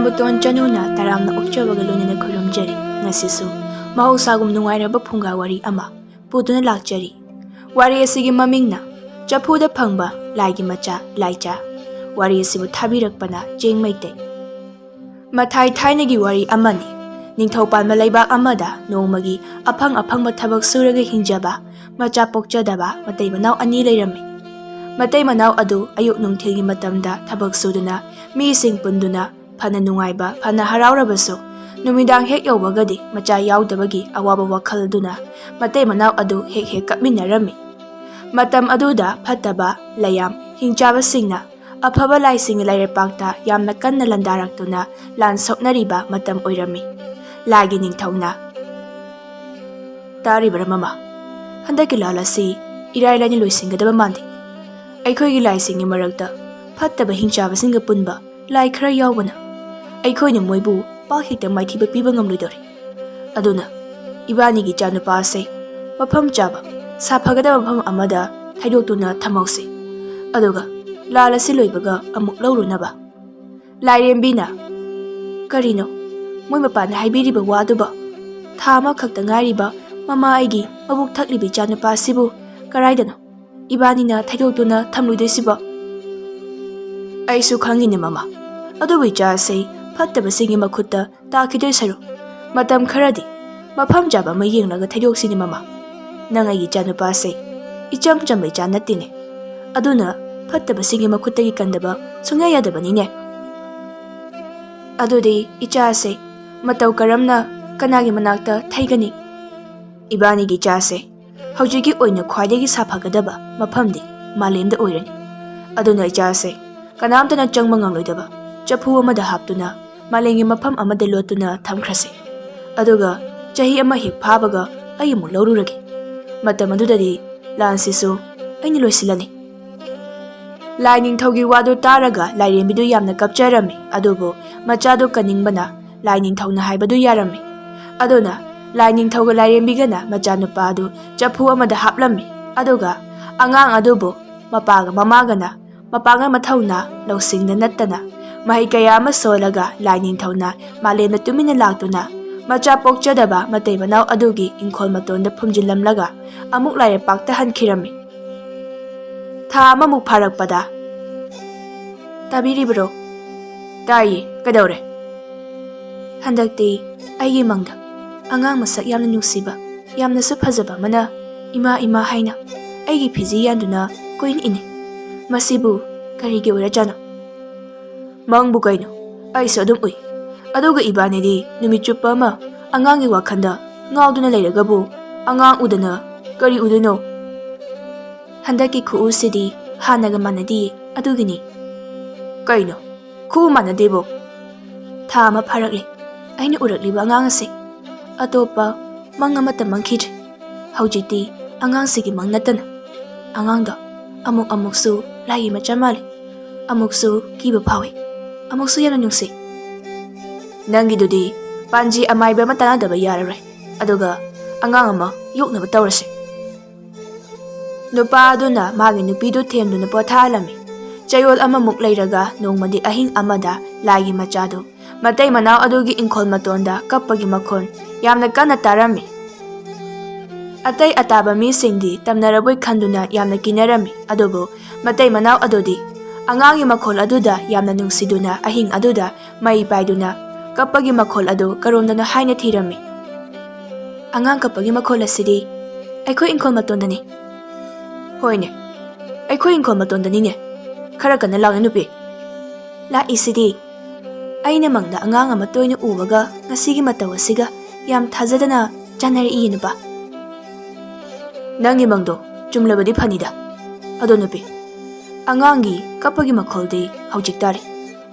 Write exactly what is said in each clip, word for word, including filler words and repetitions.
ꯕꯨꯇꯣꯟ ꯆꯅꯨꯅ ꯇꯔꯥꯝꯅ ꯑꯣꯛꯆꯕꯒ ꯂꯣꯏꯅꯅ ꯈꯨꯔꯨꯝꯖꯔꯤ꯫ ꯉꯁꯤꯁꯨ ꯃꯍꯧꯁꯥꯒꯨꯝ ꯅꯨꯡꯉꯥꯏꯔꯕ ꯐꯨꯡꯒꯥ ꯋꯥꯔꯤ ꯑꯃ ꯄꯨꯗꯨꯅ ꯂꯥꯛꯆꯔꯤ꯫ ꯋꯥꯔꯤ ꯑꯁꯤꯒꯤ ꯃꯃꯤꯡꯅ ꯆꯐꯨꯗ ꯐꯪꯕ ꯂꯥꯏꯒꯤ ꯃꯆꯥ ꯂꯥꯏꯆꯥ꯫ ꯋꯥꯔꯤ ꯑꯁꯤꯕꯨ ꯊꯥꯕꯤꯔꯛꯄꯅ ꯆꯦꯡ ꯃꯩꯇꯩ꯫ ꯃꯊꯥꯏ ꯊꯥꯏꯅꯒꯤ ꯋꯥꯔꯤ ꯑꯃꯅꯤ꯫ ꯅꯤꯡꯊꯧ ꯄꯥꯟꯕ ꯂꯩꯕꯥꯛ ꯑꯃꯗ ꯅꯣꯡꯃꯒꯤ ꯑꯐꯪ ꯑꯐꯪꯕ ꯊꯕꯛ ꯁꯨꯔꯒ ꯍꯤꯡꯖꯕ ꯃꯆꯥ ꯄꯣꯛꯆꯗꯕ ꯃꯇꯩ ꯃꯅꯥꯎ ꯑꯅꯤ ꯂꯩꯔꯝꯃꯤ꯫ ꯃꯇꯩ ꯃꯅꯥꯎ ꯑꯗꯨ ꯑꯌꯨꯛ ꯅꯨꯡꯊꯤꯜꯒꯤ ꯃꯇꯝꯗ ꯊꯕꯛ ꯁꯨꯗꯨꯅ ꯃꯤꯁꯤꯡ ꯄꯨꯟꯗꯨꯅ ꯐꯅ ꯅꯨꯡꯉꯥꯏꯕ, ꯐꯅ ꯍꯔꯥꯎꯔꯕꯁꯨ ꯅꯨꯃꯤꯗꯥꯡ ꯍꯦꯛ ꯌꯧꯕꯒꯗꯤ ꯃꯆꯥ ꯌꯥꯎꯗꯕꯒꯤ ꯑꯋꯥꯕ ꯋꯥꯈꯜꯗꯨꯅ ꯃꯇꯩ ꯃꯅꯥꯎ ꯑꯗꯨ ꯍꯦꯛ ꯍꯦꯛ ꯀꯞꯃꯤꯟꯅꯔꯝꯃꯤ꯫ ꯃꯇꯝ ꯑꯗꯨꯗ ꯐꯠꯇꯕ ꯂꯩꯌꯥꯝ ꯍꯤꯡꯆꯥꯕꯁꯤꯡꯅ ꯑꯐꯕ ꯂꯥꯏꯁꯤꯡꯒꯤ ꯂꯥꯏꯔꯩꯄꯥꯛꯇ ꯌꯥꯝꯅ ꯀꯟꯅ ꯂꯥꯟꯗꯥꯔꯛꯇꯨꯅ ꯂꯥꯟ ꯁꯣꯛꯅꯔꯤꯕ ꯃꯇꯝ ꯑꯣꯏꯔꯝꯃꯤ꯫ ꯂꯥꯏꯒꯤ ꯅꯤꯡꯊꯧꯅ ꯇꯥꯔꯤꯕ꯭ꯔꯥ ꯃꯃꯥ? ꯍꯟꯗꯛꯀꯤ ꯂꯥꯟ ꯑꯁꯤ ꯏꯔꯥꯏ ꯂꯥꯏꯅ ꯂꯣꯏꯁꯤꯟꯒꯗꯕ ꯃꯥꯟꯗꯦ꯫ ꯑꯩꯈꯣꯏꯒꯤ ꯂꯥꯏꯁꯤꯡꯒꯤ ꯃꯔꯛꯇ ꯐꯠꯇꯕ ꯍꯤꯡꯆꯥꯕꯁꯤꯡꯒ ꯄꯨꯟꯕ ꯂꯥꯏ ꯈꯔ ꯌꯥꯎꯕꯅ ꯑꯩꯈꯣꯏꯅ ꯃꯣꯏꯕꯨ ꯄꯥꯛ ꯍꯦꯛꯇ ꯃꯥꯏꯊꯤꯕ ꯄꯤꯕ ꯉꯝꯂꯣꯏꯗꯧꯔꯦ꯫ ꯑꯗꯨꯅ ꯏꯕꯥꯅꯤꯒꯤ ꯏꯆꯥꯅꯨꯄꯥ ꯑꯁꯦ ꯃꯐꯝ ꯆꯥꯕ, ꯁꯥꯐꯒꯗꯕ ꯃꯐꯝ ꯑꯃꯗ ꯊꯩꯗꯣꯛꯇꯨꯅ ꯊꯝꯍꯧꯁꯤ꯫ ꯑꯗꯨꯒ ꯂꯥꯟ ꯑꯁꯤ ꯂꯣꯏꯕꯒ ꯑꯃꯨꯛ ꯂꯧꯔꯨꯅꯕ꯫ ꯂꯥꯏꯔꯦꯝꯕꯤꯅ, "ꯀꯔꯤꯅꯣ ꯃꯣꯏ ꯃꯄꯥꯅ ꯍꯥꯏꯕꯤꯔꯤꯕ ꯋꯥꯗꯨꯕꯣ? ꯊꯥ ꯑꯃꯈꯛꯇ ꯉꯥꯏꯔꯤꯕ ꯃꯃꯥ ꯑꯩꯒꯤ ꯃꯕꯨꯛ ꯊꯛꯂꯤꯕ ꯏꯆꯥꯅꯨꯄꯥ ꯑꯁꯤꯕꯨ ꯀꯔꯥꯏꯗꯅꯣ ꯏꯕꯥꯅꯤꯅ ꯊꯩꯗꯣꯛꯇꯨꯅ ꯊꯝꯂꯨꯗꯣꯏꯁꯤꯕꯣ?" "ꯑꯩꯁꯨ ꯈꯪꯉꯤꯅꯦ ꯃꯃꯥ, ꯑꯗꯨꯕꯨ ꯏꯆꯥ ꯑꯁꯤ ꯐꯠꯇꯕꯁꯤꯡꯒꯤ ꯃꯈꯨꯠꯇ ꯇꯥꯈꯤꯗꯣꯏ ꯁꯔꯨꯛ ꯃꯇꯝ ꯈꯔꯗꯤ ꯃꯐꯝ ꯆꯥꯕ ꯑꯃ ꯌꯦꯡꯂꯒ ꯊꯩꯗꯣꯛꯁꯤꯅꯦ ꯃꯃꯥ꯫ ꯅꯪ ꯑꯩꯒꯤ ꯏꯆꯥꯅꯨꯄꯥꯁꯦ ꯏꯆꯝ ꯆꯝꯕ ꯏꯆꯥ ꯅꯠꯇꯦꯅꯦ꯫ ꯑꯗꯨꯅ ꯐꯠꯇꯕꯁꯤꯡꯒꯤ ꯃꯈꯨꯠꯇꯒꯤ ꯀꯟꯗꯕ ꯁꯨꯡꯌꯥ ꯌꯥꯗꯕꯅꯤꯅꯦ꯫ ꯑꯗꯨꯗꯤ ꯏꯆꯥꯁꯦ ꯃꯇꯧ ꯀꯔꯝꯅ ꯀꯅꯥꯒꯤ ꯃꯅꯥꯛꯇ ꯊꯩꯒꯅꯤ?" "ꯏꯕꯥꯅꯤꯒꯤ ꯏꯆꯥꯁꯦ ꯍꯧꯖꯤꯛꯀꯤ ꯑꯣꯏꯅ ꯈ꯭ꯋꯥꯏꯗꯒꯤ ꯁꯥꯐꯒꯗꯕ ꯃꯐꯝꯗꯤ ꯃꯥꯂꯦꯝꯗ ꯑꯣꯏꯔꯅꯤ꯫ ꯑꯗꯨꯅ ꯏꯆꯥꯁꯦ ꯀꯅꯥꯝꯇꯅ ꯆꯪꯕ ꯉꯝꯂꯣꯏꯗꯕ ꯆꯐꯨ ꯑꯃꯗ ꯍꯥꯞꯇꯨꯅ ꯃꯥꯂꯦꯝꯒꯤ ꯃꯐꯝ ꯑꯃꯗ ꯂꯣꯠꯇꯨꯅ ꯊꯝꯈ꯭ꯔꯁꯤ꯫ ꯑꯗꯨꯒ ꯆꯍꯤ ꯑꯃ ꯍꯦꯛ ꯐꯥꯕꯒ ꯑꯩ ꯑꯃꯨꯛ ꯂꯧꯔꯨꯔꯒꯦ꯫ ꯃꯇꯝ ꯑꯗꯨꯗꯗꯤ ꯂꯥꯟꯁꯤꯁꯨ ꯑꯩꯅ ꯂꯣꯏꯁꯤꯜꯂꯅꯤ꯫" ꯂꯥꯏ ꯅꯤꯡꯊꯧꯒꯤ ꯋꯥꯗꯨ ꯇꯥꯔꯒ ꯂꯥꯏꯔꯦꯝꯕꯤꯗꯨ ꯌꯥꯝꯅ ꯀꯞꯆꯔꯝꯃꯤ꯫ ꯑꯗꯨꯕꯨ ꯃꯆꯥꯗꯨ ꯀꯟꯅꯤꯡꯕꯅ ꯂꯥꯏ ꯅꯤꯡꯊꯧꯅ ꯍꯥꯏꯕꯗꯨ ꯌꯥꯔꯝꯃꯤ꯫ ꯑꯗꯨꯅ ꯂꯥꯏ ꯅꯤꯡꯊꯧꯒ ꯂꯥꯏꯔꯦꯝꯕꯤꯒꯅ ꯃꯆꯥꯅꯨꯄꯥ ꯑꯗꯨ ꯆꯐꯨ ꯑꯃꯗ ꯍꯥꯞꯂꯝꯃꯤ꯫ ꯑꯗꯨꯒ ꯑꯉꯥꯡ ꯑꯗꯨꯕꯨ ꯃꯄꯥꯒ ꯃꯃꯥꯒꯅ ꯃꯄꯥꯡꯒꯜ ꯃꯊꯧꯅꯥ ꯂꯧꯁꯤꯡꯗ ꯅꯠꯇꯅ ꯃꯍꯩ ꯀꯌꯥ ꯑꯃ ꯁꯣꯜꯂꯒ ꯂꯥꯏ ꯅꯤꯡꯊꯧꯅ ꯃꯥꯂꯦꯝꯗ ꯇꯨꯃꯤꯟꯅ ꯂꯥꯛꯇꯨꯅ ꯃꯆꯥ ꯄꯣꯛꯆꯗꯕ ꯃꯇꯩ ꯃꯅꯥꯎ ꯑꯗꯨꯒꯤ ꯏꯪꯈꯣꯜ ꯃꯇꯣꯟꯗ ꯐꯨꯝꯖꯤꯜꯂꯝꯂꯒ ꯑꯃꯨꯛ ꯂꯥꯏꯔꯩꯄꯥꯛꯇ ꯍꯟꯈꯤꯔꯝꯃꯤ꯫ ꯊꯥ ꯑꯃꯃꯨꯛ ꯐꯥꯔꯛꯄꯗ, "ꯇꯥꯕꯤꯔꯤꯕ꯭ꯔꯣ?" "ꯇꯥꯏꯌꯦ, ꯀꯩꯗꯧꯔꯦ?" "ꯍꯟꯗꯛꯇꯤ ꯑꯩꯒꯤ ꯃꯪꯗ ꯑꯉꯥꯡ ꯃꯁꯛ ꯌꯥꯝꯅ ꯅꯨꯡꯁꯤꯕ, ꯌꯥꯝꯅꯁꯨ ꯐꯖꯕ ꯑꯃꯅ 'ꯏꯃꯥ, ꯏꯃꯥ' ꯍꯥꯏꯅ ꯑꯩꯒꯤ ꯐꯤꯖꯤ ꯌꯥꯟꯗꯨꯅ ꯀꯣꯏꯅ ꯏꯅꯤ꯫ ꯃꯁꯤꯕꯨ ꯀꯔꯤꯒꯤ ꯑꯣꯏꯔꯖꯥꯠꯅꯣ?" "ꯃꯪꯕꯨ ꯀꯩꯅꯣ? ꯑꯩꯁꯨ ꯑꯗꯨꯝ ꯎꯏ꯫ ꯑꯗꯨꯒ ꯏꯕꯥꯅꯤꯗꯤ ꯅꯨꯃꯤꯠ ꯆꯨꯞꯄ ꯑꯃ ꯑꯉꯥꯡꯒꯤ ꯋꯥꯈꯜꯗ ꯉꯥꯎꯗꯨꯅ ꯂꯩꯔꯒꯕꯨ ꯑꯉꯥꯡ ꯎꯗꯅ ꯀꯔꯤ ꯎꯗꯣꯏꯅꯣ?" "ꯍꯟꯗꯛꯀꯤ ꯈꯨꯎꯁꯤꯗꯤ ꯍꯥꯟꯅꯒ ꯃꯥꯟꯅꯗꯤꯌꯦ, ꯑꯗꯨꯒꯤꯅꯤ꯫" "ꯀꯩꯅꯣ? ꯈꯨꯎ ꯃꯥꯟꯅꯗꯦꯕꯣ?" "ꯊꯥ ꯑꯃ ꯐꯥꯔꯛꯂꯦ ꯑꯩꯅ ꯎꯔꯛꯂꯤꯕ ꯑꯉꯥꯡ ꯑꯁꯦ꯫ ꯑꯇꯣꯞꯄ ꯃꯪ ꯑꯃꯠꯇ ꯃꯪꯈꯤꯗ꯭ꯔꯦ꯫ ꯍꯧꯖꯤꯛꯇꯤ ꯑꯉꯥꯡꯁꯤꯒꯤ ꯃꯪ ꯅꯠꯇꯅ꯫ ꯑꯉꯥꯡꯗꯣ ꯑꯃꯨꯛ ꯑꯃꯨꯛꯁꯨ ꯂꯥꯏꯒꯤ ꯃꯆꯥ ꯃꯥꯜꯂꯤ, ꯑꯃꯨꯛꯁꯨ ꯀꯤꯕ ꯐꯥꯎꯏ, ꯑꯃꯨꯛꯁꯨ ꯌꯥꯝꯅ ꯅꯨꯡꯁꯤ꯫" "ꯅꯪꯒꯤꯗꯨꯗꯤ ꯄꯥꯟꯖꯤ ꯑꯃꯥꯏꯕ ꯑꯃ ꯇꯥꯟꯅꯗꯕ ꯌꯥꯔꯔꯣꯏ꯫ ꯑꯗꯨꯒ ꯑꯉꯥꯡ ꯑꯃ ꯌꯣꯛꯅꯕ ꯇꯧꯔꯁꯤ꯫" ꯅꯨꯄꯥ ꯑꯗꯨꯅ ꯃꯥꯒꯤ ꯅꯨꯄꯤꯗꯨ ꯊꯦꯝꯗꯨꯅ ꯄꯣꯊꯥꯍꯜꯂꯝꯃꯤ꯫ ꯆꯌꯣꯜ ꯑꯃꯃꯨꯛ ꯂꯩꯔꯒ ꯅꯣꯡꯃꯗꯤ ꯑꯍꯤꯡ ꯑꯃꯗ ꯂꯥꯏꯒꯤ ꯃꯆꯥꯗꯨ ꯃꯇꯩ ꯃꯅꯥꯎ ꯑꯗꯨꯒꯤ ꯏꯪꯈꯣꯜ ꯃꯇꯣꯟꯗ ꯀꯞꯄꯒꯤ ꯃꯈꯣꯟ ꯌꯥꯝꯅ ꯀꯟꯅ ꯇꯥꯔꯝꯃꯤ꯫ ꯑꯇꯩ ꯑꯇꯥꯕ ꯃꯤꯁꯤꯡꯗꯤ ꯇꯝꯅꯔꯕꯣꯏ ꯈꯟꯗꯨꯅ ꯌꯥꯝꯅ ꯀꯤꯅꯔꯝꯃꯤ꯫ ꯑꯗꯨꯕꯨ ꯃꯇꯩ ꯃꯅꯥꯎ ꯑꯗꯨꯗꯤ ꯑꯉꯥꯡꯒꯤ ꯃꯈꯣꯜ ꯑꯗꯨꯗ ꯌꯥꯝꯅ ꯅꯨꯡꯁꯤꯗꯨꯅ ꯑꯍꯤꯡ ꯑꯗꯨꯗ ꯃꯩ ꯄꯥꯏꯗꯨꯅ ꯀꯞꯄꯒꯤ ꯃꯈꯣꯜ ꯑꯗꯨ ꯀꯔꯣꯝꯗꯅꯣ ꯍꯥꯏꯅ ꯊꯤꯔꯝꯃꯤ꯫ "ꯑꯉꯥꯡ ꯀꯞꯄꯒꯤ ꯃꯈꯣꯜ ꯑꯁꯤꯗꯤ ꯑꯩꯈꯣꯏ ꯏꯪꯈꯣꯜ ꯃꯇꯣꯟꯗꯅꯤ꯫" "ꯍꯣꯏꯅꯦ, ꯑꯩꯈꯣꯏ ꯏꯪꯈꯣꯜ ꯃꯇꯣꯟꯗꯅꯤꯅꯦ꯫ ꯈꯔ ꯀꯟꯅ ꯂꯥꯎꯅꯦ ꯅꯨꯄꯤ꯫" "ꯂꯥꯛꯏꯁꯤꯗꯤ꯫ ꯑꯩꯅ ꯃꯪꯗ ꯑꯉꯥꯡ ꯑꯃ ꯇꯣꯏꯅ ꯎꯕꯒ ꯉꯁꯤꯒꯤ ꯃꯇꯧ ꯑꯁꯤꯒ ꯌꯥꯝ ꯊꯥꯖꯗꯅ ꯆꯥꯟꯅꯔꯛꯏꯌꯦ ꯅꯨꯄꯥ꯫" "ꯅꯪꯒꯤ ꯃꯪꯗꯣ ꯆꯨꯝꯂꯕꯗꯤ ꯐꯅꯤꯗ꯫ ꯑꯗꯣ ꯅꯨꯄꯤ, ꯑꯉꯥꯡꯒꯤ ꯀꯞꯄꯒꯤ ꯃꯈꯣꯜꯗꯤ ꯍꯧꯖꯤꯛ ꯇꯥꯔꯤ꯫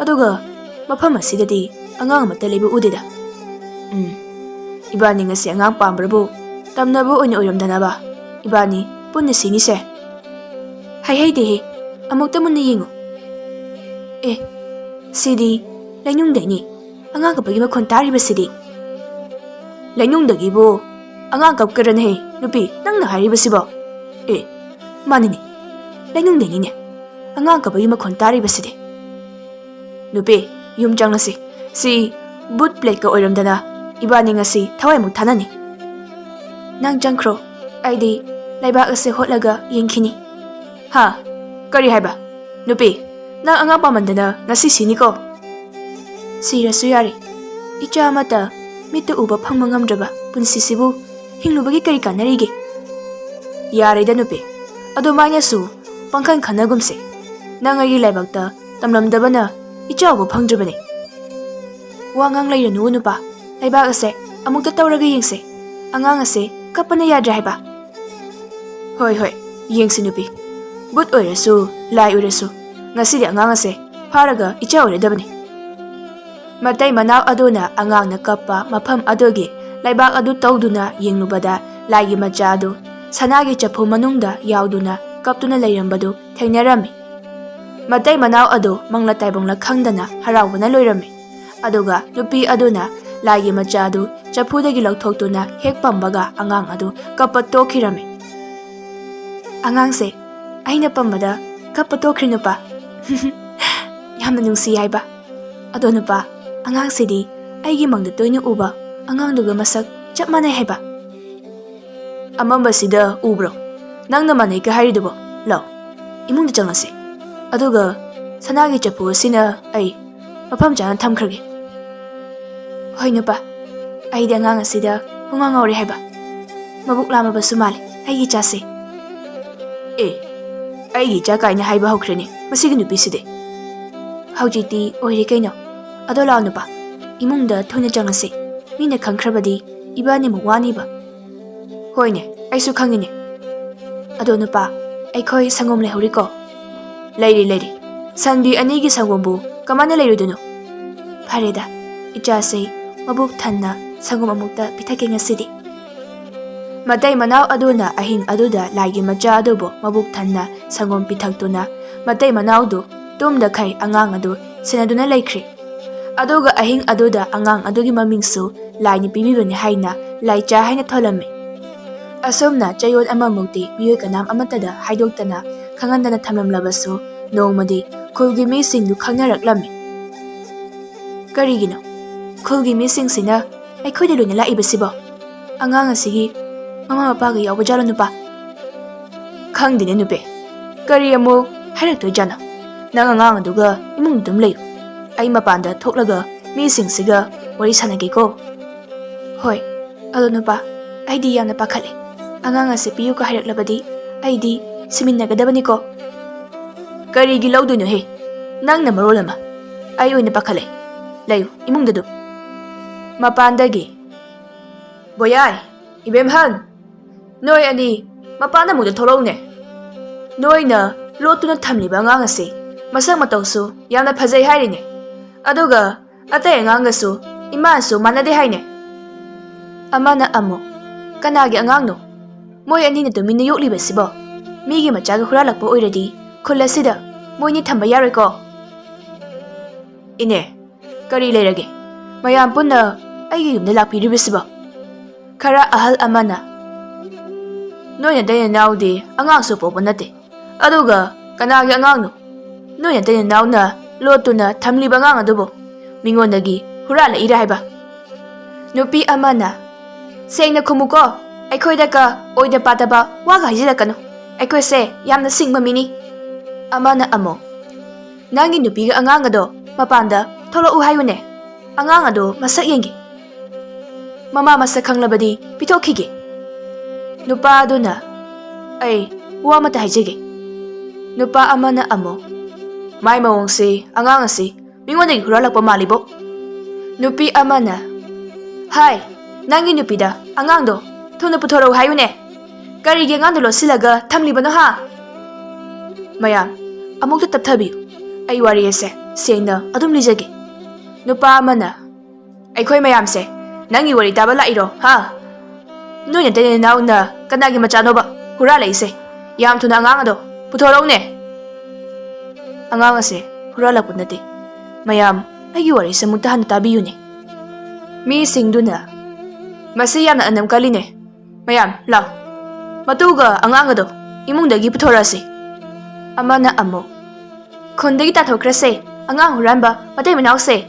ꯑꯗꯨꯒ ꯃꯐꯝ ꯑꯁꯤꯗꯗꯤ ꯑꯉꯥꯡ ꯑꯃꯠꯇ ꯂꯩꯕ ꯎꯗꯦꯗ꯫ ꯎꯝ, ꯏꯕꯥꯅꯤ ꯉꯁꯤ ꯑꯉꯥꯡ ꯄꯥꯝꯕ꯭ꯔꯕꯨ ꯇꯝꯅꯕ ꯑꯣꯏꯅ ꯑꯣꯏꯔꯝꯗꯅꯕ꯫ ꯏꯕꯥꯅꯤ ꯄꯨꯟꯅ ꯁꯤꯅꯤꯁꯦ꯫" "ꯍꯥꯏꯍꯩꯗꯦꯍꯦ, ꯑꯃꯨꯛꯇ ꯃꯨꯟꯅ ꯌꯦꯡꯉꯨ꯫ ꯑꯦ, ꯁꯤꯗꯤ ꯂꯩꯅꯨꯡꯗꯩꯅꯤ꯫ ꯑꯉꯥꯡ ꯀꯞꯄꯒꯤ ꯃꯈꯣꯟ ꯇꯥꯔꯤꯕꯁꯤꯗꯤ꯫" "ꯂꯩꯅꯨꯡꯗꯒꯤꯕꯨ ꯑꯉꯥꯡ ꯀꯞꯀꯔꯅꯍꯦ ꯅꯨꯄꯤ, ꯅꯪꯅ ꯍꯥꯏꯔꯤꯕꯁꯤꯕꯣ?" "ꯑꯦ, ꯃꯥꯅꯤꯅꯦ, ꯂꯩꯅꯨꯡꯗꯒꯤꯅꯦ ꯑꯉꯥꯡ ꯀꯞꯄꯒꯤ ꯃꯈꯣꯟ ꯇꯥꯔꯤꯕꯁꯤꯗꯤ꯫" ꯅꯨꯄꯤ, ꯌꯨꯝ ꯆꯪꯂꯁꯤ꯫ ꯁꯤ ꯕꯨꯠ ꯄ꯭ꯂꯦꯠꯀ ꯑꯣꯏꯔꯝꯗꯅ ꯏꯕꯥꯅꯤ ꯉꯁꯤ ꯊꯋꯥꯏꯃꯨꯛ ꯊꯥꯅꯅꯤ꯫ ꯅꯪ ꯆꯪꯈ꯭ꯔꯣ, ꯑꯩꯗꯤ ꯂꯩꯕꯥꯛ ꯑꯁꯦ ꯍꯣꯠꯂꯒ ꯌꯦꯡꯈꯤꯅꯤ꯫ ꯍꯥ? ꯀꯔꯤ ꯍꯥꯏꯕ? ꯅꯨꯄꯤ, ꯅꯪ ꯑꯉꯥꯡ ꯄꯥꯝꯃꯟꯗꯅ ꯉꯁꯤ ꯁꯤꯅꯤꯀꯣ꯫ ꯁꯤꯔꯁꯨ ꯌꯥꯔꯦ, ꯏꯆꯥ ꯑꯃꯠꯇ ꯃꯤꯠꯇ ꯎꯕ ꯐꯪꯕ ꯉꯝꯗ꯭ꯔꯕ ꯄꯨꯟꯁꯤꯁꯤꯕꯨ ꯍꯤꯡꯂꯨꯕꯒꯤ ꯀꯔꯤ ꯀꯥꯟꯅꯔꯤꯒꯦ? ꯌꯥꯔꯦꯗ ꯅꯨꯄꯤ, ꯑꯗꯨꯃꯥꯏꯅꯁꯨ ꯄꯪꯈꯟ ꯈꯟꯅꯒꯨꯝꯁꯦ꯫ ꯅꯪ ꯑꯩꯒꯤ ꯂꯥꯏꯕꯛꯇ ꯇꯝꯂꯝꯗꯕꯅ ꯏꯆꯥ ꯎꯕ ꯐꯪꯗ꯭ꯔꯤꯕꯅꯤ꯫ ꯋꯥ ꯉꯥꯡ ꯂꯩꯔꯅꯨ ꯅꯨꯄꯥ, ꯂꯩꯕꯥꯛ ꯑꯁꯦ ꯑꯃꯨꯛꯇ ꯇꯧꯔꯒ ꯌꯦꯡꯁꯦ꯫ ꯑꯉꯥꯡ ꯑꯁꯦ ꯀꯞꯄꯅ ꯌꯥꯗ꯭ꯔꯦ ꯍꯥꯏꯕ꯫ ꯍꯣꯏ ꯍꯣꯏ, ꯌꯦꯡꯁꯤ ꯅꯨꯄꯤ꯫ ꯕꯨꯠ ꯑꯣꯏꯔꯁꯨ, ꯂꯥꯏ ꯑꯣꯏꯔꯁꯨ, ꯉꯁꯤꯗꯤ ꯑꯉꯥꯡ ꯑꯁꯦ ꯐꯥꯔꯒ ꯏꯆꯥ ꯑꯣꯏꯔꯗꯕꯅꯤ꯫ ꯃꯇꯩ ꯃꯅꯥꯎ ꯑꯗꯨꯅ ꯑꯉꯥꯡꯅ ꯀꯞꯄ ꯃꯐꯝ ꯑꯗꯨꯒꯤ ꯂꯩꯕꯥꯛ ꯑꯗꯨ ꯇꯧꯗꯨꯅ ꯌꯦꯡꯂꯨꯕꯗ ꯂꯥꯏꯒꯤ ꯃꯆꯥ ꯑꯗꯨ ꯁꯅꯥꯒꯤ ꯆꯐꯨ ꯃꯅꯨꯡꯗ ꯌꯥꯎꯗꯨꯅ ꯀꯞꯇꯨꯅ ꯂꯩꯔꯝꯕꯗꯨ ꯊꯦꯡꯅꯔꯝꯃꯤ꯫ ꯃꯇꯩ ꯃꯅꯥꯎ ꯑꯗꯨ ꯃꯪꯂ ꯇꯥꯏꯕꯪꯂ ꯈꯪꯗꯅ ꯍꯔꯥꯎꯕꯅ ꯂꯣꯏꯔꯝꯃꯤ꯫ ꯑꯗꯨꯒ ꯅꯨꯄꯤ ꯑꯗꯨꯅ ꯂꯥꯏꯒꯤ ꯃꯆꯥ ꯑꯗꯨ ꯆꯐꯨꯗꯒꯤ ꯂꯧꯊꯣꯛꯇꯨꯅ ꯍꯦꯛ ꯄꯝꯕꯒ ꯑꯉꯥꯡ ꯑꯗꯨ ꯀꯞꯄ ꯇꯣꯛꯈꯤꯔꯝꯃꯤ꯫ ꯑꯉꯥꯡꯁꯦ ꯑꯩꯅ ꯄꯝꯕꯗ ꯀꯞꯄ ꯇꯣꯛꯈ꯭ꯔꯦ ꯅꯨꯄꯥ꯫ ꯌꯥꯝꯅ ꯅꯨꯡꯁꯤ ꯍꯥꯏꯕ꯫ ꯑꯗꯣ ꯅꯨꯄꯥ, ꯑꯉꯥꯡꯁꯤꯗꯤ ꯑꯩꯒꯤ ꯃꯪꯗ ꯇꯣꯏꯅ ꯎꯕ ꯑꯉꯥꯡꯗꯨꯒ ꯃꯁꯛ ꯆꯞ ꯃꯥꯟꯅꯩ ꯍꯥꯏꯕ꯫ ꯑꯃꯝꯕꯁꯤꯗ ꯎꯕ꯭ꯔꯣ? ꯅꯪꯅ ꯃꯥꯟꯅꯩꯒ ꯍꯥꯏꯔꯤꯗꯨꯕꯣ? ꯂꯥꯎ, ꯏꯃꯨꯡꯗ ꯆꯪꯉꯁꯤ꯫ ꯑꯗꯨꯒ ꯁꯅꯥꯒꯤ ꯆꯐꯨ ꯑꯁꯤꯅ ꯑꯩ ꯃꯐꯝ ꯆꯥꯅ ꯊꯝꯈ꯭ꯔꯒꯦ꯫ ꯍꯣꯏ ꯅꯨꯄꯥ, ꯑꯩꯗꯤ ꯑꯉꯥꯡ ꯑꯁꯤꯗ ꯄꯨꯡꯉꯥꯎ ꯉꯥꯎꯔꯦ ꯍꯥꯏꯕ꯫ ꯃꯕꯨꯛ ꯂꯥꯝꯃꯕꯁꯨ ꯃꯥꯜꯂꯦ ꯑꯩꯒꯤ ꯏꯆꯥꯁꯦ꯫ ꯑꯦ, ꯑꯩꯒꯤ ꯏꯆꯥ ꯀꯥꯏꯅ ꯍꯥꯏꯕ ꯍꯧꯈ꯭ꯔꯦꯅꯦ ꯃꯁꯤꯒꯤ ꯅꯨꯄꯤꯁꯤꯗꯤ꯫ ꯍꯧꯖꯤꯛꯇꯤ ꯑꯣꯏꯔꯦ ꯀꯩꯅꯣ꯫ ꯑꯗꯣ ꯂꯥꯛꯑꯣ ꯅꯨꯄꯥ, ꯏꯃꯨꯡꯗ ꯊꯨꯅ ꯆꯪꯉꯁꯤ꯫ ꯃꯤꯅ ꯈꯪꯈ꯭ꯔꯕꯗꯤ ꯏꯕꯥꯅꯤꯃꯨꯛ ꯋꯥꯅꯤꯕ꯫ ꯍꯣꯏꯅꯦ, ꯑꯩꯁꯨ ꯈꯪꯉꯤꯅꯦ꯫ ꯑꯗꯣ ꯅꯨꯄꯥ, ꯑꯩꯈꯣꯏ ꯁꯪꯒꯣꯝ ꯂꯩꯍꯧꯔꯤꯀꯣ? ꯂꯩꯔꯤ, ꯂꯩꯔꯤ꯫ ꯁꯟꯕꯤ ꯑꯅꯤꯒꯤ ꯁꯪꯒꯣꯝꯕꯨ ꯀꯃꯥꯏꯅ ꯂꯩꯔꯣꯏꯗꯣꯏꯅꯣ? ꯐꯔꯦꯗ, ꯏꯆꯥꯁꯦ ꯃꯕꯨꯛ ꯊꯟꯅ ꯁꯪꯒꯣꯝ ꯑꯃꯨꯛꯇ ꯄꯤꯊꯛꯀꯦ ꯉꯁꯤꯗꯤ꯫ ꯃꯇꯩ ꯃꯅꯥꯎ ꯑꯗꯨꯅ ꯑꯍꯤꯡ ꯑꯗꯨꯗ ꯂꯥꯏꯒꯤ ꯃꯆꯥ ꯑꯗꯨꯕꯨ ꯃꯕꯨꯛ ꯊꯟꯅ ꯁꯪꯒꯣꯝ ꯄꯤꯊꯛꯇꯨꯅ ꯃꯇꯩ ꯃꯅꯥꯎꯗꯨ ꯇꯨꯝꯗꯈꯩ ꯑꯉꯥꯡ ꯑꯗꯨ ꯁꯦꯟꯅꯗꯨꯅ ꯂꯩꯈ꯭ꯔꯦ꯫ ꯑꯗꯨꯒ ꯑꯍꯤꯡ ꯑꯗꯨꯗ ꯑꯉꯥꯡ ꯑꯗꯨꯒꯤ ꯃꯃꯤꯡꯁꯨ ꯂꯥꯏꯅ ꯄꯤꯕꯤꯕꯅꯤ ꯍꯥꯏꯅ ꯂꯥꯏꯆꯥ ꯍꯥꯏꯅ ꯊꯣꯜꯂꯝꯃꯤ꯫ ꯑꯁꯨꯝꯅ ꯆꯌꯣꯜ ꯑꯃꯃꯨꯛꯇꯤ ꯃꯤꯑꯣꯏ ꯀꯅꯥꯝ ꯑꯃꯠꯇꯗ ꯍꯥꯏꯗꯣꯛꯇꯅ ꯈꯪꯍꯟꯗꯅ ꯊꯝꯂꯝꯂꯕꯁꯨ, ꯅꯣꯡꯃꯗꯤ ꯈꯨꯜꯒꯤ ꯃꯤꯁꯤꯡꯗꯨ ꯈꯪꯅꯔꯛꯂꯝꯃꯤ꯫ ꯀꯔꯤꯒꯤꯅꯣ ꯈꯨꯜꯒꯤ ꯃꯤꯁꯤꯡꯁꯤꯅ ꯑꯩꯈꯣꯏꯗ ꯂꯣꯏꯅ ꯂꯥꯛꯏꯕꯁꯤꯕꯣ? ꯑꯉꯥꯡ ꯑꯁꯤꯒꯤ ꯃꯃꯥ ꯃꯄꯥꯒ ꯌꯥꯎꯕ ꯖꯥꯠꯂꯣ ꯅꯨꯄꯥ? ꯈꯪꯗꯦꯅꯦ ꯅꯨꯄꯤ, ꯀꯔꯤ ꯑꯃꯨꯛ ꯍꯥꯏꯔꯛꯇꯣꯏꯖꯥꯠꯅꯣ? ꯅꯪ ꯑꯉꯥꯡ ꯑꯗꯨꯒ ꯏꯃꯨꯡꯗ ꯑꯗꯨꯝ ꯂꯩꯌꯨ, ꯑꯩ ꯃꯄꯥꯟꯗ ꯊꯣꯛꯂꯒ ꯃꯤꯁꯤꯡꯁꯤꯒ ꯋꯥꯔꯤ ꯁꯥꯟꯅꯒꯦꯀꯣ꯫ ꯍꯣꯏ, ꯑꯗꯣ ꯅꯨꯄꯥ, ꯑꯩꯗꯤ ꯌꯥꯝꯅ ꯄꯥꯈꯠꯂꯦ꯫ ꯑꯉꯥꯡ ꯑꯁꯦ ꯄꯤꯌꯨꯀ ꯍꯥꯏꯔꯛꯂꯕꯗꯤ ꯑꯩꯗꯤ ꯁꯤꯃꯤꯟꯅꯒꯗꯕꯅꯤꯀꯣ꯫ ꯀꯔꯤꯒꯤ ꯂꯧꯗꯣꯏꯅꯣꯍꯦ? ꯅꯪꯅ ꯃꯔꯣꯜ ꯑꯃ꯫ ꯑꯩ ꯑꯣꯏꯅ ꯄꯥꯈꯠꯂꯦ꯫ ꯂꯩꯌꯨ, ꯏꯃꯨꯡꯗ ꯑꯗꯨꯝ꯫ ꯃꯄꯥꯟꯗꯒꯤ, "ꯕꯣꯌꯥꯏ, ꯏꯕꯦꯝꯍꯜ, ꯅꯣꯏ ꯑꯅꯤ ꯃꯄꯥꯟꯗ ꯑꯃꯨꯛꯇ ꯊꯣꯛꯂꯛꯎꯅꯦ꯫ ꯅꯣꯏꯅ ꯂꯣꯠꯇꯨꯅ ꯊꯝꯂꯤꯕ ꯑꯉꯥꯡ ꯑꯁꯤ ꯃꯁꯛ ꯃꯇꯧꯁꯨ ꯌꯥꯝꯅ ꯐꯖꯩ ꯍꯥꯏꯔꯤꯅꯦ꯫ ꯑꯗꯨꯒ ꯑꯇꯩ ꯑꯉꯥꯡꯒꯁꯨ ꯏꯃꯥꯁꯨ ꯃꯥꯟꯅꯗꯦ ꯍꯥꯏꯅꯦ꯫" ꯑꯃꯅ ꯑꯃꯨꯛ, "ꯀꯅꯥꯒꯤ ꯑꯉꯥꯡꯅꯣ? ꯃꯣꯏ ꯑꯅꯤꯅ ꯇꯨꯃꯤꯟꯅ ꯌꯣꯛꯂꯤꯕꯁꯤꯕꯣ? ꯃꯤꯒꯤ ꯃꯆꯥꯒ ꯍꯨꯔꯥꯜꯂꯛꯄ ꯑꯣꯏꯔꯗꯤ ꯈꯨꯜ ꯑꯁꯤꯗ ꯃꯣꯏꯅꯤ ꯊꯝꯕ ꯌꯥꯔꯣꯏꯀꯣ꯫" "ꯏꯅꯦ, ꯀꯔꯤ ꯂꯩꯔꯒꯦ? ꯃꯌꯥꯝ ꯄꯨꯟꯅ ꯑꯩꯒꯤ ꯌꯨꯝꯗ ꯂꯥꯛꯄꯤꯔꯤꯕꯁꯤꯕꯣ?" ꯈꯔ ꯑꯍꯜ ꯑꯃꯅ, "ꯅꯣꯏ ꯅꯇꯩ ꯅꯅꯥꯎꯗꯤ ꯑꯉꯥꯡꯁꯨ ꯄꯣꯛꯄ ꯅꯠꯇꯦ, ꯑꯗꯨꯒ ꯀꯅꯥꯒꯤ ꯑꯉꯥꯡꯅꯣ? ꯅꯣꯏ ꯅꯇꯩ ꯅꯅꯥꯎꯅ ꯂꯣꯠꯇꯨꯅ ꯊꯝꯂꯤꯕ ꯑꯉꯥꯡ ꯑꯗꯨꯕꯨ ꯃꯤꯉꯣꯟꯗꯒꯤ ꯍꯨꯔꯥꯜꯂꯛꯏꯔꯥ ꯍꯥꯏꯕ?" ꯅꯨꯄꯤ ꯑꯃꯅ, "ꯁꯦꯡꯅ ꯈꯨꯝꯃꯨꯀꯣ, ꯑꯩꯈꯣꯏꯗꯒ ꯑꯣꯏꯗ ꯄꯥꯗꯕ ꯋꯥꯒ ꯍꯥꯏꯖꯤꯜꯂꯛꯀꯅꯨ꯫ ꯑꯩꯈꯣꯏꯁꯦ ꯌꯥꯝꯅ ꯁꯤꯡꯕ ꯃꯤꯅꯤ꯫" ꯑꯃꯅ ꯑꯃꯨꯛ, "ꯅꯪꯒꯤ ꯅꯨꯄꯤꯒ ꯑꯉꯥꯡ ꯑꯗꯣ ꯃꯄꯥꯟꯗ ꯊꯣꯛꯂꯛꯎ ꯍꯥꯏꯌꯨꯅꯦ꯫ ꯑꯉꯥꯡ ꯑꯗꯣ ꯃꯁꯛ ꯌꯦꯡꯒꯦ꯫ ꯃꯃꯥ ꯃꯁꯛ ꯈꯪꯂꯕꯗꯤ ꯄꯤꯊꯣꯛꯈꯤꯒꯦ꯫" ꯅꯨꯄꯥ ꯑꯗꯨꯅ, "ꯑꯩ ꯋꯥ ꯑꯃꯇ ꯍꯥꯏꯖꯒꯦ꯫" ꯅꯨꯄꯥ ꯑꯃꯅ ꯑꯃꯨꯛ, "ꯃꯥꯏ ꯃꯑꯣꯡꯁꯤ ꯑꯉꯥꯡ ꯑꯁꯤ ꯃꯤꯉꯣꯟꯗꯒꯤ ꯍꯨꯔꯥꯜꯂꯛꯄ ꯃꯥꯜꯂꯤꯕꯣ꯫" ꯅꯨꯄꯤ ꯑꯃꯅ, "ꯍꯥꯏ, ꯅꯪꯒꯤ ꯅꯨꯄꯤꯗ ꯑꯉꯥꯡꯗꯣ ꯊꯨꯅ ꯄꯨꯊꯣꯔꯛꯎ ꯍꯥꯏꯌꯨꯅꯦ꯫ ꯀꯔꯤꯒꯤ ꯑꯉꯥꯡꯗꯣ ꯂꯣꯠꯁꯤꯜꯂꯒ ꯊꯝꯂꯤꯕꯅꯣ ꯍꯥ?" ꯃꯌꯥꯝ, ꯑꯃꯨꯛꯇ ꯇꯞꯊꯕꯤꯌꯨ꯫ ꯑꯩ ꯋꯥꯔꯤ ꯑꯁꯦ ꯁꯦꯡꯅ ꯑꯗꯨꯝ ꯂꯤꯖꯒꯦ꯫ ꯅꯨꯄꯥ ꯑꯃꯅ, "ꯑꯩꯈꯣꯏ ꯃꯌꯥꯝꯁꯦ ꯅꯪꯒꯤ ꯋꯥꯔꯤ ꯇꯥꯕ ꯂꯥꯛꯏꯔꯣ ꯍꯥ? ꯅꯣꯏ ꯅꯇꯩ ꯅꯅꯥꯎꯅ ꯀꯅꯥꯒꯤ ꯃꯆꯥꯅꯣꯕ ꯍꯨꯔꯥꯜꯂꯛꯏꯁꯦ? ꯌꯥꯝ ꯊꯨꯅ ꯑꯉꯥꯡ ꯑꯗꯣ ꯄꯨꯊꯣꯔꯛꯎꯅꯦ꯫" "ꯑꯉꯥꯡ ꯑꯁꯦ ꯍꯨꯔꯥꯜꯂꯛꯄ ꯅꯠꯇꯦ꯫ ꯃꯌꯥꯝ, ꯑꯩꯒꯤ ꯋꯥꯔꯤꯁꯦ ꯑꯃꯨꯛꯇ ꯍꯟꯅ ꯇꯥꯕꯤꯌꯨꯅꯦ꯫" ꯃꯤꯁꯤꯡꯗꯨꯅ, "ꯃꯁꯤ ꯌꯥꯝꯅ ꯑꯅꯝ ꯀꯜꯂꯤꯅꯦ꯫ ꯃꯌꯥꯝ, ꯂꯥꯎ꯫ ꯃꯇꯨꯒ ꯑꯉꯥꯡ ꯑꯗꯣ ꯏꯃꯨꯡꯗꯒꯤ ꯄꯨꯊꯣꯔꯛꯑꯁꯤ꯫" ꯑꯃꯅ ꯑꯃꯨꯛ, "ꯈꯨꯟꯗꯒꯤ ꯇꯥꯟꯊꯣꯛꯈ꯭ꯔꯁꯦ ꯑꯉꯥꯡ ꯍꯨꯔꯥꯟꯕ ꯃꯇꯩ ꯃꯅꯥꯎꯁꯦ꯫"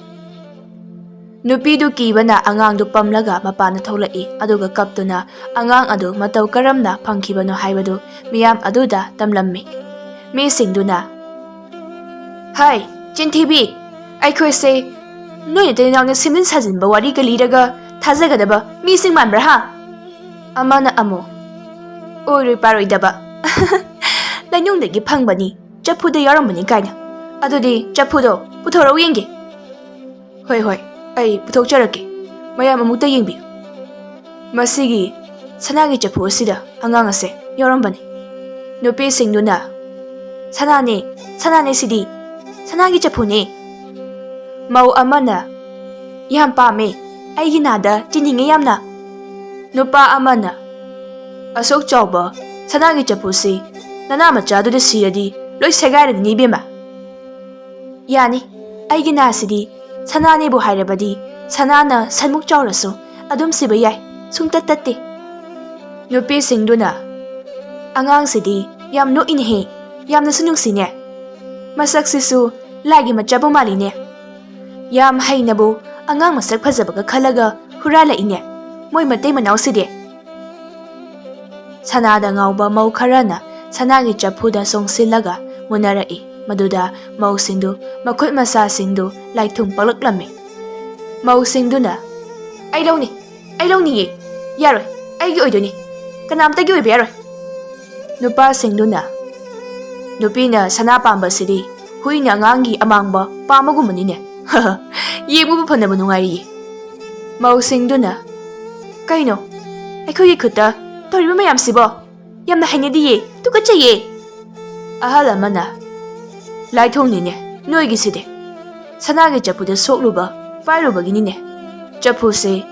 ꯅꯨꯄꯤꯗꯨ ꯀꯤꯕꯅ ꯑꯉꯥꯡꯗꯨ ꯄꯝꯂꯒ ꯃꯄꯥꯟꯗ ꯊꯣꯛꯂꯛꯏ, ꯑꯗꯨꯒ ꯀꯞꯇꯨꯅ ꯑꯉꯥꯡ ꯑꯗꯨ ꯃꯇꯧ ꯀꯔꯝꯅ ꯐꯪꯈꯤꯕꯅꯣ ꯍꯥꯏꯕꯗꯨ ꯃꯤꯌꯥꯝ ꯑꯗꯨꯗ ꯇꯝꯂꯝꯃꯤ꯫ ꯃꯤꯁꯤꯡꯗꯨꯅ, "ꯍꯥꯏ, ꯆꯤꯟꯊꯤꯕꯤ! ꯑꯩꯈꯣꯏꯁꯦ ꯅꯣꯏ ꯅꯇꯩ ꯅꯅꯥꯎꯅ ꯁꯦꯝꯖꯤꯟ ꯁꯥꯖꯤꯟꯕ ꯋꯥꯔꯤꯒ ꯂꯤꯔꯒ ꯊꯥꯖꯒꯗꯕ ꯃꯤꯁꯤꯡ ꯃꯥꯟꯕ꯭ꯔꯥ, ꯍꯥ?" ꯑꯃꯅ ꯑꯃꯨꯛ, "ꯑꯣꯏꯔꯣꯏ ꯄꯥꯔꯣꯏꯗꯕ꯫ ꯂꯩꯅꯨꯡꯗꯒꯤ ꯐꯪꯕꯅꯤ, ꯆꯐꯨꯗ ꯌꯥꯎꯔꯝꯕꯅꯤ" ꯀꯥꯏꯅ꯫ "ꯑꯗꯨꯗꯤ ꯆꯐꯨꯗꯣ ꯄꯨꯊꯣꯔꯛꯎ ꯌꯦꯡꯒꯦ"꯫ "ꯍꯣꯏ, ꯍꯣꯏ, ꯑꯩ ꯄꯨꯊꯣꯛꯆꯔꯛꯀꯦ꯫ ꯃꯌꯥꯝ ꯑꯃꯨꯛꯇ ꯌꯦꯡꯕꯤꯌꯨ꯫ ꯃꯁꯤꯒꯤ ꯁꯅꯥꯒꯤ ꯆꯐꯨ ꯑꯁꯤꯗ ꯑꯉꯥꯡ ꯑꯁꯦ ꯌꯥꯎꯔꯝꯕꯅꯤ"꯫ ꯅꯨꯄꯤꯁꯤꯡꯗꯨꯅ, "ꯁꯅꯥꯅꯦ, ꯁꯅꯥꯅꯦ ꯁꯤꯗꯤ, ꯁꯅꯥꯒꯤ ꯆꯐꯨꯅꯦ"꯫ ꯃꯧ ꯑꯃꯅ, "ꯌꯥꯝ ꯄꯥꯝꯃꯦ, ꯑꯩꯒꯤ ꯅꯥꯗ ꯆꯤꯅꯤꯡꯉꯦ ꯌꯥꯝꯅ"꯫ ꯅꯨꯄꯥ ꯑꯃꯅ, "ꯑꯁꯨꯛ ꯆꯥꯎꯕ ꯁꯅꯥꯒꯤ ꯆꯐꯨꯁꯤ ꯅꯅꯥ ꯃꯆꯥꯗꯨꯗ ꯁꯤꯔꯗꯤ ꯂꯣꯏ ꯁꯦꯒꯥꯏꯔꯅꯤ ꯏꯕꯦꯝꯃ"꯫ "ꯌꯥꯅꯤ, ꯑꯩꯒꯤ ꯅꯥꯁꯤꯗꯤ ꯁꯅꯥꯅꯦꯕꯨ ꯍꯥꯏꯔꯕꯗꯤ, ꯁꯅꯥꯅ ꯁꯟꯃꯨꯛ ꯆꯥꯎꯔꯁꯨ ꯑꯗꯨꯝ ꯁꯤꯕ ꯌꯥꯏ, ꯁꯨꯡꯇꯠ ꯇꯠꯇꯦ"꯫ ꯅꯨꯄꯤꯁꯤꯡꯗꯨꯅ, "ꯑꯉꯥꯡꯁꯤꯗꯤ ꯌꯥꯝ ꯅꯣꯛꯏꯅꯦꯍꯦ, ꯌꯥꯝꯅꯁꯨ ꯅꯨꯡꯁꯤꯅꯦ꯫ ꯃꯁꯛꯁꯤꯁꯨ ꯂꯥꯏꯒꯤ ꯃꯆꯥꯕꯨ ꯃꯥꯜꯂꯤꯅꯦ꯫ ꯌꯥꯝ ꯍꯩꯅꯕꯨ ꯑꯉꯥꯡ ꯃꯁꯛ ꯐꯖꯕꯒ ꯈꯜꯂꯒ ꯍꯨꯔꯥꯜꯂꯛꯏꯅꯦ, ꯃꯣꯏ ꯃꯇꯩ ꯃꯅꯥꯎꯁꯤꯗꯤ"꯫ ꯁꯅꯥꯗ ꯉꯥꯎꯕ ꯃꯧ ꯈꯔꯅ ꯁꯅꯥꯒꯤ ꯆꯐꯨꯗ ꯆꯣꯡꯁꯤꯜꯂꯒ ꯃꯨꯟꯅꯔꯛꯏ꯫ ꯃꯗꯨꯗ ꯃꯧꯁꯤꯡꯗꯨ ꯃꯈꯨꯠ ꯃꯁꯥꯁꯤꯡꯗꯨ ꯂꯥꯏꯊꯨꯡ ꯄꯛꯂꯛꯂꯝꯃꯤ꯫ ꯃꯧꯁꯤꯡꯗꯨꯅ, "ꯑꯩ ꯂꯧꯅꯤ, ꯑꯩ ꯂꯧꯅꯤꯌꯦ꯫ ꯌꯥꯔꯣꯏ, ꯑꯩꯒꯤ ꯑꯣꯏꯗꯣꯏꯅꯤ꯫ ꯀꯅꯥꯝꯇꯒꯤ ꯑꯣꯏꯕ ꯌꯥꯔꯣꯏ"꯫ ꯅꯨꯄꯥꯁꯤꯡꯗꯨꯅ, "ꯅꯨꯄꯤꯅ ꯁꯅꯥ ꯄꯥꯝꯕꯁꯤꯗꯤ ꯍꯨꯏꯅ ꯑꯉꯥꯡꯒꯤ ꯑꯃꯥꯡꯕ ꯄꯥꯝꯕꯒꯨꯝꯕꯅꯤꯅꯦ꯫ ꯌꯦꯡꯕꯕꯨ ꯐꯅꯕ ꯅꯨꯡꯉꯥꯏꯔꯤꯌꯦ"꯫ ꯃꯧꯁꯤꯡꯗꯨꯅ, "ꯀꯩꯅꯣ? ꯑꯩꯈꯣꯏꯒꯤ ꯈꯨꯠꯇ ꯇꯧꯔꯤꯕ ꯃꯌꯥꯝꯁꯤꯕꯣ? ꯌꯥꯝꯅ ꯍꯩꯅꯗꯤꯌꯦ, ꯇꯨꯀꯠꯆꯩꯌꯦ"꯫ ꯑꯍꯜ ꯑꯃꯅ, "ꯂꯥꯏꯊꯣꯡꯅꯤꯅꯦ ꯅꯣꯏꯒꯤꯁꯤꯗꯤ꯫ ꯁꯅꯥꯒꯤ ꯆꯐꯨꯗ ꯁꯣꯛꯂꯨꯕ, ꯄꯥꯏꯔꯨꯕꯒꯤꯅꯤꯅꯦ꯫ ꯆꯐꯨꯁꯦ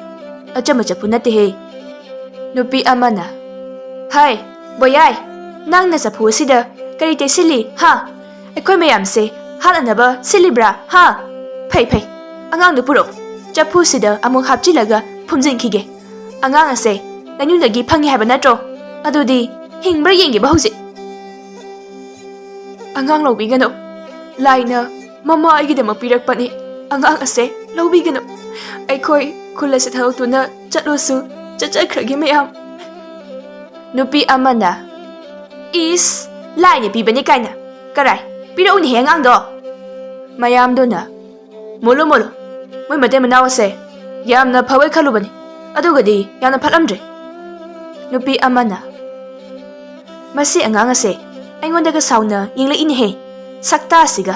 ꯑꯆꯝꯕ ꯆꯐꯨ ꯅꯠꯇꯦꯍꯦ"꯫ ꯅꯨꯄꯤ ꯑꯃꯅ, "ꯍꯥꯏ, ꯕꯣꯌꯥꯏ, ꯅꯪꯅ ꯆꯐꯨ ꯑꯁꯤꯗ ꯀꯔꯤ ꯇꯩꯁꯤꯜꯂꯤ, ꯍꯥ? ꯑꯩꯈꯣꯏ ꯃꯌꯥꯝꯁꯦ ꯍꯥꯠꯅꯅꯕ ꯁꯤꯜꯂꯤꯕ꯭ꯔꯥ, ꯍꯥ? ꯐꯩ, ꯐꯩ, ꯑꯉꯥꯡꯗꯨ ꯄꯨꯔꯛꯎ꯫ ꯆꯐꯨꯁꯤꯗ ꯑꯃꯨꯛ ꯍꯥꯞꯆꯤꯜꯂꯒ ꯐꯨꯝꯖꯤꯟꯈꯤꯒꯦ꯫ ꯑꯉꯥꯡ ꯑꯁꯦ ꯂꯩꯅꯨꯡꯗꯒꯤ ꯐꯪꯉꯤ ꯍꯥꯏꯕ ꯅꯠꯇ꯭ꯔꯣ? ꯑꯗꯨꯗꯤ ꯍꯤꯡꯕ꯭ꯔꯥ ꯌꯦꯡꯒꯦꯕ ꯍꯧꯖꯤꯛ"꯫ "ꯑꯉꯥꯡ ꯂꯧꯕꯤꯒꯅꯨ꯫ ꯂꯥꯏꯅ ꯃꯃꯥ ꯑꯩꯒꯤꯗꯃꯛ ꯄꯤꯔꯛꯄꯅꯤ꯫ ꯑꯉꯥꯡ ꯑꯁꯦ ꯂꯧꯕꯤꯒꯅꯨ"꯫ ꯑꯩꯈꯣꯏ ꯈꯨꯜ ꯑꯁꯤ ꯊꯥꯗꯣꯛꯇꯨꯅ ꯆꯠꯂꯨꯁꯨ ꯆꯠꯆꯈ꯭ꯔꯒꯦ ꯃꯌꯥꯝ꯫ ꯅꯨꯄꯤ ꯑꯃꯅ, "ꯏꯁ, ꯂꯥꯏꯅ ꯄꯤꯕꯅꯤ ꯀꯥꯏꯅ꯫ ꯀꯔꯥꯏ, ꯄꯤꯔꯛꯎꯅꯦꯍꯦ ꯑꯉꯥꯡꯗꯣ!" ꯃꯌꯥꯝꯗꯨꯅ, "ꯃꯣꯂꯨ ꯃꯣꯂꯨ, ꯃꯣꯏ ꯃꯇꯩ ꯃꯅꯥꯎ ꯑꯁꯦ ꯌꯥꯝꯅ ꯐꯕꯣꯏ ꯈꯜꯂꯨꯕꯅꯤ, ꯑꯗꯨꯒꯗꯤ ꯌꯥꯝꯅ ꯐꯠꯂꯝꯗ꯭ꯔꯦ꯫" ꯅꯨꯄꯤ ꯑꯃꯅ, "ꯃꯁꯤ ꯑꯉꯥꯡ ꯑꯁꯦ ꯑꯩꯉꯣꯟꯗꯒ ꯁꯥꯎꯅ ꯌꯦꯡꯂꯛꯏꯅꯦꯍꯦ, ꯁꯛꯇꯥꯁꯤꯒ꯫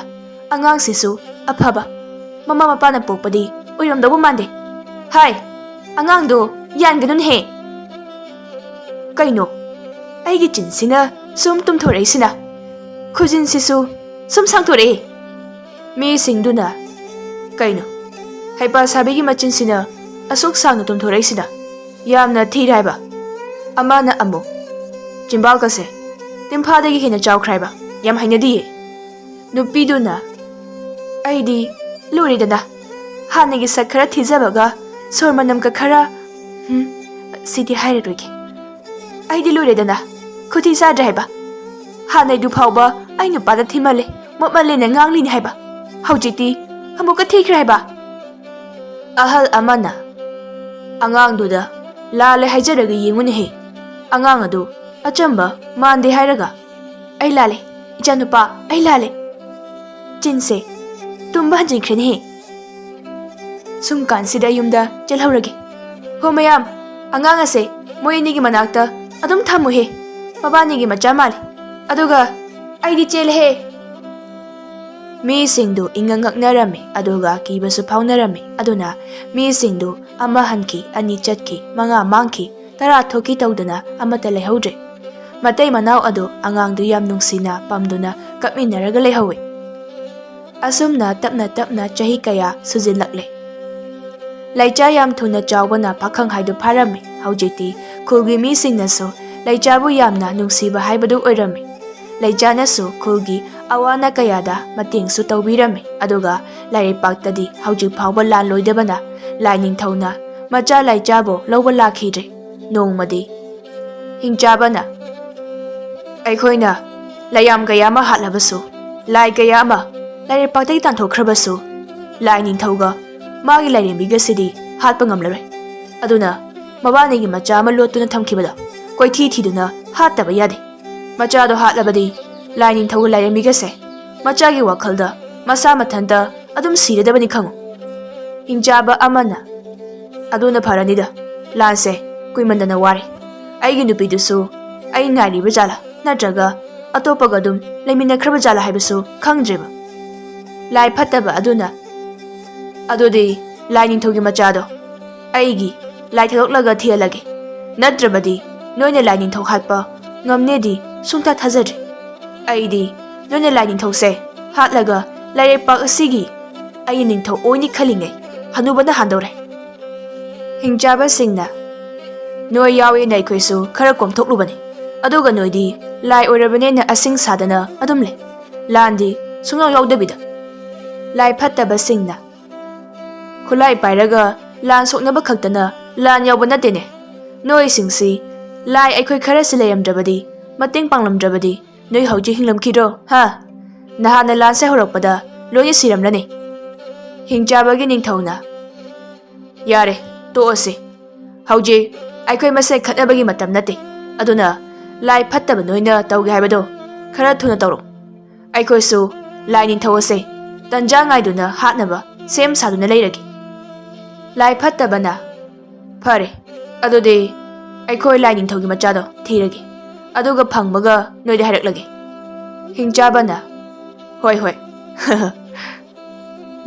ꯑꯉꯥꯡꯁꯤꯁꯨ ꯑꯐꯕ ꯃꯃꯥ ꯃꯄꯥꯅ ꯄꯣꯛꯄꯗꯤ ꯑꯣꯏꯔꯝꯗꯧꯕ ꯃꯥꯟꯗꯦ꯫ ꯍꯥꯏ, ꯑꯉꯥꯡꯗꯣ ꯌꯥꯟꯒꯅꯨꯅꯦꯍꯦ꯫ ꯀꯩꯅꯣ, ꯑꯩꯒꯤ ꯆꯤꯟꯁꯤꯅ ꯁꯨꯝ ꯇꯨꯝꯊꯣꯔꯛꯏꯁꯤꯅ? ꯈꯨꯖꯤꯟꯁꯤꯁꯨ ꯁꯨꯝ ꯁꯥꯡꯊꯣꯔꯛꯏ꯫" ꯃꯤꯁꯤꯡꯗꯨꯅ, "ꯀꯩꯅꯣ, ꯍꯩꯄꯥ ꯁꯥꯕꯤꯒꯤ ꯃꯆꯤꯟꯁꯤꯅ ꯑꯁꯨꯛ ꯁꯥꯡꯅ ꯇꯨꯝꯊꯣꯔꯛꯏꯁꯤꯅ? ꯌꯥꯝꯅ ꯊꯤꯔꯦ ꯍꯥꯏꯕ?" ꯑꯃꯅ ꯑꯃꯨꯛ, "ꯆꯤꯝꯕꯥꯜꯒꯁꯦ ꯇꯤꯝꯐꯥꯗꯒꯤ ꯍꯦꯟꯅ ꯆꯥꯎꯈ꯭ꯔꯦ ꯍꯥꯏꯕ? ꯌꯥꯝ ꯍꯩꯅꯗꯤꯌꯦ꯫" ꯅꯨꯄꯤꯗꯨꯅ, "ꯑꯩꯗꯤ ꯂꯨꯔꯦꯗꯅ, ꯍꯥꯟꯅꯒꯤ ꯁꯛ ꯈꯔ ꯊꯤꯖꯕꯒ ꯁꯣꯔ ꯃꯅꯝꯒ ꯈꯔ, ꯍꯨꯝ, ꯁꯤꯗꯤ ꯍꯥꯏꯔꯔꯣꯏꯒꯦ꯫ ꯑꯩꯗꯤ ꯂꯨꯔꯦꯗꯅ, ꯈꯨꯊꯤ ꯆꯥꯗ꯭ꯔꯦ ꯍꯥꯏꯕ? ꯍꯥꯟꯅꯩꯗꯨ ꯐꯥꯎꯕ ꯑꯩ ꯅꯨꯄꯥꯗ ꯊꯤꯃꯜꯂꯦ, ꯃꯣꯠꯃꯜꯂꯦꯅ ꯉꯥꯡꯂꯤꯅꯦ ꯍꯥꯏꯕ꯫ ꯍꯧꯖꯤꯛꯇꯤ ꯑꯃꯨꯛꯀ ꯊꯤꯈ꯭ꯔꯦ ꯍꯥꯏꯕ?" ꯑꯍꯜ ꯑꯃꯅ ꯑꯉꯥꯡꯗꯨꯗ, "ꯂꯥꯜꯂꯦ ꯍꯥꯏꯖꯔꯒ ꯌꯦꯡꯉꯨꯅꯦꯍꯦ꯫ ꯑꯉꯥꯡ ꯑꯗꯨ ꯑꯆꯝꯕ ꯃꯥꯟꯗꯦ ꯍꯥꯏꯔꯒ꯫ ꯑꯩ ꯂꯥꯜꯂꯦ, ꯏꯆꯥꯅꯨꯄꯥ, ꯑꯩ ꯂꯥꯜꯂꯦ꯫ ꯆꯤꯟꯁꯦ ꯇꯨꯝꯕ ꯍꯟꯖꯤꯟꯈ꯭ꯔꯦꯅꯦꯍꯦ꯫" ꯁꯨꯝ ꯀꯥꯟꯁꯤꯗ ꯌꯨꯝꯗ ꯆꯦꯜꯍꯧꯔꯒꯦ꯫ ꯍꯣ ꯃꯌꯥꯝ, ꯑꯉꯥꯡ ꯑꯁꯦ ꯃꯣꯏ ꯑꯅꯤꯒꯤ ꯃꯅꯥꯛꯇ ꯑꯗꯨꯝ ꯊꯝꯃꯨꯍꯦ꯫ ꯃꯕꯥꯅꯤꯒꯤ ꯃꯆꯥ ꯃꯥꯜꯂꯦ꯫ ꯑꯗꯨꯒ ꯑꯩꯗꯤ ꯆꯦꯜꯂꯦꯍꯦ꯫ ꯃꯤꯁꯤꯡꯗꯨ ꯏꯉꯛ ꯉꯛꯅꯔꯝꯃꯤ, ꯑꯗꯨꯒ ꯀꯤꯕꯁꯨ ꯐꯥꯎꯅꯔꯝꯃꯤ꯫ ꯑꯗꯨꯅ ꯃꯤꯁꯤꯡꯗꯨ ꯑꯃ ꯍꯟꯈꯤ, ꯑꯅꯤ ꯆꯠꯈꯤ, ꯃꯉꯥ ꯃꯥꯡꯈꯤ, ꯇꯔꯥ ꯊꯣꯛꯈꯤ ꯇꯧꯗꯅ ꯑꯃꯠꯇ ꯂꯩꯍꯧꯗ꯭ꯔꯦ꯫ ꯃꯇꯩ ꯃꯅꯥꯎ ꯑꯗꯨ ꯑꯉꯥꯡꯗꯨ ꯌꯥꯝ ꯅꯨꯡꯁꯤꯅ ꯄꯝꯗꯨꯅ ꯀꯞꯃꯤꯟꯅꯔꯒ ꯂꯩꯍꯧꯏ꯫ ꯑꯁꯨꯝꯅ ꯇꯞꯅ ꯇꯞꯅ ꯆꯍꯤ ꯀꯌꯥ ꯁꯨꯖꯤꯜꯂꯛꯂꯦ꯫ ꯂꯩꯆꯥ ꯌꯥꯝ ꯊꯨꯅ ꯆꯥꯎꯕꯅ ꯄꯥꯈꯪ ꯍꯥꯏꯗꯨ ꯐꯥꯔꯝꯃꯤ꯫ ꯍꯧꯖꯤꯛꯇꯤ ꯈꯨꯜꯒꯤ ꯃꯤꯁꯤꯡꯅꯁꯨ ꯂꯩꯆꯥꯕꯨ ꯌꯥꯝꯅ ꯅꯨꯡꯁꯤꯕ ꯍꯥꯏꯕꯗꯨ ꯑꯣꯏꯔꯝꯃꯤ꯫ ꯂꯩꯆꯥꯅꯁꯨ ꯈꯨꯜꯒꯤ ꯑꯋꯥ ꯑꯅꯥ ꯀꯌꯥꯗ ꯃꯇꯦꯡꯁꯨ ꯇꯧꯕꯤꯔꯝꯃꯤ꯫ ꯑꯗꯨꯒ ꯂꯥꯏꯔꯩꯄꯥꯛꯇꯗꯤ ꯍꯧꯖꯤꯛ ꯐꯥꯎꯕ ꯂꯥꯟ ꯂꯣꯏꯗꯕꯅ ꯂꯥꯏꯅꯤꯡꯊꯧꯅ ꯃꯆꯥ ꯂꯩꯆꯥꯕꯨ ꯂꯧꯕ ꯂꯥꯛꯈꯤꯗ꯭ꯔꯦ꯫ ꯅꯣꯡꯃꯗꯤ ꯍꯤꯡꯆꯥꯕꯅ, "ꯑꯩꯈꯣꯏꯅ ꯂꯩꯌꯥꯝ ꯀꯌꯥ ꯑꯃ ꯍꯥꯠꯂꯕꯁꯨ, ꯂꯥꯏ ꯀꯌꯥ ꯑꯃ ꯂꯥꯏꯔꯩꯄꯥꯛꯇꯒꯤ ꯇꯥꯟꯊꯣꯛꯈ꯭ꯔꯕꯁꯨ, ꯂꯥꯏ ꯅꯤꯡꯊꯧꯒ ꯃꯥꯒꯤ ꯂꯥꯏꯔꯦꯝꯕꯤꯒꯁꯤꯗꯤ ꯍꯥꯠꯄ ꯉꯝꯂꯔꯣꯏ꯫ ꯑꯗꯨꯅ ꯃꯕꯥꯅꯤꯒꯤ ꯃꯆꯥ ꯑꯃ ꯂꯣꯠꯇꯨꯅ ꯊꯝꯈꯤꯕꯗꯣ ꯀꯣꯏꯊꯤ ꯊꯤꯗꯨꯅ ꯍꯥꯠꯇꯕ ꯌꯥꯗꯦ꯫ ꯃꯆꯥꯗꯣ ꯍꯥꯠꯂꯕꯗꯤ ꯂꯥꯏ ꯅꯤꯡꯊꯧꯒ ꯂꯥꯏꯔꯦꯝꯕꯤꯒꯁꯦ ꯃꯆꯥꯒꯤ ꯋꯥꯈꯜꯗ ꯃꯁꯥ ꯃꯊꯟꯇ ꯑꯗꯨꯝ ꯁꯤꯔꯗꯕꯅꯤ ꯈꯪꯉꯨ꯫ ꯍꯤꯡꯆꯥꯕ ꯑꯃꯅ, "ꯑꯗꯨꯅ ꯐꯔꯅꯤꯗ, ꯂꯥꯟꯁꯦ ꯀꯨꯏꯃꯟꯗꯅ ꯋꯥꯔꯦ꯫ ꯑꯩꯒꯤ ꯅꯨꯄꯤꯗꯨꯁꯨ ꯑꯩ ꯉꯥꯏꯔꯤꯕ ꯖꯥꯠꯂꯥ, ꯅꯠꯇ꯭ꯔꯒ ꯑꯇꯣꯞꯄꯒ ꯑꯗꯨꯝ ꯂꯩꯃꯤꯟꯅꯈ꯭ꯔꯕ ꯖꯥꯠꯂꯥ ꯍꯥꯏꯕꯁꯨ ꯈꯪꯗ꯭ꯔꯦꯕ"꯫ ꯂꯥꯏ ꯐꯠꯇꯕ ꯑꯗꯨꯅ, "ꯑꯗꯨꯗꯤ ꯂꯥꯏ ꯅꯤꯡꯊꯧꯒꯤ ꯃꯆꯥꯗꯣ ꯑꯩꯒꯤ ꯂꯥꯏ ꯊꯥꯗꯣꯛꯂꯒ ꯊꯤꯍꯜꯂꯒꯦ, ꯅꯠꯇ꯭ꯔꯕꯗꯤ ꯅꯣꯏꯅ ꯂꯥꯏ ꯅꯤꯡꯊꯧ ꯍꯥꯠꯄ ꯉꯝꯅꯦꯗꯤ ꯁꯨꯡꯊꯥ ꯊꯥꯖꯗ꯭ꯔꯦ꯫ ꯑꯩꯗꯤ ꯅꯣꯏꯅ ꯂꯥꯏ ꯅꯤꯡꯊꯧꯁꯦ ꯍꯥꯠꯂꯒ ꯂꯥꯏꯔꯩꯄꯥꯛ ꯑꯁꯤꯒꯤ ꯑꯩꯅ ꯅꯤꯡꯊꯧ ꯑꯣꯏꯅꯤ ꯈꯜꯂꯤꯉꯩ ꯍꯅꯨꯕꯅ ꯍꯥꯟꯗꯧꯔꯦ"꯫ ꯍꯤꯡꯆꯥꯕꯁꯤꯡꯅ, "ꯅꯣꯏ ꯌꯥꯎꯋꯦꯅ ꯑꯩꯈꯣꯏꯁꯨ ꯈꯔ ꯀꯣꯝꯊꯣꯛꯂꯨꯕꯅꯤ, ꯑꯗꯨꯒ ꯅꯣꯏꯗꯤ ꯂꯥꯏ ꯑꯣꯏꯔꯕꯅꯦꯅ ꯑꯁꯤꯡ ꯁꯥꯗꯅ ꯑꯗꯨꯝ ꯂꯩ, ꯂꯥꯟꯗꯤ ꯁꯨꯡꯌꯥꯎ ꯌꯥꯎꯗꯕꯤꯗ"꯫ ꯂꯥꯏ ꯐꯠꯇꯕꯁꯤꯡꯅ, "ꯈꯨꯠꯂꯥꯏ ꯄꯥꯏꯔꯒ ꯂꯥꯟ ꯁꯣꯛꯅꯕ ꯈꯛꯇꯅ ꯂꯥꯟ ꯌꯥꯎꯕ ꯅꯠꯇꯦꯅꯦ꯫ ꯅꯣꯏꯁꯤꯡꯁꯤ ꯂꯥꯏ ꯑꯩꯈꯣꯏ ꯈꯔꯁꯤ ꯂꯩꯔꯝꯗ꯭ꯔꯕꯗꯤ, ꯃꯇꯦꯡ ꯄꯥꯡꯂꯝꯗ꯭ꯔꯕꯗꯤ ꯅꯣꯏ ꯍꯧꯖꯤꯛ ꯍꯤꯡꯂꯝꯈꯤꯗ꯭ꯔꯣ, ꯍꯥ? ꯅꯍꯥꯟꯅ ꯂꯥꯟꯁꯦ ꯍꯧꯔꯛꯄꯗ ꯂꯣꯏꯅ ꯁꯤꯔꯝꯂꯅꯤ"꯫ ꯍꯤꯡꯆꯥꯕꯒꯤ ꯅꯤꯡꯊꯧꯅ, "ꯌꯥꯔꯦ, ꯇꯣꯛꯑꯁꯤ꯫ ꯍꯧꯖꯤꯛ ꯑꯩꯈꯣꯏ ꯃꯁꯦꯟ ꯈꯠꯅꯕꯒꯤ ꯃꯇꯝ ꯅꯠꯇꯦ꯫ ꯑꯗꯨꯅ ꯂꯥꯏ ꯐꯠꯇꯕ ꯅꯣꯏꯅ ꯇꯧꯒꯦ ꯍꯥꯏꯕꯗꯣ ꯈꯔ ꯊꯨꯅ ꯇꯧꯔꯣ꯫ ꯑꯩꯈꯣꯏꯁꯨ ꯂꯥꯏ ꯅꯤꯡꯊꯧ ꯑꯁꯦ ꯇꯟꯖꯥ ꯉꯥꯏꯗꯨꯅ ꯍꯥꯠꯅꯕ ꯁꯦꯝ ꯁꯥꯗꯨꯅ ꯂꯩꯔꯒꯦ"꯫ ꯂꯥꯏ ꯐꯠꯇꯕꯅ, "ꯐꯔꯦ, ꯑꯗꯨꯗꯤ ꯑꯩꯈꯣꯏ ꯂꯥꯏ ꯅꯤꯡꯊꯧꯒꯤ ꯃꯆꯥꯗꯣ ꯊꯤꯔꯒꯦ, ꯑꯗꯨꯒ ꯐꯪꯕꯒ ꯅꯣꯏꯗ ꯍꯥꯏꯔꯛꯂꯒꯦ"꯫ ꯍꯤꯡꯆꯥꯕꯅ, "ꯍꯣꯏ, ꯍꯣꯏ"꯫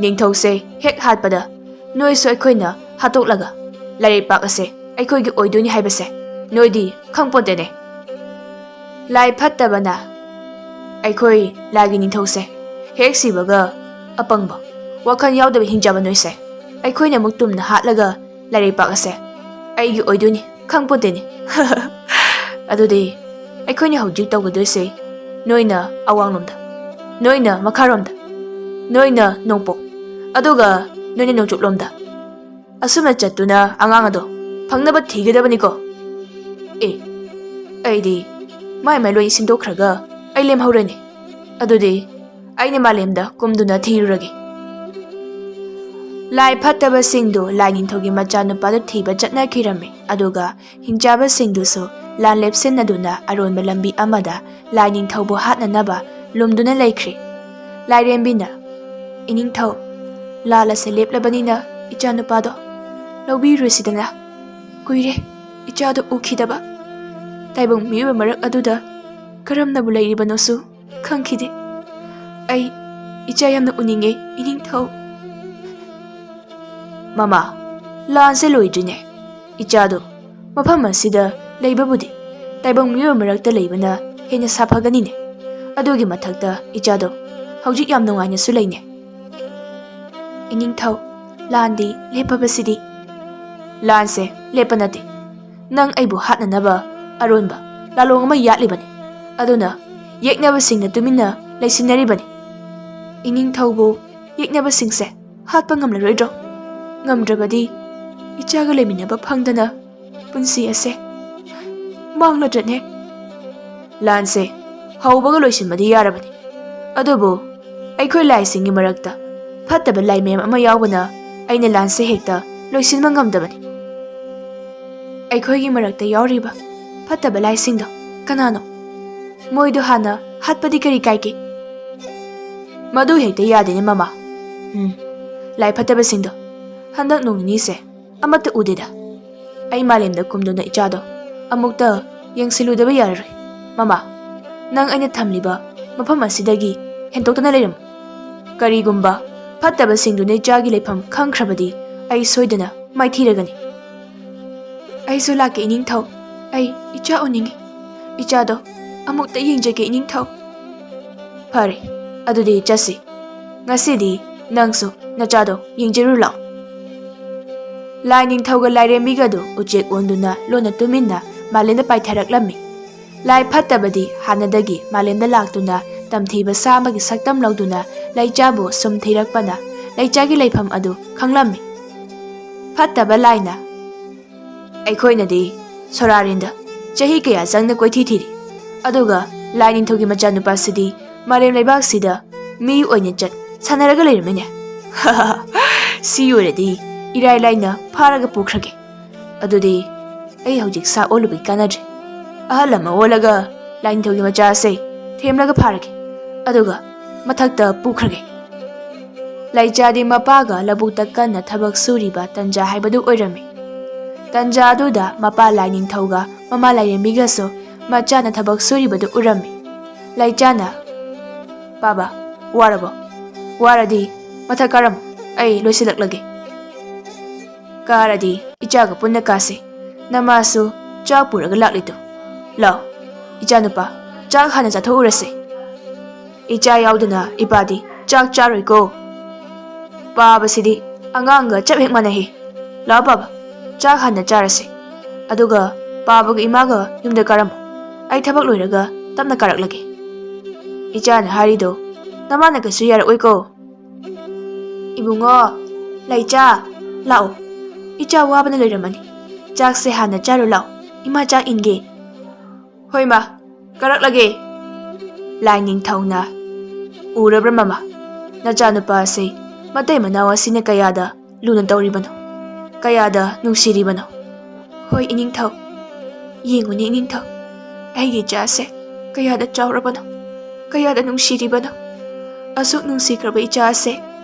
ꯅꯤꯡꯊꯧꯁꯦ ꯍꯦꯛ ꯍꯥꯠꯄꯗ ꯅꯣꯏꯁꯨ ꯑꯩꯈꯣꯏꯅ ꯍꯥꯠꯇꯣꯛꯂꯒ ꯂꯥꯏꯔꯩꯄꯥꯛ ꯑꯁꯦ ꯑꯩꯈꯣꯏꯒꯤ ꯑꯣꯏꯗꯣꯏꯅꯤ ꯍꯥꯏꯕꯁꯦ ꯅꯣꯏꯗꯤ ꯈꯪꯄꯣꯟꯇꯦꯅꯦ꯫ ꯂꯥꯏ ꯐꯠꯇꯕꯅ, "ꯑꯩꯈꯣꯏ ꯂꯥꯏꯒꯤ ꯅꯤꯡꯊꯧꯁꯦ ꯍꯦꯛ ꯁꯤꯕꯒ ꯑꯄꯪꯕ, ꯋꯥꯈꯜ ꯌꯥꯎꯗꯕ ꯍꯤꯡꯆꯥꯕ ꯅꯣꯏꯁꯦ ꯑꯩꯈꯣꯏꯅ ꯑꯃꯨꯛ ꯇꯨꯝꯅ ꯍꯥꯠꯂꯒ ꯂꯥꯏꯔꯩꯄꯥꯛ ꯑꯁꯦ ꯑꯩꯒꯤ ꯑꯣꯏꯗꯣꯏꯅꯤ ꯈꯪꯄꯣꯟꯇꯦꯅꯦ"꯫ ꯑꯗꯨꯗꯤ ꯑꯩꯈꯣꯏꯅ ꯍꯧꯖꯤꯛ ꯇꯧꯒꯗꯣꯏꯁꯦ, ꯅꯣꯏꯅ ꯑꯋꯥꯡꯂꯣꯝꯗ, ꯅꯣꯏꯅ ꯃꯈꯥꯔꯣꯝꯗ, ꯅꯣꯏꯅ ꯅꯣꯡꯄꯣꯛ, ꯑꯗꯨꯒ ꯅꯣꯏꯅ ꯅꯣꯡꯆꯨꯞꯂꯣꯝꯗ꯫ ꯑꯁꯨꯝꯅ ꯆꯠꯇꯨꯅ ꯑꯉꯥꯡ ꯑꯗꯣ ꯐꯪꯅꯕ ꯊꯤꯒꯗꯕꯅꯤꯀꯣ꯫ ꯑꯦ, ꯑꯩꯗꯤ ꯃꯥꯏ ꯃꯥꯏ ꯂꯣꯏ ꯁꯤꯟꯗꯣꯛꯈ꯭ꯔꯒ ꯑꯩ ꯂꯦꯝꯍꯧꯔꯅꯤ꯫ ꯑꯗꯨꯗꯤ ꯑꯩꯅ ꯃꯥꯂꯦꯝꯗ ꯀꯨꯝꯗꯨꯅ ꯊꯤꯔꯨꯔꯒꯦ꯫ ꯂꯥꯏ ꯐꯠꯇꯕꯁꯤꯡꯗꯨ ꯂꯥꯏꯅꯤꯡꯊꯧꯒꯤ ꯃꯆꯥꯅꯨꯄꯥꯗꯨ ꯊꯤꯕ ꯆꯠꯅꯈꯤꯔꯝꯃꯤ꯫ ꯑꯗꯨꯒ ꯍꯤꯡꯆꯥꯕꯁꯤꯡꯗꯨꯁꯨ ꯂꯥꯟ ꯂꯦꯞꯁꯤꯟꯅꯗꯨꯅ ꯑꯔꯣꯟꯕ ꯂꯝꯕꯤ ꯑꯃꯗ ꯂꯥꯏꯅꯤꯡꯊꯧꯕꯨ ꯍꯥꯠꯅꯅꯕ ꯂꯨꯝꯗꯨꯅ ꯂꯩꯈ꯭ꯔꯦ꯫ ꯂꯥꯏꯔꯦꯝꯕꯤꯅ, "ꯏꯅꯤꯡꯊꯧ, ꯂꯥꯜ ꯑꯁꯦ ꯂꯦꯞꯂꯕꯅꯤꯅ ꯏꯆꯥꯅꯨꯄꯥꯗꯣ ꯂꯧꯕꯤꯔꯨꯁꯤꯗꯅ꯫ ꯀꯨꯏꯔꯦ ꯏꯆꯥꯗꯣ ꯎꯈꯤꯗꯕ꯫ ꯇꯥꯏꯕꯪ ꯃꯤꯑꯣꯏꯕ ꯃꯔꯛ ꯑꯗꯨꯗ ꯀꯔꯝꯅꯕꯨ ꯂꯩꯔꯤꯕꯅꯣꯁꯨ ꯈꯪꯈꯤꯗꯦ꯫ ꯑꯩ ꯏꯆꯥ ꯌꯥꯝꯅ ꯎꯅꯤꯡꯉꯦ, ꯏꯅꯤꯡꯊꯧ꯫" "ꯃꯃꯥ, ꯂꯥꯟꯁꯦ ꯂꯣꯏꯗ꯭ꯔꯤꯅꯦ꯫ ꯏꯆꯥꯗꯣ ꯃꯐꯝ ꯑꯁꯤꯗ ꯂꯩꯕꯕꯨꯗꯤ ꯇꯥꯏꯕꯪ ꯃꯤꯑꯣꯏ ꯃꯔꯛꯇ ꯂꯩꯕꯅ ꯍꯦꯟꯅ ꯁꯥꯐꯒꯅꯤꯅꯦ꯫ ꯑꯗꯨꯒꯤ ꯃꯊꯛꯇ ꯏꯆꯥꯗꯣ ꯍꯧꯖꯤꯛ ꯌꯥꯝ ꯅꯨꯡꯉꯥꯏꯅꯁꯨ ꯂꯩꯅꯦ꯫" "ꯏꯅꯤꯡꯊꯧ, ꯂꯥꯟꯗꯤ ꯂꯦꯞꯄꯕꯁꯤꯗꯤ?" "ꯂꯥꯟꯁꯦ ꯂꯦꯞꯄ ꯅꯠꯇꯦ꯫ ꯅꯪ ꯑꯩꯕꯨ ꯍꯥꯠꯅꯅꯕ ꯑꯔꯣꯟꯕ ꯂꯥꯂꯣꯡ ꯑꯃ ꯌꯥꯠꯂꯤꯕꯅꯤ꯫ ꯑꯗꯨꯅ ꯌꯦꯛꯅꯕꯁꯤꯡꯅ ꯇꯨꯃꯤꯟꯅ ꯂꯩꯁꯤꯟꯅꯔꯤꯕꯅꯤ꯫" "ꯏꯅꯤꯡꯊꯧꯕꯨ ꯌꯦꯛꯅꯕꯁꯤꯡꯁꯦ ꯍꯥꯠꯄ ꯉꯝꯂꯔꯣꯏꯗ꯭ꯔꯣ? ꯉꯝꯗ꯭ꯔꯕꯗꯤ ꯏꯆꯥꯒ ꯂꯩꯃꯤꯟꯅꯕ ꯐꯪꯗꯅ ꯄꯨꯟꯁꯤ ꯑꯁꯦ ꯃꯥꯡꯂꯗ꯭ꯔꯅꯦ?" "ꯂꯥꯟꯁꯦ ꯍꯧꯕꯒ ꯂꯣꯏꯁꯤꯟꯕꯗꯤ ꯌꯥꯔꯕꯅꯤ꯫ ꯑꯗꯨꯕꯨ ꯑꯩꯈꯣꯏ ꯂꯥꯏꯁꯤꯡꯒꯤ ꯃꯔꯛꯇ ꯐꯠꯇꯕ ꯂꯥꯏ ꯃꯌꯥꯝ ꯑꯃ ꯌꯥꯎꯕꯅ ꯑꯩꯅ ꯂꯥꯟꯁꯦ ꯍꯦꯛꯇ ꯂꯣꯏꯁꯤꯟꯕ ꯉꯝꯗꯕꯅꯤ꯫" "ꯑꯩꯈꯣꯏꯒꯤ ꯃꯔꯛꯇ ꯌꯥꯎꯔꯤꯕ ꯐꯠꯇꯕ ꯂꯥꯏꯁꯤꯡꯗꯣ ꯀꯅꯥꯅꯣ? ꯃꯣꯏꯗꯣ ꯍꯥꯟꯅ ꯍꯥꯠꯄꯗꯤ ꯀꯔꯤ ꯀꯥꯏꯒꯦ?" "ꯃꯗꯨ ꯍꯦꯛꯇ ꯌꯥꯗꯦꯅꯦ, ꯃꯃꯥ꯫ ꯎꯝ, ꯂꯥꯏ ꯐꯠꯇꯕꯁꯤꯡꯗꯣ ꯍꯟꯗꯛ ꯅꯣꯡ ꯅꯤꯅꯤꯁꯦ ꯑꯃꯠꯇ ꯎꯗꯦꯗ꯫ ꯑꯩ ꯃꯥꯂꯦꯝꯗ ꯀꯨꯝꯗꯨꯅ ꯏꯆꯥꯗꯣ ꯑꯃꯨꯛꯇ ꯌꯦꯡꯁꯤꯜꯂꯨꯗꯕ ꯌꯥꯔꯔꯣꯏ꯫ ꯃꯃꯥ, ꯅꯪ ꯑꯩꯅ ꯊꯝꯂꯤꯕ ꯃꯐꯝ ꯑꯁꯤꯗꯒꯤ ꯍꯦꯟꯗꯣꯛꯇꯅ ꯂꯩꯔꯝꯃꯨ꯫ ꯀꯔꯤꯒꯨꯝꯕ ꯐꯠꯇꯕꯁꯤꯡꯗꯨꯅ ꯏꯆꯥꯒꯤ ꯂꯩꯐꯝ ꯈꯪꯈ꯭ꯔꯕꯗꯤ ꯑꯩ ꯁꯣꯏꯗꯅ ꯃꯥꯏꯊꯤꯔꯒꯅꯤ꯫" "ꯑꯩꯁꯨ ꯂꯥꯛꯀꯦ, ꯏꯅꯤꯡꯊꯧ꯫ ꯑꯩ ꯏꯆꯥ ꯎꯅꯤꯡꯉꯤ꯫ ꯏꯆꯥꯗꯣ ꯑꯃꯨꯛꯇ ꯌꯦꯡꯖꯒꯦ, ꯏꯅꯤꯡꯊꯧ꯫" "ꯐꯔꯦ, ꯑꯗꯨꯗꯤ ꯆꯠꯁꯤ꯫ ꯉꯁꯤꯗꯤ ꯅꯪꯁꯨ ꯅꯆꯥꯗꯣ ꯌꯦꯡꯖꯔꯨ ꯂꯥꯛꯑꯣ꯫" ꯂꯥꯏ ꯅꯤꯡꯊꯧꯒ ꯂꯥꯏꯔꯦꯝꯕꯤꯒꯗꯨ ꯎꯆꯦꯛ ꯑꯣꯟꯗꯨꯅ ꯂꯣꯟꯅ ꯇꯨꯃꯤꯟꯅ ꯃꯥꯂꯦꯝꯗ ꯄꯥꯏꯊꯔꯛꯂꯝꯃꯤ꯫ ꯂꯥꯏ ꯐꯠꯇꯕꯗꯤ ꯍꯥꯟꯅꯗꯒꯤ ꯃꯥꯂꯦꯝꯗ ꯂꯥꯛꯇꯨꯅ ꯇꯝꯊꯤꯕ ꯁꯥ ꯑꯃꯒꯤ ꯁꯛꯇꯝ ꯂꯧꯗꯨꯅ ꯂꯩꯆꯥꯕꯨ ꯁꯨꯝ ꯊꯤꯔꯛꯄꯅ ꯂꯩꯆꯥꯒꯤ ꯂꯩꯐꯝ ꯑꯗꯨ ꯈꯪꯂꯝꯃꯤ꯫ ꯐꯠꯇꯕ ꯂꯥꯏꯅ, "ꯑꯩꯈꯣꯏꯅꯗꯤ ꯁꯣꯔꯥꯔꯦꯟꯗ ꯆꯍꯤ ꯀꯌꯥ ꯆꯪꯅ ꯀꯣꯏꯊꯤ ꯊꯤꯔꯤ, ꯑꯗꯨꯒ ꯂꯥꯏ ꯅꯤꯡꯊꯧꯒꯤ ꯃꯆꯥꯅꯨꯄꯥꯁꯤꯗꯤ ꯃꯥꯂꯦꯝ ꯂꯩꯕꯥꯛꯁꯤꯗ ꯃꯤ ꯑꯣꯏꯅ ꯆꯠ ꯁꯥꯟꯅꯔꯒ ꯂꯩꯔꯝꯃꯤꯅꯦ꯫" ꯁꯤ ꯑꯣꯏꯔꯗꯤ ꯏꯔꯥꯏ ꯂꯥꯏꯅ ꯐꯥꯔꯒ ꯄꯨꯈ꯭ꯔꯒꯦ꯫ ꯑꯗꯨꯗꯤ ꯑꯩ ꯍꯧꯖꯤꯛ ꯁꯥ ꯑꯣꯜꯂꯨꯕꯒꯤ ꯀꯥꯟꯅꯗ꯭ꯔꯦ꯫ ꯑꯍꯜ ꯑꯃ ꯑꯣꯜꯂꯒ ꯂꯥꯏꯅꯤꯡꯊꯧꯒꯤ ꯃꯆꯥꯁꯦ ꯊꯦꯝꯂꯒ ꯐꯥꯔꯒꯦ꯫ ꯑꯗꯨꯒ ꯃꯊꯛꯇ ꯄꯨꯈ꯭ꯔꯒꯦ꯫ ꯂꯩꯆꯥꯗꯤ ꯃꯄꯥꯒ ꯂꯧꯕꯨꯛꯇ ꯀꯟꯅ ꯊꯕꯛ ꯁꯨꯔꯤꯕ ꯇꯟꯖꯥ ꯍꯥꯏꯕꯗꯨ ꯑꯣꯏꯔꯝꯃꯤ꯫ ꯇꯟꯖꯥ ꯑꯗꯨꯗ ꯃꯄꯥ ꯂꯥꯏꯅꯤꯡꯊꯧꯒ ꯃꯃꯥ ꯂꯥꯏꯔꯦꯝꯕꯤꯒꯁꯨ ꯃꯆꯥꯅ ꯊꯕꯛ ꯁꯨꯔꯤꯕꯗꯨ ꯎꯔꯝꯃꯤ꯫ ꯂꯩꯆꯥꯅ, "ꯄꯥꯕ, ꯋꯥꯔꯕꯣ? ꯋꯥꯔꯗꯤ ꯃꯊꯛ ꯀꯥꯔꯝꯃꯨ, ꯑꯩ ꯂꯣꯏꯁꯤꯜꯂꯛꯂꯒꯦ꯫" "ꯀꯥꯔꯗꯤ ꯏꯆꯥꯒ ꯄꯨꯟꯅ ꯀꯥꯁꯤ꯫ ꯅꯃꯥꯁꯨ ꯆꯥꯛ ꯄꯨꯔꯒ ꯂꯥꯛꯂꯤꯗꯨ꯫ ꯂꯥꯛꯑꯣ, ꯏꯆꯥꯅꯨꯄꯥ, ꯆꯥꯛ ꯍꯥꯟꯅ ꯆꯥꯊꯣꯛꯎꯔꯁꯤ꯫" "ꯏꯆꯥ ꯌꯥꯎꯗꯅ ꯏꯄꯥꯗꯤ ꯆꯥꯛ ꯆꯥꯔꯣꯏꯀꯣ꯫" "ꯄꯥꯕꯁꯤꯗꯤ ꯑꯉꯥꯡꯒ ꯆꯞ ꯍꯦꯛ ꯃꯥꯟꯅꯩ꯫ ꯂꯥꯛꯑꯣ ꯄꯥꯕ, ꯆꯥꯛ ꯍꯥꯟꯅ ꯆꯥꯔꯁꯤ꯫ ꯑꯗꯨꯒ ꯄꯥꯕꯒ ꯏꯃꯥꯒ ꯌꯨꯝꯗ ꯀꯥꯔꯝꯃꯨ꯫ ꯑꯩ ꯊꯕꯛ ꯂꯣꯏꯔꯒ ꯇꯞꯅ ꯀꯥꯔꯛꯂꯒꯦ꯫" "ꯏꯆꯥꯅ ꯍꯥꯏꯔꯤꯗꯣ ꯅꯃꯥꯅ ꯀꯩꯁꯨ ꯌꯥꯔꯛꯑꯣꯏꯀꯣ꯫" "ꯏꯕꯨꯡꯉꯣ, ꯂꯩꯆꯥ, ꯂꯥꯛꯑꯣ꯫ ꯏꯆꯥ ꯋꯥꯕꯅ ꯂꯣꯏꯔꯝꯃꯅꯤ꯫ ꯆꯥꯛꯁꯦ ꯍꯥꯟꯅ ꯆꯥꯔꯨ ꯂꯥꯛꯑꯣ꯫ ꯏꯃꯥ ꯆꯥꯛ ꯏꯟꯒꯦ꯫" "ꯍꯣꯏ ꯃꯥ, ꯀꯥꯔꯛꯂꯒꯦ꯫" ꯂꯥꯏꯅꯤꯡꯊꯧꯅ, "ꯎꯔꯕ꯭ꯔꯥ ꯃꯃꯥ? ꯅꯆꯥꯅꯨꯄꯥ ꯑꯁꯤ ꯃꯇꯩ ꯃꯅꯥꯎ ꯑꯁꯤꯅ ꯀꯌꯥꯗ ꯂꯨꯅ ꯇꯧꯔꯤꯕꯅꯣ, ꯀꯌꯥꯗ ꯅꯨꯡꯁꯤꯔꯤꯕꯅꯣ꯫" "ꯍꯣꯏ ꯏꯅꯤꯡꯊꯧ, ꯌꯦꯡꯉꯨꯅꯦ ꯏꯅꯤꯡꯊꯧ, ꯑꯩꯒꯤ ꯏꯆꯥꯁꯦ ꯀꯌꯥꯗ ꯆꯥꯎꯔꯕꯅꯣ, ꯀꯌꯥꯗ ꯅꯨꯡꯁꯤꯔꯤꯕꯅꯣ꯫ ꯑꯁꯨꯛ ꯅꯨꯡꯁꯤꯈ꯭ꯔꯕ ꯏꯆꯥ ꯑꯁꯦ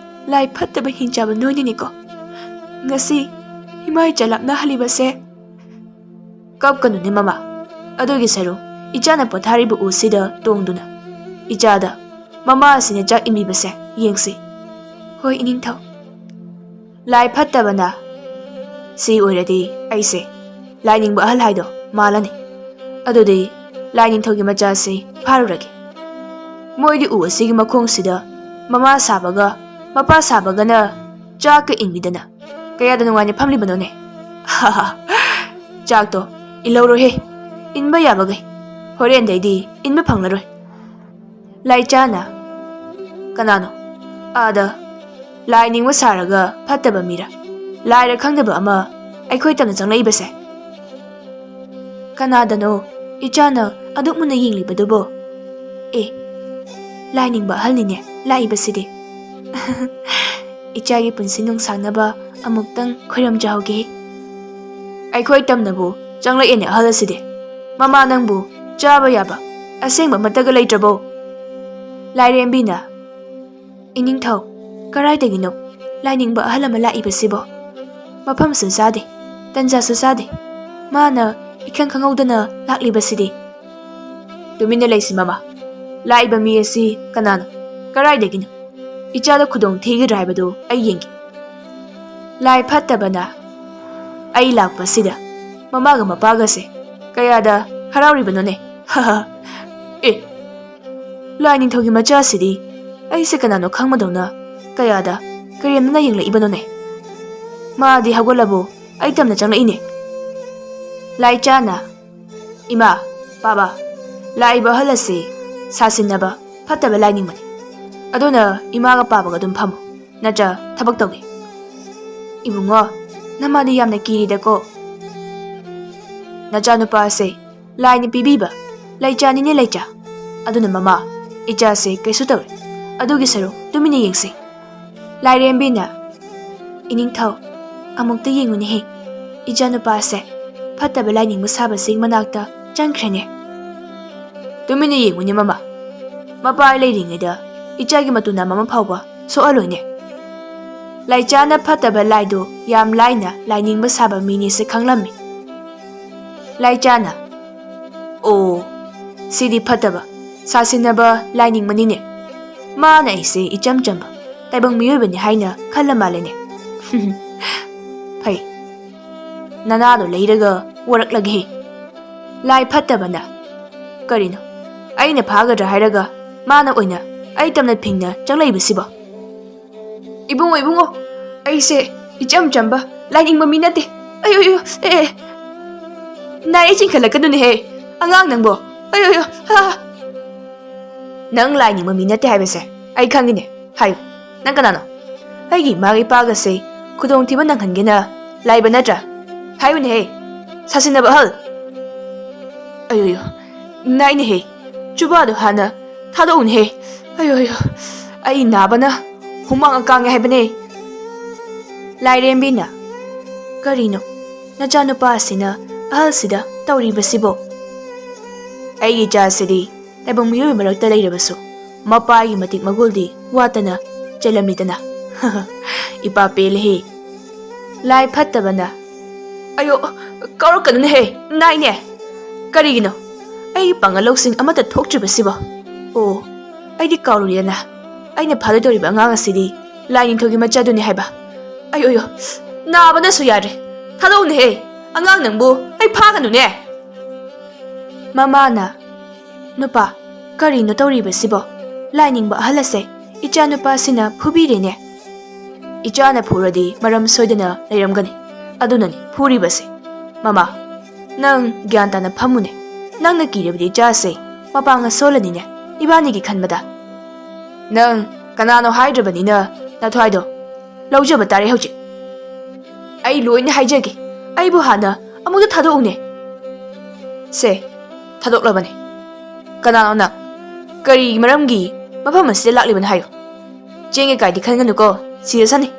ꯂꯥꯏ ꯐꯠꯇꯕ ꯍꯤꯡꯆꯥꯕ ꯅꯣꯏꯅꯅꯤꯀꯣ ꯉꯁꯤ ꯏꯃꯥ ꯏꯆꯥ ꯂꯥꯞꯅꯍꯜꯂꯤꯕꯁꯦ꯫" "ꯀꯞꯀꯅꯨꯅꯦ ꯃꯃꯥ, ꯑꯗꯨꯒꯤ ꯁꯔꯨꯛ ꯏꯆꯥꯅ ꯄꯣꯊꯥꯔꯤꯕ ꯎꯁꯤꯗ ꯇꯣꯡꯗꯨꯅ ꯏꯆꯥꯗ ꯃꯃꯥ ꯑꯁꯤꯅ ꯆꯥꯛ ꯏꯟꯕꯤꯕꯁꯦ ꯌꯦꯡꯁꯤ꯫" "ꯍꯣꯏ ꯏꯅꯤꯡꯊꯧ꯫" "ꯂꯥꯏ ꯐꯠꯇꯕꯅ ꯁꯤ ꯑꯣꯏꯔꯗꯤ ꯑꯩꯁꯦ ꯂꯥꯏꯅꯤꯡꯕ ꯑꯍꯜ ꯍꯥꯏꯗꯣ ꯃꯥꯜꯂꯅꯤ꯫ ꯑꯗꯨꯗꯤ ꯂꯥꯏꯅꯤꯡꯊꯧꯒꯤ ꯃꯆꯥꯁꯤ ꯐꯥꯔꯨꯔꯒꯦ꯫ ꯃꯣꯏꯗꯤ ꯎ ꯑꯁꯤꯒꯤ ꯃꯈꯣꯡꯁꯤꯗ ꯃꯃꯥ ꯁꯥꯕꯒ ꯃꯄꯥ ꯁꯥꯕꯒꯅ ꯆꯥꯛꯀ ꯏꯟꯕꯤꯗꯅ ꯀꯌꯥꯗ ꯅꯨꯡꯉꯥꯏꯅ ꯐꯝꯂꯤꯕꯅꯣꯅꯦ꯫" "ꯆꯥꯛꯇꯣ ꯏꯜꯍꯧꯔꯣꯍꯦ, ꯏꯟꯕ ꯌꯥꯕꯈꯩ꯫ ꯍꯣꯔꯦꯟꯗꯩꯗꯤ ꯏꯟꯕ ꯐꯪꯂꯔꯣꯏ꯫" ꯂꯥꯏꯆꯥꯅ, "ꯀꯅꯥꯅꯣ ꯑꯥꯗ ꯂꯥꯏ ꯅꯤꯡꯕ ꯁꯥꯔꯒ ꯐꯠꯇꯕ ꯃꯤꯔ, ꯂꯥꯏꯔ ꯈꯪꯗꯕ ꯑꯃ ꯑꯩꯈꯣꯏ ꯇꯝꯅ ꯆꯪꯂꯛꯏꯕꯁꯦ?" "ꯀꯅꯥꯗꯅꯣ ꯏꯆꯥꯅ ꯑꯗꯨꯛ ꯃꯨꯟꯅ ꯌꯦꯡꯂꯤꯕꯗꯨꯕꯣ? ꯑꯦ, ꯂꯥꯏ ꯅꯤꯡꯕ ꯑꯍꯜꯅꯤꯅꯦ ꯂꯥꯛꯏꯕꯁꯤꯗꯤ꯫" ꯏꯆꯥꯒꯤ ꯄꯨꯟꯁꯤ ꯅꯨꯡꯁꯥꯡꯅꯕ ꯑꯃꯨꯛꯇꯪ ꯈꯣꯏꯔꯝꯖꯍꯧꯒꯦ꯫ ꯑꯩꯈꯣꯏ ꯇꯝꯅꯕꯨ ꯆꯪꯂꯛꯑꯦꯅꯦ ꯑꯍꯜ ꯑꯁꯤꯗꯤ꯫ ꯃꯃꯥ ꯅꯪꯕꯨ ꯆꯥꯕ ꯌꯥꯕ ꯑꯁꯦꯡꯕ ꯑꯃꯠꯇꯒ ꯂꯩꯇ꯭ꯔꯕꯣ? ꯂꯥꯏꯔꯦꯝꯕꯤꯅ, "ꯏꯅꯤꯡꯊꯧ, ꯀꯔꯥꯏꯗꯒꯤꯅꯣ ꯂꯥꯏꯅꯤꯡꯕ ꯑꯍꯜ ꯑꯃ ꯂꯥꯛꯏꯕꯁꯤꯕꯣ? ꯃꯐꯝꯁꯨ ꯆꯥꯗꯦ, ꯇꯟꯖꯥꯁꯨ ꯆꯥꯗꯦ꯫ ꯃꯥꯅ ꯏꯈꯪ ꯈꯪꯍꯧꯗꯅ ꯂꯥꯛꯂꯤꯕꯁꯤꯗꯤ?" "ꯇꯨꯃꯤꯟꯅ ꯂꯩꯁꯤ ꯃꯃꯥ꯫ ꯂꯥꯛꯏꯕ ꯃꯤ ꯑꯁꯤ ꯀꯅꯥꯅꯣ? ꯀꯔꯥꯏꯗꯒꯤꯅꯣ? ꯏꯆꯥꯗ ꯈꯨꯗꯣꯡ ꯊꯤꯒꯗ꯭ꯔꯥ ꯍꯥꯏꯕꯗꯨ ꯑꯩ ꯌꯦꯡꯒꯦ꯫" ꯂꯥꯏ ꯐꯠꯇꯕꯅ, "ꯑꯩ ꯂꯥꯛꯄꯁꯤꯗ ꯃꯃꯥꯒ ꯃꯄꯥꯒꯁꯦ ꯀꯌꯥꯗ ꯍꯔꯥꯎꯔꯤꯕꯅꯣꯅꯦ꯫ ꯍꯥ ꯍꯥ꯫ ꯑꯦ, ꯂꯥꯏ ꯅꯤꯡꯊꯧꯒꯤ ꯃꯆꯥꯁꯤꯗꯤ ꯑꯩꯁꯦ ꯀꯅꯥꯅꯣ ꯈꯪꯕꯗꯧꯅ ꯀꯌꯥꯗ ꯀꯔꯦꯝꯅꯅ ꯌꯦꯡꯂꯛꯏꯕꯅꯣꯅꯦ꯫ ꯃꯥꯗꯤ ꯍꯧꯒꯠꯂꯕꯨ ꯑꯩ ꯇꯝꯅ ꯆꯪꯂꯛꯏꯅꯦ꯫" ꯂꯥꯏꯆꯥꯅ, "ꯏꯃꯥ, ꯄꯥꯕ, ꯂꯥꯛꯏꯕ ꯑꯍꯜ ꯑꯁꯤ ꯁꯥꯁꯤꯟꯅꯕ ꯐꯠꯇꯕ ꯂꯥꯏꯅꯤꯡꯕꯅꯤ꯫ ꯑꯗꯨꯅ ꯏꯃꯥꯒ ꯄꯥꯕꯒ ꯑꯗꯨꯝ ꯐꯝꯃꯨ, ꯅꯠꯇ꯭ꯔ ꯊꯕꯛ ꯇꯧꯒꯦ꯫" "ꯏꯕꯨꯡꯉꯣ, ꯅꯃꯥꯗꯤ ꯌꯥꯝꯅ ꯀꯤꯔꯤꯗꯀꯣ꯫ ꯅꯆꯥꯅꯨꯄꯥ ꯑꯁꯦ ꯂꯥꯏꯅ ꯄꯤꯕꯤꯕ ꯂꯩꯆꯥꯅꯤꯅꯦ ꯂꯩꯆꯥ꯫ ꯑꯗꯨꯅ ꯃꯃꯥ, ꯏꯆꯥꯁꯦ ꯀꯩꯁꯨ ꯇꯧꯔꯣꯏ꯫ ꯑꯗꯨꯒꯤ ꯁꯔꯨꯛ ꯇꯨꯃꯤꯟꯅ ꯌꯦꯡꯁꯤ꯫" ꯂꯥꯏꯔꯦꯝꯕꯤꯅ, "ꯏꯅꯤꯡꯊꯧ, ꯑꯃꯨꯛꯇ ꯌꯦꯡꯉꯨꯅꯦꯍꯦ, ꯏꯆꯥꯅꯨꯄꯥꯁꯦ ꯐꯠꯇꯕ ꯂꯥꯏꯅꯤꯡꯕ ꯁꯥꯕꯁꯤꯡ ꯃꯅꯥꯛꯇ ꯆꯪꯈ꯭ꯔꯦꯅꯦ꯫" "ꯇꯨꯃꯤꯟꯅ ꯌꯦꯡꯉꯨꯅꯦ ꯃꯃꯥ, ꯃꯄꯥ ꯂꯩꯔꯤꯉꯩꯗ ꯏꯆꯥꯒꯤ ꯃꯇꯨ ꯅꯥꯝ ꯑꯃ ꯐꯥꯎꯕ ꯁꯣꯛꯍꯜꯂꯣꯏꯅꯦ꯫" ꯂꯥꯏꯆꯥꯅ ꯐꯠꯇꯕ ꯂꯥꯏꯗꯣ ꯌꯥꯝ ꯂꯥꯏꯅ ꯂꯥꯏꯅꯤꯡꯕ ꯁꯥꯕ ꯃꯤꯅꯤꯁꯦ ꯈꯪꯂꯝꯃꯤ꯫ ꯂꯥꯏꯆꯥꯅ, "ꯑꯣ, ꯁꯤꯗꯤ ꯐꯠꯇꯕ, ꯁꯥꯁꯤꯟꯅꯕ ꯂꯥꯏꯅꯤꯡꯕꯅꯤꯅꯦ꯫ ꯃꯥꯅ ꯑꯩꯁꯦ ꯏꯆꯝ ꯆꯝꯕ ꯇꯥꯏꯕꯪ ꯃꯤꯑꯣꯏꯕꯅꯤ ꯍꯥꯏꯅ ꯈꯜꯂ ꯃꯥꯜꯂꯦꯅꯦ꯫" "ꯐꯩ, ꯅꯅꯥꯗꯣ ꯂꯩꯔꯒ ꯋꯥꯔꯛꯂꯒꯦ꯫" ꯂꯥꯏ ꯐꯠꯇꯕꯅ, "ꯀꯔꯤꯅꯣ, ꯑꯩꯅ ꯐꯥꯒꯗ꯭ꯔꯥ ꯍꯥꯏꯔꯒ ꯃꯥꯅ ꯑꯣꯏꯅ ꯑꯩ ꯇꯝꯅ ꯐꯤꯡꯅ ꯆꯪꯂꯛꯏꯕꯁꯤꯕꯣ?" "ꯏꯕꯨꯡꯉꯣ, ꯏꯕꯨꯡꯉꯣ, ꯑꯩꯁꯦ ꯏꯆꯝ ꯆꯝꯕ ꯂꯥꯏꯅꯤꯡꯕ ꯃꯤ ꯅꯠꯇꯦ꯫ ꯑꯌꯣ, ꯑꯌꯣ, ꯑꯦ, ꯑꯦ꯫ ꯅꯥꯏ ꯆꯤꯡꯈꯠꯂꯛꯀꯅꯨꯅꯦꯍꯦ, ꯑꯉꯥꯡ ꯅꯪꯕꯣ꯫ ꯑꯌꯣ, ꯑꯌꯣ, ꯍꯥ, ꯍꯥ꯫ ꯅꯪ ꯂꯥꯏꯅꯤꯡꯕ ꯃꯤ ꯅꯠꯇꯦ ꯍꯥꯏꯕꯁꯦ ꯑꯩ ꯈꯪꯉꯤꯅꯦ꯫ ꯍꯥꯏꯌꯨ, ꯅꯪ ꯀꯅꯥꯅꯣ? ꯑꯩꯒꯤ ꯏꯃꯥꯒ ꯏꯄꯥꯒꯁꯦ ꯈꯨꯗꯣꯡꯊꯤꯕ ꯅꯪꯍꯟꯒꯦꯅ ꯂꯥꯏꯕ ꯅꯠꯇ꯭ꯔꯥ? ꯍꯥꯏꯌꯨꯅꯦꯍꯦ, ꯁꯥꯁꯤꯟꯅꯕ ꯑꯍꯜ꯫" "ꯑꯌꯣ, ꯑꯌꯣ, ꯅꯥꯏꯅꯦꯍꯦ, ꯆꯨꯕꯥꯗꯣ ꯍꯥꯟꯅ ꯊꯥꯗꯣꯛꯎꯅꯦꯍꯦ꯫ ꯑꯌꯣ, ꯑꯌꯣ, ꯑꯩ ꯅꯥꯕꯅ ꯍꯨꯃꯥꯡ ꯀꯥꯡꯉꯦ ꯍꯥꯏꯕꯅꯦ꯫ ꯂꯥꯏꯔꯦꯝꯕꯤꯅ, "ꯀꯔꯤꯅꯣ ꯅꯆꯥꯅꯨꯄꯥ ꯑꯁꯤꯅ ꯑꯍꯜꯁꯤꯗ ꯇꯧꯔꯤꯕꯁꯤꯕꯣ?" "ꯑꯩꯒꯤ ꯏꯆꯥꯁꯤꯗꯤ ꯇꯥꯏꯕꯪ ꯃꯤꯑꯣꯏꯕ ꯃꯔꯛꯇ ꯂꯩꯔꯕꯁꯨ ꯃꯄꯥꯒꯤ ꯃꯇꯤꯛ ꯃꯒꯨꯜꯗꯤ ꯋꯥꯠꯇꯅ ꯆꯦꯜꯂꯝꯃꯤꯗꯅ꯫" "ꯏꯄꯥ ꯄꯦꯜꯂꯦꯍꯦ꯫" ꯂꯥꯏ ꯐꯠꯇꯕꯅ, "ꯑꯌꯣ, ꯀꯧꯔꯛꯀꯅꯨꯅꯦꯍꯦ, ꯅꯥꯏꯅꯦ꯫ ꯀꯔꯤꯒꯤꯅꯣ ꯑꯩꯒꯤ ꯄꯥꯡꯒꯜ ꯂꯧꯁꯤꯡ ꯑꯃꯠꯇ ꯊꯣꯛꯇ꯭ꯔꯤꯕꯁꯤꯕꯣ? ꯑꯣ, ꯑꯩꯗꯤ ꯀꯥꯎꯔꯨꯔꯦꯅ꯫ ꯑꯩꯅ ꯐꯥꯗꯣꯏꯗꯧꯔꯤꯕ ꯑꯉꯥꯡ ꯑꯁꯤꯗꯤ ꯂꯥꯏ ꯅꯤꯡꯊꯧꯒꯤ ꯃꯆꯥꯗꯨꯅꯤ ꯍꯥꯏꯕ꯫ ꯑꯌꯣ, ꯑꯌꯣ, ꯅꯥꯕꯅꯁꯨ ꯌꯥꯗ꯭ꯔꯦ꯫ ꯊꯥꯗꯣꯛꯎꯅꯦꯍꯦ, ꯑꯉꯥꯡ ꯅꯪꯕꯨ ꯑꯩ ꯐꯥꯒꯅꯨꯅꯦ꯫" ꯃꯃꯥꯅ, "ꯅꯨꯄꯥ, ꯀꯔꯤꯅꯣ ꯇꯧꯔꯤꯕꯁꯤꯕꯣ? ꯂꯥꯏ ꯅꯤꯡꯕ ꯑꯍꯜ ꯑꯁꯦ ꯏꯆꯥꯅꯨꯄꯥꯁꯤꯅ ꯐꯨꯕꯤꯔꯦꯅꯦ꯫" "ꯏꯆꯥꯅ ꯐꯨꯔꯗꯤ ꯃꯔꯝ ꯁꯣꯏꯗꯅ ꯂꯩꯔꯝꯒꯅꯤ, ꯑꯗꯨꯅꯅꯤ ꯐꯨꯔꯤꯕꯁꯦ꯫ ꯃꯃꯥ, ꯅꯪ ꯒ꯭ꯌꯥꯟ ꯇꯥꯅ ꯐꯝꯃꯨꯅꯦ꯫ ꯅꯪꯅ ꯀꯤꯔꯕꯗꯤ ꯏꯆꯥꯁꯦ ꯃꯄꯥꯡꯒ ꯁꯣꯜꯂꯅꯤꯅꯦ, ꯏꯕꯥꯅꯤꯒꯤ ꯈꯟꯕꯗ꯫ ꯅꯪ ꯀꯅꯥꯅꯣ ꯍꯥꯏꯗ꯭ꯔꯕꯅꯤꯅ ꯅꯊ꯭ꯋꯥꯏꯗꯣ ꯂꯧꯖꯕ ꯇꯥꯔꯦ ꯍꯧꯖꯤꯛ꯫ ꯑꯩ ꯂꯣꯏꯅ ꯍꯥꯏꯖꯒꯦ꯫ ꯑꯩꯕꯨ ꯍꯥꯟꯅ ꯑꯃꯨꯛꯇ ꯊꯥꯗꯣꯛꯎꯅꯦ꯫" "ꯁꯦ, ꯊꯥꯗꯣꯛꯂꯕꯅꯦ꯫ ꯀꯅꯥꯅꯣ ꯅꯪ? ꯀꯔꯤ ꯃꯔꯝꯒꯤ ꯃꯐꯝ ꯑꯁꯤꯗ ꯂꯥꯛꯂꯤꯕꯅꯣ ꯍꯥꯏꯌꯨ꯫ ꯆꯦꯡꯒꯦ ꯀꯥꯏꯗꯤ ꯈꯟꯒꯅꯨꯀꯣ, ꯁꯤꯔꯁꯅꯤ꯫"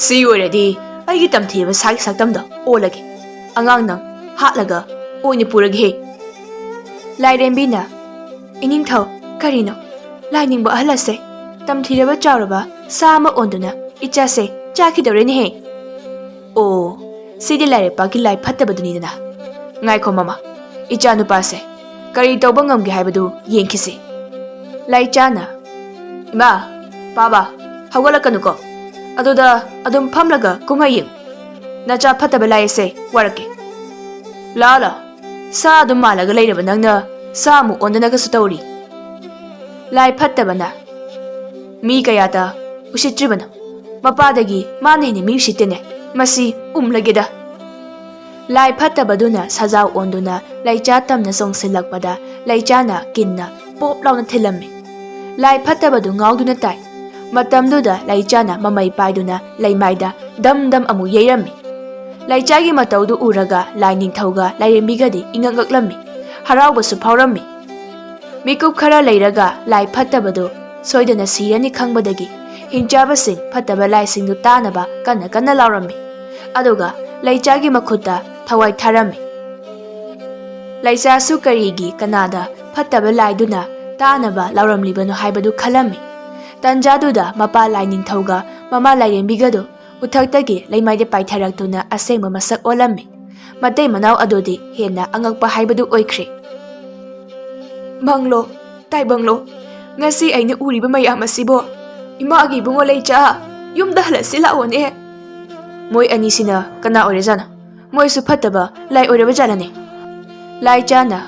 "ꯁꯤ ꯑꯣꯏꯔꯗꯤ ꯑꯩꯒꯤ ꯇꯝꯊꯤꯔꯕ ꯁꯥꯒꯤ ꯁꯛꯇꯝꯗꯣ ꯑꯣꯜꯂꯒꯦ꯫ ꯑꯉꯥꯡ ꯅꯪ ꯍꯥꯠꯂꯒ ꯑꯣꯏꯅ ꯄꯨꯔꯒꯦꯍꯦ꯫" ꯂꯥꯏꯔꯦꯝꯕꯤꯅ, "ꯏꯅꯤꯡꯊꯧ, ꯀꯔꯤꯅꯣ? ꯂꯥꯏꯅꯤꯡꯕ ꯑꯍꯜ ꯑꯁꯦ ꯇꯝꯊꯤꯔꯕ ꯆꯥꯎꯔꯕ ꯁꯥ ꯑꯃ ꯑꯣꯟꯗꯨꯅ ꯏꯆꯥꯁꯦ ꯆꯥꯈꯤꯗꯧꯔꯦꯅꯦꯍꯦ꯫" "ꯑꯣ, ꯁꯤꯗꯤ ꯂꯥꯏꯔꯩꯄꯥꯛꯀꯤ ꯂꯥꯏ ꯐꯠꯇꯕꯗꯨꯅꯤꯗꯅ꯫ ꯉꯥꯏꯈꯣ ꯃꯃꯥ, ꯏꯆꯥ ꯅꯨꯄꯥꯁꯦ ꯀꯔꯤ ꯇꯧꯕ ꯉꯝꯒꯦ ꯍꯥꯏꯕꯗꯨ ꯌꯦꯡꯈꯤꯁꯤ꯫" ꯂꯥꯏꯆꯥꯅ, "ꯏꯃꯥ, ꯄꯥꯕ, ꯍꯧꯒꯠꯂꯛꯀꯅꯨꯀꯣ꯫ ꯑꯗꯨꯗ ꯑꯗꯨꯝ ꯐꯝꯂꯒ ꯀꯨꯝꯍꯩ ꯌꯦꯡꯉꯨ꯫ ꯅꯆꯥ ꯐꯠꯇꯕ ꯂꯥꯏ ꯑꯁꯦ ꯋꯥꯔꯛꯀꯦ꯫ ꯂꯥ ꯂꯥ, ꯁꯥ ꯑꯗꯨꯝ ꯃꯥꯜꯂꯒ ꯂꯩꯔꯕ ꯅꯪꯅ ꯁꯥ ꯑꯃꯨꯛ ꯑꯣꯟꯗꯅꯒꯁꯨ ꯇꯧꯔꯤ꯫" ꯂꯥꯏ ꯐꯠꯇꯕꯅ, "ꯃꯤ ꯀꯌꯥꯗ ꯎꯁꯤꯠꯇ꯭ꯔꯤꯕꯅꯣ? ꯃꯄꯥꯗꯒꯤ ꯃꯥꯅ ꯍꯦꯟꯅ ꯃꯤ ꯎꯁꯤꯠꯇꯦꯅꯦ꯫ ꯃꯁꯤ ꯎꯝꯂꯒꯦꯗ꯫" ꯂꯥꯏ ꯐꯠꯇꯕꯗꯨꯅ ꯁꯖꯥꯎ ꯑꯣꯟꯗꯨꯅ ꯂꯩꯆꯥ ꯇꯝꯅ ꯆꯣꯡꯁꯤꯜꯂꯛꯄꯗ ꯂꯩꯆꯥꯅ ꯀꯤꯟꯅ ꯄꯣꯞ ꯂꯥꯎꯅ ꯊꯤꯜꯂꯝꯃꯤ꯫ ꯂꯥꯏ ꯐꯠꯇꯕꯗꯨ ꯉꯥꯎꯗꯨꯅ ꯇꯥꯏ꯫ ꯃꯇꯝꯗꯨꯗ ꯂꯩꯆꯥꯅ ꯃꯃꯩ ꯄꯥꯏꯗꯨꯅ ꯂꯩꯃꯥꯏꯗ ꯗꯝ ꯗꯝ ꯑꯃꯨꯛ ꯌꯩꯔꯝꯃꯤ꯫ ꯂꯩꯆꯥꯒꯤ ꯃꯇꯧꯗꯨ ꯎꯔꯒ ꯂꯥꯏ ꯅꯤꯡꯊꯧꯒ ꯂꯥꯏꯔꯦꯝꯕꯤꯒꯗꯤ ꯏꯉꯛ ꯉꯛꯂꯝꯃꯤ꯫ ꯍꯔꯥꯎꯕꯁꯨ ꯐꯥꯎꯔꯝꯃꯤ꯫ ꯃꯤꯀꯨꯞ ꯈꯔ ꯂꯩꯔꯒ ꯂꯥꯏ ꯐꯠꯇꯕꯗꯨ ꯁꯣꯏꯗꯅ ꯁꯤꯔꯅꯤ ꯈꯪꯕꯗꯒꯤ ꯍꯤꯡꯆꯥꯕꯁꯤꯡ ꯐꯠꯇꯕ ꯂꯥꯏꯁꯤꯡꯗꯨ ꯇꯥꯅꯕ ꯀꯟꯅ ꯀꯟꯅ ꯂꯥꯎꯔꯝꯃꯤ꯫ ꯑꯗꯨꯒ ꯂꯩꯆꯥꯒꯤ ꯃꯈꯨꯠꯇ ꯊꯋꯥꯏ ꯊꯥꯔꯝꯃꯤ꯫ ꯂꯩꯆꯥꯁꯨ ꯀꯔꯤꯒꯤ ꯀꯅꯥꯗ ꯐꯠꯇꯕ ꯂꯥꯏꯗꯨꯅ ꯇꯥꯅꯕ ꯂꯥꯎꯔꯝꯂꯤꯕꯅꯣ ꯍꯥꯏꯕꯗꯨ ꯈꯜꯂꯝꯃꯤ꯫ ꯇꯟꯖꯥꯗꯨꯗ ꯃꯄꯥ ꯂꯥꯏꯅꯤꯡꯊꯧꯒ ꯃꯃꯥ ꯂꯥꯏꯔꯦꯝꯕꯤꯒꯗꯨ ꯎꯊꯛꯇꯒꯤ ꯂꯩꯃꯥꯏꯗ ꯄꯥꯏꯊꯔꯛꯇꯨꯅ ꯑꯁꯦꯡꯕ ꯃꯁꯛ ꯑꯣꯜꯂꯝꯃꯤ꯫ ꯃꯇꯩ ꯃꯅꯥꯎ ꯑꯗꯨꯗꯤ ꯍꯦꯟꯅ ꯑꯉꯛꯄ ꯍꯥꯏꯕꯗꯨ ꯑꯣꯏꯈ꯭ꯔꯦ꯫ "ꯃꯪꯂꯣ, ꯇꯥꯏꯕꯪꯂꯣ, ꯉꯁꯤ ꯑꯩꯅ ꯎꯔꯤꯕ ꯃꯌꯥꯝ ꯑꯁꯤꯕꯣ? ꯏꯃꯥꯒꯤ ꯏꯕꯨꯡꯉꯣ ꯂꯩꯆꯥ, ꯌꯨꯝꯗ ꯍꯜꯂꯁꯤ ꯂꯥꯛꯑꯣꯅꯦ꯫" "ꯃꯣꯏ ꯑꯅꯤꯁꯤꯅ ꯀꯅꯥ ꯑꯣꯏꯔꯖꯥꯠꯅꯣ? ꯃꯣꯏꯁꯨ ꯐꯠꯇꯕ ꯂꯥꯏ ꯑꯣꯏꯔꯕ ꯖꯥꯠꯂꯅꯦ?" ꯂꯥꯏꯆꯥꯅ,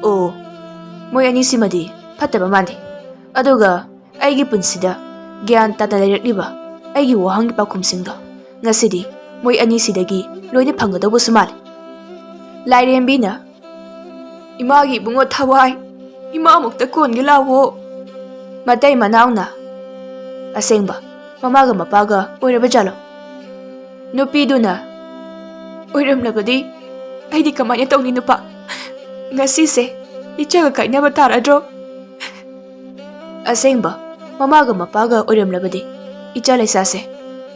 "ꯑꯣ, ꯃꯣꯏ ꯑꯅꯤꯁꯤꯃꯗꯤ ꯐꯠꯇꯕ ꯃꯥꯟꯗꯦ꯫ ꯑꯗꯨꯒ ꯑꯩꯒꯤ ꯄꯨꯟꯁꯤꯗ ꯒ꯭ꯌꯥꯟ ꯇꯥꯅ ꯂꯩꯔꯛꯂꯤꯕ ꯑꯩꯒꯤ ꯋꯥꯍꯪꯒꯤ ꯄꯥꯎꯈꯨꯝꯁꯤꯡꯗꯣ ꯉꯁꯤꯗꯤ ꯃꯣꯏ ꯑꯅꯤꯁꯤꯗꯒꯤ ꯂꯣꯏꯅ ꯐꯪꯒꯗꯧꯕꯁꯨ ꯃꯥꯜꯂꯤ꯫" ꯂꯥꯏꯔꯦꯝꯕꯤꯅ, "ꯏꯃꯥꯒꯤ ꯏꯕꯨꯡꯉꯣ ꯊꯋꯥꯏ, ꯏꯃꯥꯃꯨꯛꯇ ꯀꯣꯟꯒꯦ ꯂꯥꯛꯑꯣ꯫" ꯃꯇꯩ ꯃꯅꯥꯎꯅ, "ꯑꯁꯦꯡꯕ ꯃꯃꯥꯒ ꯃꯄꯥꯒ ꯑꯣꯏꯔꯕ ꯖꯥꯠꯂꯣ?" ꯅꯨꯄꯤꯗꯨꯅ, "ꯑꯣꯏꯔꯝꯂꯕꯗꯤ ꯑꯩꯗꯤ ꯀꯃꯥꯏꯅ ꯇꯧꯅꯤ ꯅꯨꯄꯥ? ꯉꯁꯤꯁꯦ ꯏꯆꯥꯒ ꯀꯥꯏꯅꯕ ꯇꯥꯔꯗ꯭ꯔꯣ?" "ꯑꯁꯦꯡꯕ ꯃꯃꯥꯒ ꯃꯄꯥꯒ ꯑꯣꯏꯔꯝꯂꯕꯗꯤ ꯏꯆꯥ ꯂꯩꯆꯥꯁꯦ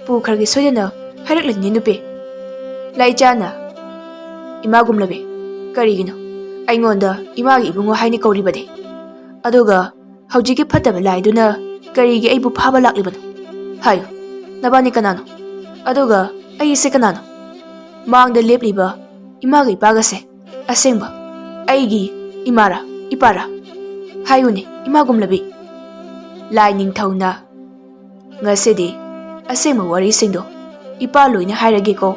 ꯄꯨꯈ꯭ꯔꯒꯦ ꯁꯣꯏꯗꯅ ꯍꯥꯏꯔꯛꯂꯅꯤ ꯅꯨꯄꯤ꯫" ꯂꯩꯆꯥꯅ, "ꯏꯃꯥ ꯒꯨꯝꯂꯕꯤ, ꯀꯔꯤꯒꯤꯅꯣ ꯑꯩꯉꯣꯟꯗ ꯏꯃꯥꯒꯤ ꯏꯕꯨꯡꯉꯣ ꯍꯥꯏꯅ ꯀꯧꯔꯤꯕꯗꯤ? ꯑꯗꯨꯒ ꯍꯧꯖꯤꯛꯀꯤ ꯐꯠꯇꯕ ꯂꯥꯏꯗꯨꯅ ꯀꯔꯤꯒꯤ ꯑꯩꯕꯨ ꯐꯥꯕ ꯂꯥꯛꯂꯤꯕꯅꯣ? ꯍꯥꯏꯌꯨ, ꯅꯕꯥꯅꯤ ꯀꯅꯥꯅꯣ? ꯑꯗꯨꯒ ꯑꯩꯁꯦ ꯀꯅꯥꯅꯣ? ꯃꯥꯡꯗ ꯂꯦꯞꯂꯤꯕ ꯏꯃꯥꯒ ꯏꯄꯥꯒꯁꯦ ꯑꯁꯦꯡꯕ ꯑꯩꯒꯤ ꯏꯃꯥꯔꯥ, ꯏꯄꯥꯔꯥ? ꯍꯥꯏꯌꯨꯅꯦ, ꯏꯃꯥ ꯒꯨꯝꯂꯕꯤ꯫" ꯂꯥꯏ ꯅꯤꯡꯊꯧꯅ, "ꯉꯁꯤꯗꯤ ꯑꯁꯦꯡꯕ ꯋꯥꯔꯤꯁꯤꯡꯗꯣ ꯏꯄꯥ ꯂꯣꯏꯅ ꯍꯥꯏꯔꯒꯦꯀꯣ꯫"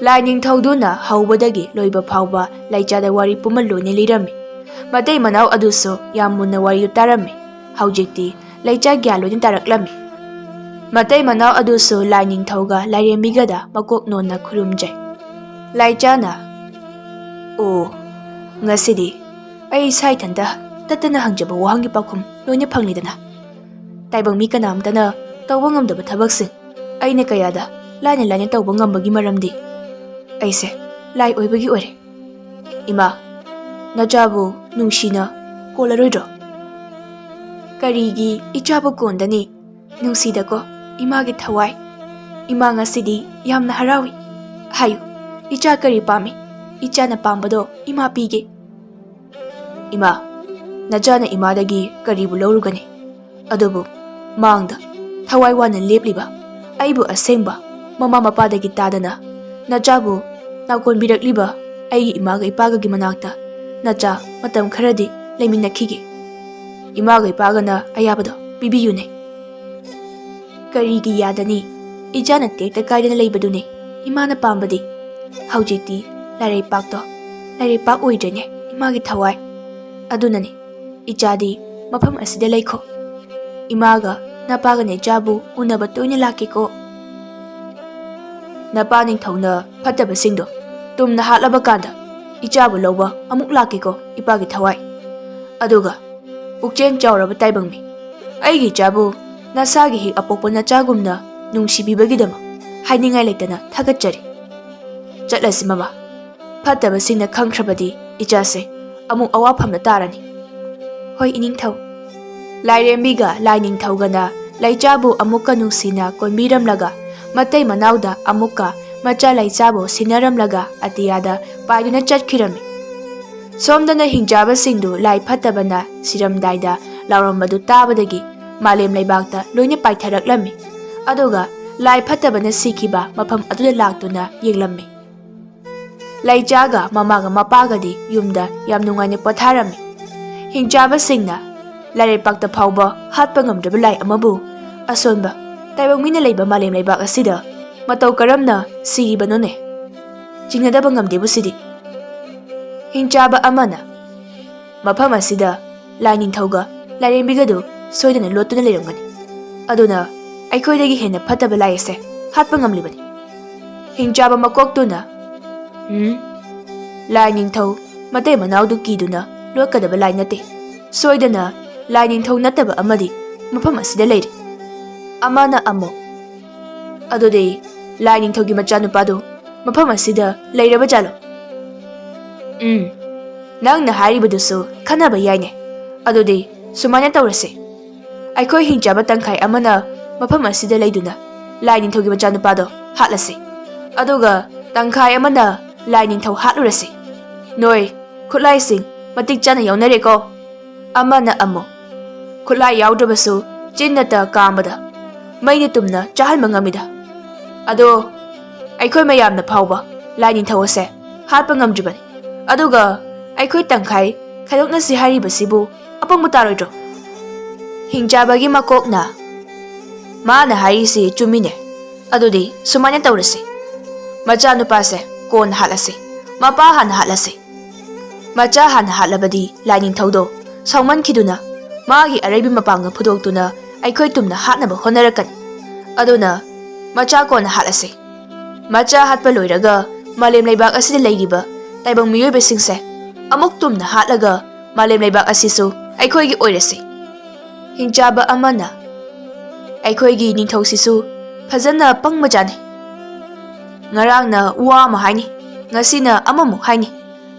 ꯂꯥꯏ ꯅꯤꯡꯊꯧꯗꯨꯅ ꯍꯧꯕꯗꯒꯤ ꯂꯣꯏꯕ ꯐꯥꯎꯕ ꯂꯩꯆꯥꯗ ꯋꯥꯔꯤ ꯄꯨꯝꯕ ꯂꯣꯏꯅ ꯂꯤꯔꯝꯃꯤ꯫ ꯃꯇꯩ ꯃꯅꯥꯎ ꯑꯗꯨꯁꯨ ꯌꯥꯝ ꯃꯨꯟꯅ ꯋꯥꯔꯤꯗꯨ ꯇꯥꯔꯝꯃꯤ꯫ ꯍꯧꯖꯤꯛꯇꯤ ꯂꯩꯆꯥ ꯒ꯭ꯌꯥꯟ ꯂꯣꯏꯅ ꯇꯥꯔꯛꯂꯝꯃꯤ꯫ ꯃꯇꯩ ꯃꯅꯥꯎ ꯑꯗꯨꯁꯨ ꯂꯥꯏ ꯅꯤꯡꯊꯧꯒ ꯂꯥꯏꯔꯦꯝꯕꯤꯒꯗ ꯃꯀꯣꯛ ꯅꯣꯟꯅ ꯈꯨꯔꯨꯝꯖꯩ꯫ ꯂꯩꯆꯥꯅ, "ꯑꯣ, ꯉꯁꯤꯗꯤ ꯑꯩ ꯏꯁꯥ ꯏꯊꯟꯇ ꯇꯠꯇꯅ ꯍꯪꯖꯕ ꯋꯥꯍꯪꯒꯤ ꯄꯥꯎꯈꯨꯝ ꯂꯣꯏꯅ ꯐꯪꯂꯤꯗꯅ꯫ ꯇꯥꯏꯕꯪ ꯃꯤ ꯀꯅꯥꯝꯇꯅ ꯇꯧꯕ ꯉꯝꯗꯕ ꯊꯕꯛꯁꯤꯡ ꯑꯩꯅ ꯀꯌꯥꯗ ꯂꯥꯏꯅ ꯂꯥꯏꯅ ꯇꯧꯕ ꯉꯝꯕꯒꯤ ꯃꯔꯝꯗꯤ ꯑꯩꯁꯦ ꯂꯥꯏ ꯑꯣꯏꯕꯒꯤ ꯑꯣꯏꯔꯦ꯫ ꯏꯃꯥ, ꯅꯆꯥꯕꯨ ꯅꯨꯡꯁꯤꯅ ꯀꯣꯜꯂꯔꯣꯏꯗ꯭ꯔꯣ?" "ꯀꯔꯤꯒꯤ ꯏꯆꯥꯕꯨ ꯀꯣꯟꯗꯅꯤ? ꯅꯨꯡꯁꯤꯗꯀꯣ ꯏꯃꯥꯒꯤ ꯊꯋꯥꯏ꯫ ꯏꯃꯥ ꯉꯁꯤꯗꯤ ꯌꯥꯝꯅ ꯍꯔꯥꯎꯏ꯫ ꯍꯥꯏꯌꯨ, ꯏꯆꯥ ꯀꯔꯤ ꯄꯥꯝꯃꯤ? ꯏꯆꯥꯅ ꯄꯥꯝꯕꯗꯣ ꯏꯃꯥ ꯄꯤꯒꯦ꯫ ꯏꯃꯥ, ꯅꯆꯥꯅ ꯏꯃꯥꯗꯒꯤ ꯀꯔꯤꯕꯨ ꯂꯧꯔꯨꯒꯅꯤ? ꯑꯗꯨꯕꯨ ꯃꯥꯡꯗ ꯊꯋꯥꯏ ꯋꯥꯅ ꯂꯦꯞꯂꯤꯕ ꯑꯩꯕꯨ ꯑꯁꯦꯡꯕ ꯃꯃꯥ ꯃꯄꯥꯗꯒꯤ ꯇꯥꯗꯅ ꯅꯆꯥꯕꯨ ꯅꯥꯀꯣꯟꯕꯤꯔꯛꯂꯤꯕ ꯑꯩꯒꯤ ꯏꯃꯥꯒ ꯏꯄꯥꯒꯒꯤ ꯃꯅꯥꯛꯇ ꯅꯆꯥ ꯃꯇꯝ ꯈꯔꯗꯤ ꯂꯩꯃꯤꯟꯅꯈꯤꯒꯦ꯫ ꯏꯃꯥꯒ ꯏꯄꯥꯒꯅ ꯑꯌꯥꯕꯗꯣ ꯄꯤꯕꯤꯌꯨꯅꯦ꯫ ꯀꯔꯤꯒꯤ ꯌꯥꯗꯅꯤ? ꯏꯆꯥꯅ ꯇꯦꯛꯇ ꯀꯥꯏꯗꯅ ꯂꯩꯕꯗꯨꯅꯤ ꯏꯃꯥꯅ ꯄꯥꯝꯕꯗꯤ꯫ ꯍꯧꯖꯤꯛꯇꯤ ꯂꯥꯏꯔꯩꯄꯥꯛꯇꯣ ꯂꯥꯏꯔꯩꯄꯥꯛ ꯑꯣꯏꯗ꯭ꯔꯦꯅꯦ ꯏꯃꯥꯒꯤ ꯊꯋꯥꯏ꯫ ꯑꯗꯨꯅꯅꯤ ꯏꯆꯥꯗꯤ ꯃꯐꯝ ꯑꯁꯤꯗ ꯂꯩꯈꯣ꯫ ꯏꯃꯥꯒ ꯅꯄꯥꯒꯅ ꯏꯆꯥꯕꯨ ꯎꯅꯕ ꯇꯣꯏꯅ ꯂꯥꯛꯀꯦꯀꯣ꯫ ꯅꯄꯥ ꯅꯤꯡꯊꯧꯅ ꯐꯠꯇꯕꯁꯤꯡꯗꯣ ꯇꯨꯝꯅ ꯍꯥꯠꯂꯕ ꯀꯥꯟꯗ ꯏꯆꯥꯕꯨ ꯂꯧꯕ ꯑꯃꯨꯛ ꯂꯥꯛꯀꯦꯀꯣ ꯏꯄꯥꯒꯤ ꯊꯋꯥꯏ꯫ ꯑꯗꯨꯒ ꯄꯨꯛꯆꯦꯜ ꯆꯥꯎꯔꯕ ꯇꯥꯏꯕꯪꯃꯤ, ꯑꯩꯒꯤ ꯏꯆꯥꯕꯨ ꯅꯁꯥꯒꯤ ꯍꯦꯛ ꯑꯄꯣꯛꯄ ꯅꯆꯥꯒꯨꯝꯅ ꯅꯨꯡꯁꯤꯕꯤꯕꯒꯤꯗꯃꯛ ꯍꯥꯏꯅꯤꯡꯉꯥꯏ ꯂꯩꯇꯅ ꯊꯥꯒꯠꯆꯔꯤ꯫ ꯆꯠꯂꯁꯤ ꯃꯃꯥ꯫ ꯐꯠꯇꯕꯁꯤꯡꯅ ꯈꯪꯈ꯭ꯔꯕꯗꯤ ꯏꯆꯥꯁꯦ ꯑꯃꯨꯛ ꯑꯋꯥꯐꯝꯗ ꯇꯥꯔꯅꯤ꯫ ꯍꯣꯏ ꯏꯅꯤꯡꯊꯧ꯫ ꯂꯥꯏꯔꯦꯝꯕꯤꯒ ꯂꯥꯏꯅꯤꯡꯊꯧꯒꯅ ꯂꯩꯆꯥꯕꯨ ꯑꯃꯨꯛꯀ ꯅꯨꯡꯁꯤꯅ ꯀꯣꯟꯕꯤꯔꯝꯂꯒ ꯃꯇꯩ ꯃꯅꯥꯎꯗ ꯑꯃꯨꯛꯀ ꯃꯆꯥ ꯂꯩꯆꯥꯕꯨ ꯁꯤꯟꯅꯔꯝꯂꯒ ꯑꯇꯤꯌꯥꯗ ꯄꯥꯏꯗꯨꯅ ꯆꯠꯈꯤꯔꯝꯃꯤ꯫ ꯁꯣꯝꯗꯅ ꯍꯤꯡꯆꯥꯕꯁꯤꯡꯗꯨ ꯂꯥꯏ ꯐꯠꯇꯕꯅ ꯁꯤꯔꯝꯗꯥꯏꯗ ꯂꯥꯎꯔꯝꯕꯗꯨ ꯇꯥꯕꯗꯒꯤ ꯃꯥꯂꯦꯝ ꯂꯩꯕꯥꯛꯇ ꯂꯣꯏꯅ ꯄꯥꯏꯊꯔꯛꯂꯝꯃꯤ꯫ ꯑꯗꯨꯒ ꯂꯥꯏ ꯐꯠꯇꯕꯅ ꯁꯤꯈꯤꯕ ꯃꯐꯝ ꯑꯗꯨꯗ ꯂꯥꯛꯇꯨꯅ ꯌꯦꯡꯂꯝꯃꯤ꯫ ꯂꯩꯆꯥꯒ ꯃꯃꯥꯒ ꯃꯄꯥꯒꯗꯤ ꯌꯨꯝꯗ ꯌꯥꯝ ꯅꯨꯡꯉꯥꯏꯅ ꯄꯣꯊꯥꯔꯝꯃꯤ꯫ ꯍꯤꯡꯆꯥꯕꯁꯤꯡꯅ ꯂꯥꯏꯔꯩꯄꯥꯛꯇ ꯐꯥꯎꯕ ꯍꯥꯠꯄ ꯉꯝꯗ꯭ꯔꯕ ꯂꯥꯏ ꯑꯃꯕꯨ ꯑꯁꯣꯟꯕ ꯇꯥꯏꯕꯪ ꯃꯤꯅ ꯂꯩꯕ ꯃꯥꯂꯦꯝ ꯂꯩꯕꯥꯛ ꯑꯁꯤꯗ ꯃꯇꯧ ꯀꯔꯝꯅ ꯁꯤꯔꯤꯕꯅꯣꯅꯦ? ꯆꯤꯡꯅꯗꯕ ꯉꯝꯗꯦꯕꯨ ꯁꯤꯗꯤ꯫ ꯍꯤꯡꯆꯥꯕ ꯑꯃꯅ, "ꯃꯐꯝ ꯑꯁꯤꯗ ꯂꯥꯏ ꯅꯤꯡꯊꯧꯒ ꯂꯥꯏꯔꯦꯝꯕꯤꯒꯗꯨ ꯁꯣꯏꯗꯅ ꯂꯣꯠꯇꯨꯅ ꯂꯩꯔꯝꯒꯅꯤ꯫ ꯑꯗꯨꯅ ꯑꯩꯈꯣꯏꯗꯒꯤ ꯍꯦꯟꯅ ꯐꯠꯇꯕ ꯂꯥꯏ ꯑꯁꯦ ꯍꯥꯠꯄ ꯉꯝꯂꯤꯕꯅꯤ꯫" ꯍꯤꯡꯆꯥꯕ ꯃꯀꯣꯛꯇꯨꯅ, "ꯎꯝ, ꯂꯥꯏ ꯅꯤꯡꯊꯧ ꯃꯇꯩ ꯃꯅꯥꯎꯗꯨ ꯀꯤꯗꯨꯅ ꯂꯣꯠꯀꯗꯕ ꯂꯥꯏ ꯅꯠꯇꯦ꯫ ꯁꯣꯏꯗꯅ ꯂꯥꯏ ꯅꯤꯡꯊꯧ ꯅꯠꯇꯕ ꯑꯃꯗꯤ ꯃꯐꯝ ꯑꯁꯤꯗ ꯂꯩꯔꯤ꯫" ꯑꯃꯅ ꯑꯃꯨꯛ, "ꯑꯗꯨꯗꯤ ꯂꯥꯏ ꯅꯤꯡꯊꯧꯒꯤ ꯃꯆꯥꯅꯨꯄꯥꯗꯨ ꯃꯐꯝ ꯑꯁꯤꯗ ꯂꯩꯔꯕ ꯖꯥꯠꯂꯣ?" "ꯎꯝ, ꯅꯪꯅ ꯍꯥꯏꯔꯤꯕꯗꯨꯁꯨ ꯈꯟꯅꯕ ꯌꯥꯏꯅꯦ꯫ ꯑꯗꯨꯗꯤ ꯁꯨꯃꯥꯏꯅ ꯇꯧꯔꯁꯤ, ꯑꯩꯈꯣꯏ ꯍꯤꯡꯆꯥꯕ ꯇꯪꯈꯥꯏ ꯑꯃꯅ ꯃꯐꯝ ꯑꯁꯤꯗ ꯂꯩꯗꯨꯅ ꯂꯥꯏ ꯅꯤꯡꯊꯧꯒꯤ ꯃꯆꯥꯅꯨꯄꯥꯗꯣ ꯍꯥꯠꯂꯁꯤ꯫ ꯑꯗꯨꯒ ꯇꯪꯈꯥꯏ ꯑꯃꯅ ꯂꯥꯏ ꯅꯤꯡꯊꯧ ꯍꯥꯠꯂꯨꯔꯁꯤ꯫ ꯅꯣꯏ ꯈꯨꯠꯂꯥꯏꯁꯤꯡ ꯃꯇꯤꯛ ꯆꯥꯅ ꯌꯥꯎꯅꯔꯦꯀꯣ?" ꯑꯃꯅ ꯑꯃꯨꯛ, "ꯈꯨꯠꯂꯥꯏ ꯌꯥꯎꯗ꯭ꯔꯕꯁꯨ ꯆꯤꯟꯅꯇ ꯀꯥꯝꯕꯗ ꯃꯩꯅ ꯇꯨꯝꯅ ꯆꯥꯍꯟꯕ ꯉꯝꯃꯤꯗ꯫ ꯑꯗꯣ ꯑꯩꯈꯣꯏ ꯃꯌꯥꯝꯅ ꯐꯥꯎꯕ ꯂꯥꯏ ꯅꯤꯡꯊꯧ ꯑꯁꯦ ꯍꯥꯠꯄ ꯉꯝꯗ꯭ꯔꯤꯕꯅꯤ꯫ ꯑꯗꯨꯒ ꯑꯩꯈꯣꯏ ꯇꯪꯈꯥꯏ ꯈꯥꯏꯗꯣꯛꯅꯁꯤ ꯍꯥꯏꯔꯤꯕꯁꯤꯕꯨ ꯑꯄꯪꯕ ꯇꯥꯔꯣꯏꯗ꯭ꯔꯣ?" ꯍꯤꯡꯆꯥꯕꯒꯤ ꯃꯀꯣꯛꯅ, "ꯃꯥꯅ ꯍꯥꯏꯔꯤꯁꯤ ꯆꯨꯝꯃꯤꯅꯦ꯫ ꯑꯗꯨꯗꯤ ꯁꯨꯃꯥꯏꯅ ꯇꯧꯔꯁꯤ, ꯃꯆꯥꯅꯨꯄꯥꯁꯦ ꯀꯣꯟꯅ ꯍꯥꯠꯂꯁꯤ, ꯃꯄꯥ ꯍꯥꯟꯅ ꯍꯥꯠꯂꯁꯤ꯫ ꯃꯆꯥ ꯍꯥꯟꯅ ꯍꯥꯠꯂꯕꯗꯤ ꯂꯥꯏꯅꯤꯡꯊꯧꯗꯣ ꯁꯥꯎꯃꯟꯈꯤꯗꯨꯅ ꯃꯥꯒꯤ ꯑꯔꯩꯕꯤ ꯃꯄꯥꯡꯒꯜ ꯐꯨꯗꯣꯛꯇꯨꯅ ꯑꯩꯈꯣꯏ ꯇꯨꯝꯅ ꯍꯥꯠꯅꯕ ꯍꯣꯠꯅꯔꯛꯀꯅꯤ꯫ ꯑꯗꯨꯅ ꯃꯆꯥ ꯀꯣꯟꯅ ꯍꯥꯠꯂꯁꯤ꯫ ꯃꯆꯥ ꯍꯥꯠꯄ ꯂꯣꯏꯔꯒ ꯃꯥꯂꯦꯝ ꯂꯩꯕꯥꯛ ꯑꯁꯤꯗ ꯂꯩꯔꯤꯕ ꯇꯥꯏꯕꯪ ꯃꯤꯑꯣꯏꯕꯁꯤꯡꯁꯦ ꯑꯃꯨꯛ ꯇꯨꯝꯅ ꯍꯥꯠꯂꯒ ꯃꯥꯂꯦꯝ ꯂꯩꯕꯥꯛ ꯑꯁꯤꯁꯨ ꯑꯩꯈꯣꯏꯒꯤ ꯑꯣꯏꯔꯁꯤ꯫" ꯍꯤꯡꯆꯥꯕ ꯑꯃꯅ, "ꯑꯩꯈꯣꯏꯒꯤ ꯅꯤꯡꯊꯧꯁꯤꯁꯨ ꯐꯖꯅ ꯄꯪꯕꯖꯥꯠꯅꯤ꯫ ꯉꯔꯥꯡꯅ ꯋꯥ ꯑꯃ ꯍꯥꯏꯅꯤ, ꯉꯁꯤꯅ ꯑꯃꯃꯨꯛ ꯍꯥꯏꯅꯤ,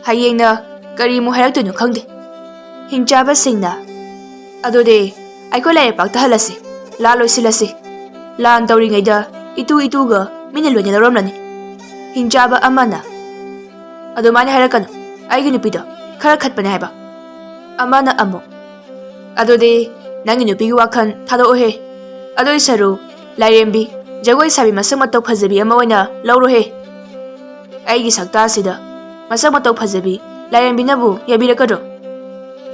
ꯍꯌꯦꯡꯅ ꯀꯔꯤꯃꯨꯛ ꯍꯥꯏꯔꯛꯇꯣꯏꯅꯣ ꯈꯪꯗꯦ꯫" ꯍꯤꯡꯆꯥꯕꯁꯤꯡꯅ, "ꯑꯗꯨꯗꯤ ꯑꯩꯈꯣꯏ ꯂꯥꯏꯔꯩꯄꯥꯛꯇ ꯍꯜꯂꯁꯤ, ꯂꯥꯟ ꯂꯣꯏꯁꯤꯜꯂꯁꯤ꯫ ꯂꯥꯟ ꯇꯧꯔꯤꯉꯩꯗ ꯏꯇꯨ ꯏꯇꯨꯒ ꯃꯤꯅ ꯂꯣꯏꯅ ꯂꯧꯔꯝꯂꯅꯤ꯫" ꯍꯤꯡꯆꯥꯕ ꯑꯃꯅ, "ꯑꯗꯨꯃꯥꯏꯅ ꯍꯥꯏꯔꯛꯀꯅꯨ, ꯑꯩꯒꯤ ꯅꯨꯄꯤꯗꯣ ꯈꯔ ꯈꯠꯄꯅꯦ ꯍꯥꯏꯕ꯫" ꯑꯃꯅ ꯑꯃꯨꯛ, "ꯑꯗꯨꯗꯤ ꯅꯪꯒꯤ ꯅꯨꯄꯤꯒꯤ ꯋꯥꯈꯜ ꯊꯥꯗꯣꯛꯑꯣꯍꯦ꯫ ꯑꯗꯨꯏ ꯁꯔꯨꯛ ꯂꯥꯏꯔꯦꯝꯕꯤ, ꯖꯒꯣꯏ ꯁꯥꯕꯤ ꯃꯁꯛ ꯃꯇꯧ ꯐꯖꯕꯤ ꯑꯃ ꯑꯣꯏꯅ ꯂꯧꯔꯣꯍꯦ꯫ ꯑꯩꯒꯤ ꯁꯛꯇꯥꯁꯤꯗ ꯃꯁꯛ ꯃꯇꯧ ꯐꯖꯕꯤ ꯂꯥꯏꯔꯦꯝꯕꯤꯅꯕꯨ ꯌꯥꯕꯤꯔꯛꯀꯗ꯭ꯔꯣ?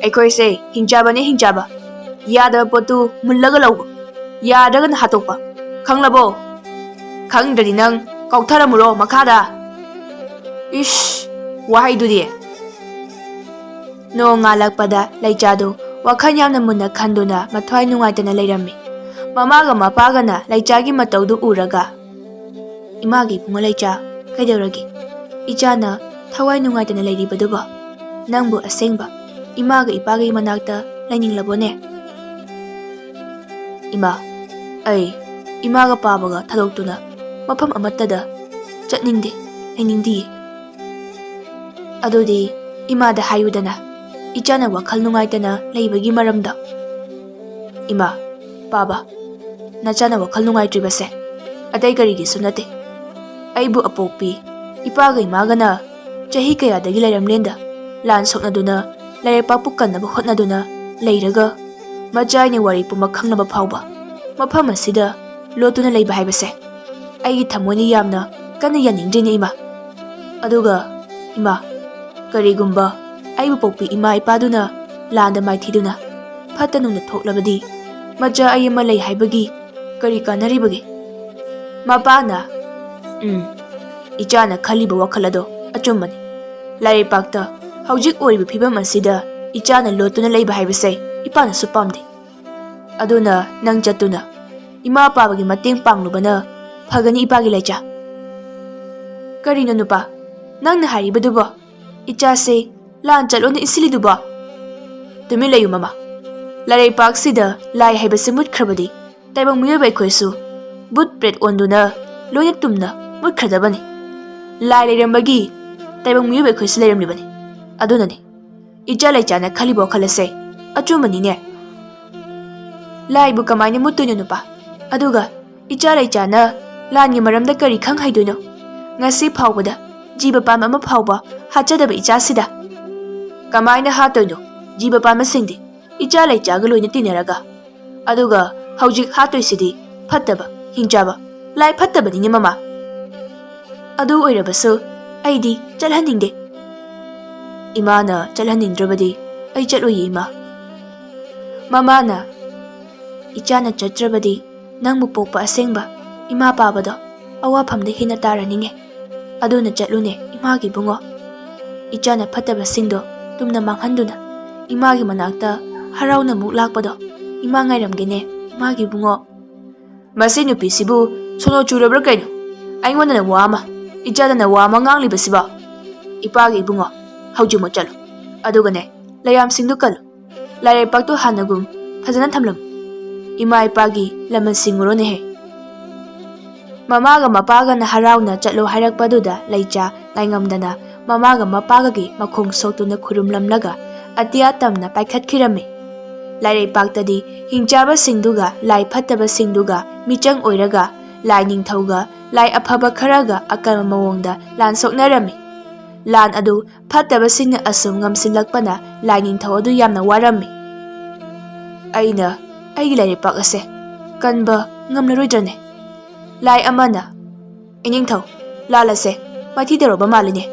ꯑꯩꯈꯣꯏꯁꯦ ꯍꯤꯡꯆꯥꯕꯅꯦ, ꯍꯤꯡꯆꯥꯕ꯫ ꯌꯥꯗꯕ ꯄꯣꯠꯇꯨ ꯃꯨꯜꯂꯒ ꯂꯧꯕ, ꯌꯥꯗ꯭ꯔꯒꯅ ꯍꯥꯠꯇꯣꯛꯄ꯫ ꯈꯪꯂꯕꯣ? ꯈꯪꯗ꯭ꯔꯗꯤ ꯅꯪ ꯀꯥꯎꯊꯔꯝꯃꯨꯔꯣ ꯃꯈꯥꯗ꯫" ꯏꯁ, ꯋꯥꯍꯩꯗꯨꯗꯤ꯫ ꯅꯣꯡꯉꯥꯜꯂꯛꯄꯗ ꯂꯩꯆꯥꯗꯨ ꯋꯥꯈꯜ ꯌꯥꯝꯅ ꯃꯨꯟꯅ ꯈꯟꯗꯨꯅ ꯃꯊ꯭ꯋꯥꯏ ꯅꯨꯡꯉꯥꯏꯇꯅ ꯂꯩꯔꯝꯃꯤ꯫ ꯃꯃꯥꯒ ꯃꯄꯥꯒꯅ ꯂꯩꯆꯥꯒꯤ ꯃꯇꯧꯗꯨ ꯎꯔꯒ, "ꯏꯃꯥꯒꯤ ꯏꯕꯨꯡꯉꯣ ꯂꯩꯆꯥ, ꯀꯩꯗꯧꯔꯒꯦ? ꯏꯆꯥꯅ ꯊꯋꯥꯏ ꯅꯨꯡꯉꯥꯏꯇꯅ ꯂꯩꯔꯤꯕꯗꯨꯕꯣ? ꯅꯪꯕꯨ ꯑꯁꯦꯡꯕ ꯏꯃꯥꯒ ꯏꯄꯥꯒꯤ ꯃꯅꯥꯛꯇ ꯂꯩꯅꯤꯡꯂꯕꯣꯅꯦ?" "ꯏꯃꯥ, ꯑꯩ ꯏꯃꯥꯒ ꯄꯥꯕꯒ ꯊꯥꯗꯣꯛꯇꯨꯅ ꯃꯐꯝ ꯑꯃꯠꯇꯗ ꯆꯠꯅꯤꯡꯗꯦ, ꯂꯩꯅꯤꯡꯗꯤꯌꯦ꯫" "ꯑꯗꯨꯗꯤ ꯏꯃꯥꯗ ꯍꯥꯏꯌꯨꯗꯅ, ꯏꯆꯥꯅ ꯋꯥꯈꯜ ꯅꯨꯡꯉꯥꯏꯇꯅ ꯂꯩꯕꯒꯤ ꯃꯔꯝꯗꯣ꯫" "ꯏꯃꯥ, ꯄꯥꯕ, ꯅꯆꯥꯅ ꯋꯥꯈꯜ ꯅꯨꯡꯉꯥꯏꯇ꯭ꯔꯤꯕꯁꯦ ꯑꯇꯩ ꯀꯔꯤꯒꯤꯁꯨ ꯅꯠꯇꯦ꯫ ꯑꯩꯕꯨ ꯑꯄꯣꯛꯄꯤ ꯏꯄꯥꯒ ꯏꯃꯥꯒꯅ ꯆꯍꯤ ꯀꯌꯥꯗꯒꯤ ꯂꯩꯔꯝꯂꯦꯟꯗ ꯂꯥꯟ ꯁꯣꯛꯅꯗꯨꯅ ꯂꯥꯏꯔꯩꯄꯥꯛꯄꯨ ꯀꯟꯅꯕ ꯍꯣꯠꯅꯗꯨꯅ ꯂꯩꯔꯒ ꯃꯆꯥ ꯑꯩꯅ ꯋꯥꯔꯤ ꯄꯨꯝꯕ ꯈꯪꯅꯕ ꯐꯥꯎꯕ ꯃꯐꯝ ꯑꯁꯤꯗ ꯂꯣꯠꯇꯨꯅ ꯂꯩꯕ ꯍꯥꯏꯕꯁꯦ ꯑꯩꯒꯤ ꯊꯃꯣꯏꯅ ꯌꯥꯝꯅ ꯀꯟꯅ ꯌꯥꯅꯤꯡꯗ꯭ꯔꯤꯅꯦ ꯏꯃꯥ꯫ ꯑꯗꯨꯒ ꯏꯃꯥ, ꯀꯔꯤꯒꯨꯝꯕ ꯑꯩꯕꯨ ꯄꯣꯛꯄꯤ ꯏꯃꯥ ꯏꯄꯥꯗꯨꯅ ꯂꯥꯟꯗ ꯃꯥꯏꯊꯤꯗꯨꯅ ꯐꯠꯇ ꯅꯨꯡꯗ ꯊꯣꯛꯂꯕꯗꯤ ꯃꯆꯥ ꯑꯩ ꯑꯃ ꯂꯩ ꯍꯥꯏꯕꯒꯤ ꯀꯔꯤ ꯀꯥꯟꯅꯔꯤꯕꯒꯦ? ꯃꯄꯥꯅ, ꯎꯝ, ꯏꯆꯥꯅ ꯈꯜꯂꯤꯕ ꯋꯥꯈꯜ ꯑꯗꯣ ꯑꯆꯨꯝꯕꯅꯤ꯫ ꯂꯥꯏꯔꯩꯄꯥꯛꯇ ꯍꯧꯖꯤꯛ ꯑꯣꯏꯔꯤꯕ ꯐꯤꯕꯝ ꯑꯁꯤꯗ ꯏꯆꯥꯅ ꯂꯣꯠꯇꯨꯅ ꯂꯩꯕ ꯍꯥꯏꯕꯁꯦ ꯏꯄꯥꯅꯁꯨ ꯄꯥꯝꯗꯦ꯫ ꯑꯗꯨꯅ ꯅꯪ ꯆꯠꯇꯨꯅ ꯏꯃꯥ ꯄꯥꯕꯒꯤ ꯃꯇꯦꯡ ꯄꯥꯡꯂꯨꯕꯅ ꯐꯒꯅꯤ ꯏꯄꯥꯒꯤ ꯂꯩꯆꯥ꯫ ꯀꯔꯤꯅꯣ ꯅꯨꯄꯥ, ꯅꯪꯅ ꯍꯥꯏꯔꯤꯕꯗꯨꯕꯣ? ꯏꯆꯥꯁꯦ ꯂꯥꯟ ꯆꯠꯂꯣꯅ ꯏꯟꯁꯤꯜꯂꯤꯗꯨꯕꯣ? ꯇꯨꯃꯤꯟ ꯂꯩꯌꯨ ꯃꯃꯥ꯫ ꯂꯥꯏꯔꯩꯄꯥꯛꯁꯤꯗ ꯂꯥꯏ ꯍꯥꯏꯕꯁꯤ ꯃꯨꯠꯈ꯭ꯔꯕꯗꯤ ꯇꯥꯏꯕꯪ ꯃꯤꯑꯣꯏꯕ ꯑꯩꯈꯣꯏꯁꯨ ꯕꯨꯠ ꯄ꯭ꯔꯦꯠ ꯑꯣꯟꯗꯨꯅ ꯂꯣꯏꯅ ꯇꯨꯝꯅ ꯃꯨꯠꯈ꯭ꯔꯗꯕꯅꯤ꯫ ꯂꯥꯏ ꯂꯩꯔꯝꯕꯒꯤ ꯇꯥꯏꯕꯪ ꯃꯤꯑꯣꯏꯕ ꯑꯩꯈꯣꯏꯁꯨ ꯂꯩꯔꯝꯂꯤꯕꯅꯤ꯫ ꯑꯗꯨꯅꯅꯤ ꯏꯆꯥ ꯂꯩꯆꯥꯅ ꯈꯜꯂꯤꯕ ꯋꯥꯈꯜ ꯑꯁꯦ ꯑꯆꯨꯝꯕꯅꯤꯅꯦ꯫ ꯂꯥꯏꯕꯨ ꯀꯃꯥꯏꯅ ꯃꯨꯠꯇꯣꯏꯅꯣ ꯅꯨꯄꯥ? ꯑꯗꯨꯒ ꯏꯆꯥ ꯂꯩꯆꯥꯅ ꯂꯥꯟꯒꯤ ꯃꯔꯝꯗ ꯀꯔꯤ ꯈꯪ ꯍꯩꯗꯣꯏꯅꯣ? ꯉꯁꯤ ꯐꯥꯎꯕꯗ ꯖꯤꯕ ꯄꯥꯟꯕ ꯑꯃ ꯐꯥꯎꯕ ꯍꯥꯠꯆꯗꯕ ꯏꯆꯥꯁꯤꯗ꯫ ꯀꯃꯥꯏꯅ ꯍꯥꯠꯇꯣꯏꯅꯣ? ꯖꯤꯕ ꯄꯥꯟꯕꯁꯤꯡꯗꯤ ꯏꯆꯥ ꯂꯩꯆꯥꯒ ꯂꯣꯏꯅ ꯇꯤꯟꯅꯔꯒ꯫ ꯑꯗꯨꯒ ꯍꯧꯖꯤꯛ ꯍꯥꯠꯇꯣꯏꯁꯤꯗꯤ ꯐꯠꯇꯕ, ꯍꯤꯡꯆꯥꯕ, ꯂꯥꯏ ꯐꯠꯇꯕꯅꯤꯅꯦ ꯃꯃꯥ꯫ ꯑꯗꯨ ꯑꯣꯏꯔꯕꯁꯨ ꯑꯩꯗꯤ ꯆꯠꯍꯟꯅꯤꯡꯗꯦ꯫ ꯏꯃꯥꯅ ꯆꯠꯍꯟꯅꯤꯡꯗ꯭ꯔꯕꯗꯤ ꯑꯩ ꯆꯠꯂꯣꯏꯌꯦ ꯏꯃꯥ꯫ ꯃꯃꯥꯅ, ꯏꯆꯥꯅ ꯆꯠꯇ꯭ꯔꯕꯗꯤ ꯅꯪꯕꯨ ꯄꯣꯛꯄ ꯑꯁꯦꯡꯕ ꯏꯃꯥ ꯄꯥꯕꯗꯣ ꯑꯋꯥꯐꯝꯗ ꯍꯦꯟꯅ ꯇꯥꯔꯅꯤꯡꯉꯦ꯫ ꯑꯗꯨꯅ ꯆꯠꯂꯨꯅꯦ ꯏꯃꯥꯒꯤ ꯏꯕꯨꯡꯉꯣ꯫ ꯏꯆꯥꯅ ꯐꯠꯇꯕꯁꯤꯡꯗꯣ ꯇꯨꯝꯅ ꯃꯥꯡꯍꯟꯗꯨꯅ ꯏꯃꯥꯒꯤ ꯃꯅꯥꯛꯇ ꯍꯔꯥꯎꯅ ꯑꯃꯨꯛ ꯂꯥꯛꯄꯗꯣ ꯏꯃꯥ ꯉꯥꯏꯔꯝꯒꯦꯅꯦ ꯏꯃꯥꯒꯤ ꯏꯕꯨꯡꯉꯣ꯫ ꯃꯁꯤ ꯅꯨꯄꯤꯁꯤꯕꯨ ꯁꯣꯅꯣ ꯆꯨꯔꯕ꯭ꯔꯥ ꯀꯩꯅꯣ? ꯑꯩꯉꯣꯟꯗꯅ ꯋꯥ ꯑꯃ, ꯏꯆꯥꯗꯅ ꯋꯥ ꯑꯃ ꯉꯥꯡꯂꯤꯕꯁꯤꯕꯣ? ꯏꯄꯥꯒꯤ ꯏꯕꯨꯡꯉꯣ, ꯍꯧꯖꯤꯛꯃꯛ ꯆꯠꯂꯨ꯫ ꯑꯗꯨꯒꯅꯦ, ꯂꯩꯌꯥꯝꯁꯤꯡꯗꯨ ꯀꯜꯂꯨ꯫ ꯂꯥꯏꯔꯩꯄꯥꯛꯇꯨ ꯍꯥꯟꯅꯒꯨꯝ ꯐꯖꯅ ꯊꯝꯂꯝꯃꯨ꯫ ꯏꯃꯥ ꯏꯄꯥꯒꯤ ꯂꯃꯟ ꯁꯤꯡꯉꯨꯔꯣꯅꯦꯍꯦ꯫ ꯃꯃꯥꯒ ꯃꯄꯥꯒꯅ ꯍꯔꯥꯎꯅ ꯆꯠꯂꯣ ꯍꯥꯏꯔꯛꯄꯗꯨꯗ ꯂꯩꯆꯥ ꯉꯥꯏꯉꯝꯗꯅ ꯃꯃꯥꯒ ꯃꯄꯥꯒꯒꯤ ꯃꯈꯣꯡ ꯁꯣꯛꯇꯨꯅ ꯈꯨꯔꯨꯝꯂꯝꯂꯒ ꯑꯇꯤꯌꯥ ꯇꯝꯅ ꯄꯥꯏꯈꯠꯈꯤꯔꯝꯃꯤ꯫ ꯂꯥꯏꯔꯩꯄꯥꯛꯇꯗꯤ ꯍꯤꯡꯆꯥꯕꯁꯤꯡꯗꯨꯒ ꯂꯥꯏ ꯐꯠꯇꯕꯁꯤꯡꯗꯨꯒ ꯃꯤꯆꯪ ꯑꯣꯏꯔꯒ ꯂꯥꯏ ꯅꯤꯡꯊꯧꯒ ꯂꯥꯏ ꯑꯐꯕ ꯈꯔꯒ ꯑꯀꯟꯕ ꯃꯑꯣꯡꯗ ꯂꯥꯟ ꯁꯣꯛꯅꯔꯝꯃꯤ꯫ ꯂꯥꯟ ꯑꯗꯨ ꯐꯠꯇꯕꯁꯤꯡꯅ ꯑꯁꯨꯝ ꯉꯝꯁꯤꯜꯂꯛꯄꯅ ꯂꯥꯏ ꯅꯤꯡꯊꯧ ꯑꯗꯨ ꯌꯥꯝꯅ ꯋꯥꯔꯝꯃꯤ꯫ "ꯑꯩꯅ ꯑꯩꯒꯤ ꯂꯥꯏꯔꯩꯄꯥꯛ ꯑꯁꯦ ꯀꯟꯕ ꯉꯝꯂꯔꯣꯏꯗ꯭ꯔꯅꯦ?" ꯂꯥꯏ ꯑꯃꯅ, "ꯏꯅꯤꯡꯊꯧ, ꯂꯥꯜꯂꯁꯦ, ꯃꯥꯏꯊꯤ ꯇꯧꯔꯕ ꯃꯥꯜꯂꯤꯅꯦ꯫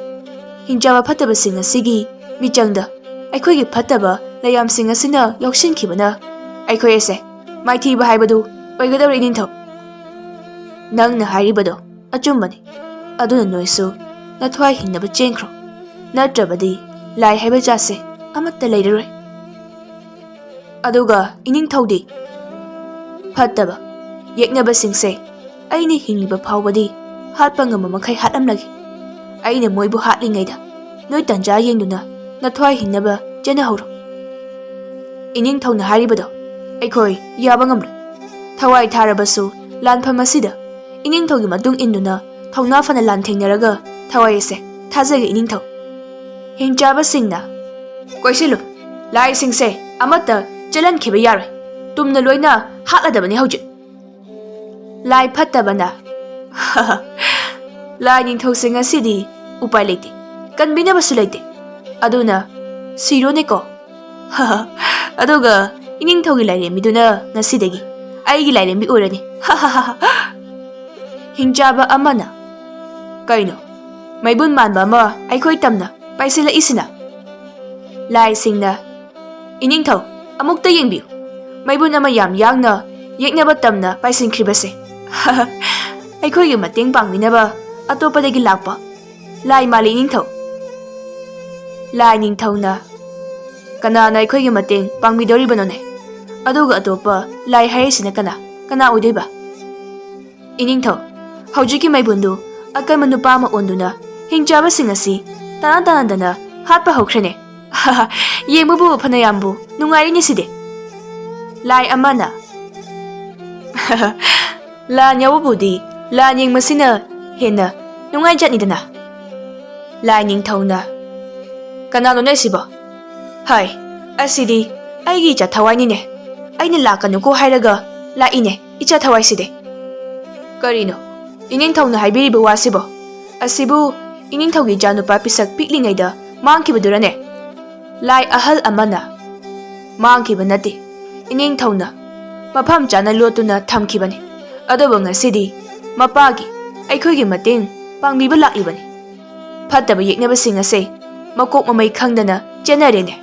ꯍꯤꯡꯆꯥꯕ ꯐꯠꯇꯕꯁꯤꯡ ꯑꯁꯤꯒꯤ ꯃꯤꯆꯪꯗ ꯑꯩꯈꯣꯏꯒꯤ ꯐꯠꯇꯕ ꯂꯩꯌꯥꯝꯁꯤꯡ ꯑꯁꯤꯅ ꯌꯥꯎꯁꯤꯟꯈꯤꯕꯅ ꯑꯩꯈꯣꯏ ꯑꯁꯦ ꯃꯥꯏꯊꯤꯕ ꯍꯥꯏꯕꯗꯨ ꯑꯣꯏꯒꯗꯧꯔꯦ, ꯏꯅꯤꯡꯊꯧ꯫ ꯅꯪꯅ ꯍꯥꯏꯔꯤꯕꯗꯣ ꯑꯆꯨꯝꯕꯅꯤ꯫ ꯑꯗꯨꯅ ꯅꯣꯏꯁꯨ ꯅꯊ꯭ꯋꯥꯏ ꯍꯤꯡꯅꯕ ꯆꯦꯟꯈ꯭ꯔꯣ, ꯅꯠꯇ꯭ꯔꯕꯗꯤ ꯂꯥꯏ ꯍꯥꯏꯕ ꯖꯥꯠꯁꯦ ꯑꯃꯠꯇ ꯂꯩꯔꯔꯣꯏ꯫ ꯑꯗꯨꯒ ꯏꯅꯤꯡꯊꯧꯗꯤ ꯐꯠꯇꯕ ꯌꯦꯛꯅꯕꯁꯤꯡꯁꯦ ꯑꯩꯅ ꯍꯤꯡꯂꯤꯕ ꯐꯥꯎꯕꯗꯤ ꯍꯥꯠꯄ ꯉꯝꯕ ꯃꯈꯩ ꯍꯥꯠꯂꯝꯂꯒꯦ꯫ ꯑꯩꯅ ꯃꯣꯏꯕꯨ ꯍꯥꯠꯂꯤꯉꯩꯗ ꯅꯣꯏ ꯇꯟꯖꯥ ꯌꯦꯡꯗꯨꯅ ꯅꯊ꯭ꯋꯥꯏ ꯍꯤꯡꯅꯕ ꯆꯦꯟꯅꯍꯧꯔꯣ꯫" ꯏꯅꯤꯡꯊꯧꯅ ꯍꯥꯏꯔꯤꯕꯗꯣ ꯑꯩꯈꯣꯏ ꯌꯥꯕ ꯉꯝꯂꯣꯏ꯫ ꯊꯋꯥꯏ ꯊꯥꯔꯕꯁꯨ ꯂꯥꯟꯐꯝ ꯑꯁꯤꯗ ꯏꯅꯤꯡꯊꯧꯒꯤ ꯃꯇꯨꯡ ꯏꯟꯗꯨꯅ ꯊꯧꯅꯥ ꯐꯅ ꯂꯥꯟꯊꯦꯡꯅꯔꯒ ꯊꯋꯥꯏ ꯑꯁꯦ ꯊꯥꯖꯒꯦ, ꯏꯅꯤꯡꯊꯧ꯫ ꯍꯤꯡꯆꯥꯕꯁꯤꯡꯅ, "ꯀꯣꯏꯁꯤꯜꯂꯨ, ꯂꯥꯏꯁꯤꯡꯁꯦ ꯑꯃꯠꯇ ꯆꯦꯜꯍꯟꯈꯤꯕ ꯌꯥꯔꯣꯏ꯫ ꯇꯨꯝꯅ ꯂꯣꯏꯅ ꯍꯥꯠꯂꯗꯕꯅꯤ ꯍꯧꯖꯤꯛ꯫" ꯂꯥꯏ ꯐꯠꯇꯕꯅ, "ꯂꯥꯏ ꯅꯤꯡꯊꯧꯁꯦ ꯉꯁꯤꯗꯤ ꯎꯄꯥꯏ ꯂꯩꯇꯦ, ꯀꯟꯕꯤꯅꯕꯁꯨ ꯂꯩꯇꯦ꯫ ꯑꯗꯨꯅ ꯁꯤꯔꯣꯅꯦꯀꯣ꯫ ꯑꯗꯨꯒ ꯏꯅꯤꯡꯊꯧꯒꯤ ꯂꯥꯏꯔꯦꯝꯕꯤꯗꯨꯅ ꯉꯁꯤꯗꯒꯤ ꯑꯩꯒꯤ ꯂꯥꯏꯔꯦꯝꯕꯤ ꯑꯣꯏꯔꯅꯤ꯫" ꯍꯤꯡꯆꯥꯕ ꯑꯃꯅ, "ꯀꯩꯅꯣ, ꯃꯩꯕꯨꯟ ꯃꯥꯟꯕ ꯑꯃ ꯑꯩꯈꯣꯏ ꯇꯝꯅ ꯄꯥꯏꯁꯤꯜꯂꯛꯏꯁꯤꯅ?" ꯂꯥꯏꯁꯤꯡꯅ, "ꯏꯅꯤꯡꯊꯧ, ꯑꯃꯨꯛꯇ ꯌꯦꯡꯕꯤꯌꯨ꯫ ꯃꯩꯕꯨꯟ ꯑꯃ ꯌꯥꯝ ꯌꯥꯡꯅ ꯌꯦꯛꯅꯕ ꯇꯝꯅ ꯄꯥꯏꯁꯤꯟꯈ꯭ꯔꯤꯕꯁꯦ꯫ ꯑꯩꯈꯣꯏꯒꯤ ꯃꯇꯦꯡ ꯄꯥꯡꯕꯤꯅꯕ ꯑꯇꯣꯞꯄꯗꯒꯤ ꯂꯥꯛꯄ ꯂꯥꯏ ꯃꯥꯜꯂꯤ, ꯏꯅꯤꯡꯊꯧ꯫" ꯂꯥꯏ ꯅꯤꯡꯊꯧꯅ, "ꯀꯅꯥꯅ ꯑꯩꯈꯣꯏꯒꯤ ꯃꯇꯦꯡ ꯄꯥꯡꯕꯤꯗꯧꯔꯤꯕꯅꯣꯅꯦ? ꯑꯗꯨꯒ ꯑꯇꯣꯞꯄ ꯂꯥꯏ ꯍꯥꯏꯔꯤꯁꯤꯅ ꯀꯅꯥ, ꯀꯅꯥ ꯑꯣꯏꯗꯣꯏꯕ?" ꯏꯅꯤꯡꯊꯧ, ꯍꯧꯖꯤꯛꯀꯤ ꯃꯩꯕꯨꯟꯗꯨ ꯑꯀꯟꯕ ꯅꯨꯄꯥ ꯑꯃ ꯑꯣꯟꯗꯨꯅ ꯍꯤꯡꯆꯥꯕꯁꯤꯡ ꯑꯁꯤ ꯇꯥꯅ ꯇꯥꯅꯗꯅ ꯍꯥꯠꯄ ꯍꯧꯈ꯭ꯔꯦꯅꯦ꯫ ꯌꯦꯡꯕꯕꯨ ꯐꯅꯌꯥꯝꯕꯨ ꯅꯨꯡꯉꯥꯏꯔꯤꯅꯦ ꯁꯤꯗꯤ꯫ ꯂꯥꯏ ꯑꯃꯅ, "ꯂꯥꯟ ꯌꯥꯎꯕꯕꯨꯗꯤ ꯂꯥꯟ ꯌꯦꯡꯕꯁꯤꯅ ꯍꯦꯟꯅ ꯅꯨꯡꯉꯥꯏꯖꯠꯅꯤꯗꯅ꯫" ꯂꯥꯏ ꯅꯤꯡꯊꯧꯅ, "ꯀꯅꯥꯅꯣꯅꯦ ꯁꯤꯕꯣ? ꯍꯥꯏ, ꯑꯁꯤꯗꯤ ꯑꯩꯒꯤ ꯏꯆꯥ ꯊꯋꯥꯏꯅꯤꯅꯦ꯫ ꯑꯩꯅ ꯂꯥꯛꯀꯅꯨꯀꯣ ꯍꯥꯏꯔꯒ ꯂꯥꯛꯏꯅꯦ ꯏꯆꯥ ꯊꯋꯥꯏꯁꯤꯗꯤ꯫ ꯀꯔꯤꯅꯣ ꯏꯅꯤꯡꯊꯧꯅ ꯍꯥꯏꯕꯤꯔꯤꯕ ꯋꯥꯁꯤꯕꯣ? ꯑꯁꯤꯕꯨ ꯏꯅꯤꯡꯊꯧꯒꯤ ꯏꯆꯥꯅꯨꯄꯥ ꯄꯤꯁꯛ ꯄꯤꯛꯂꯤꯉꯩꯗ ꯃꯥꯡꯈꯤꯕꯗꯨꯔꯅꯦ? ꯂꯥꯏ ꯑꯍꯜ ꯑꯃꯅ, ꯃꯥꯡꯈꯤꯕ ꯅꯠꯇꯦ, ꯏꯅꯤꯡꯊꯧꯅ ꯃꯐꯝ ꯆꯥꯅ ꯂꯣꯠꯇꯨꯅ ꯊꯝꯈꯤꯕꯅꯤ꯫ ꯑꯗꯨꯕꯨ ꯉꯁꯤꯗꯤ ꯃꯄꯥꯒꯤ, ꯑꯩꯈꯣꯏꯒꯤ ꯃꯇꯦꯡ ꯄꯥꯡꯕꯤꯕ ꯂꯥꯛꯂꯤꯕꯅꯤ꯫ ꯐꯠꯇꯕ ꯌꯦꯛꯅꯕꯁꯤꯡ ꯑꯁꯦ ꯃꯀꯣꯛ ꯃꯃꯩ ꯈꯪꯗꯅ ꯆꯦꯟꯅꯔꯦꯅꯦ꯫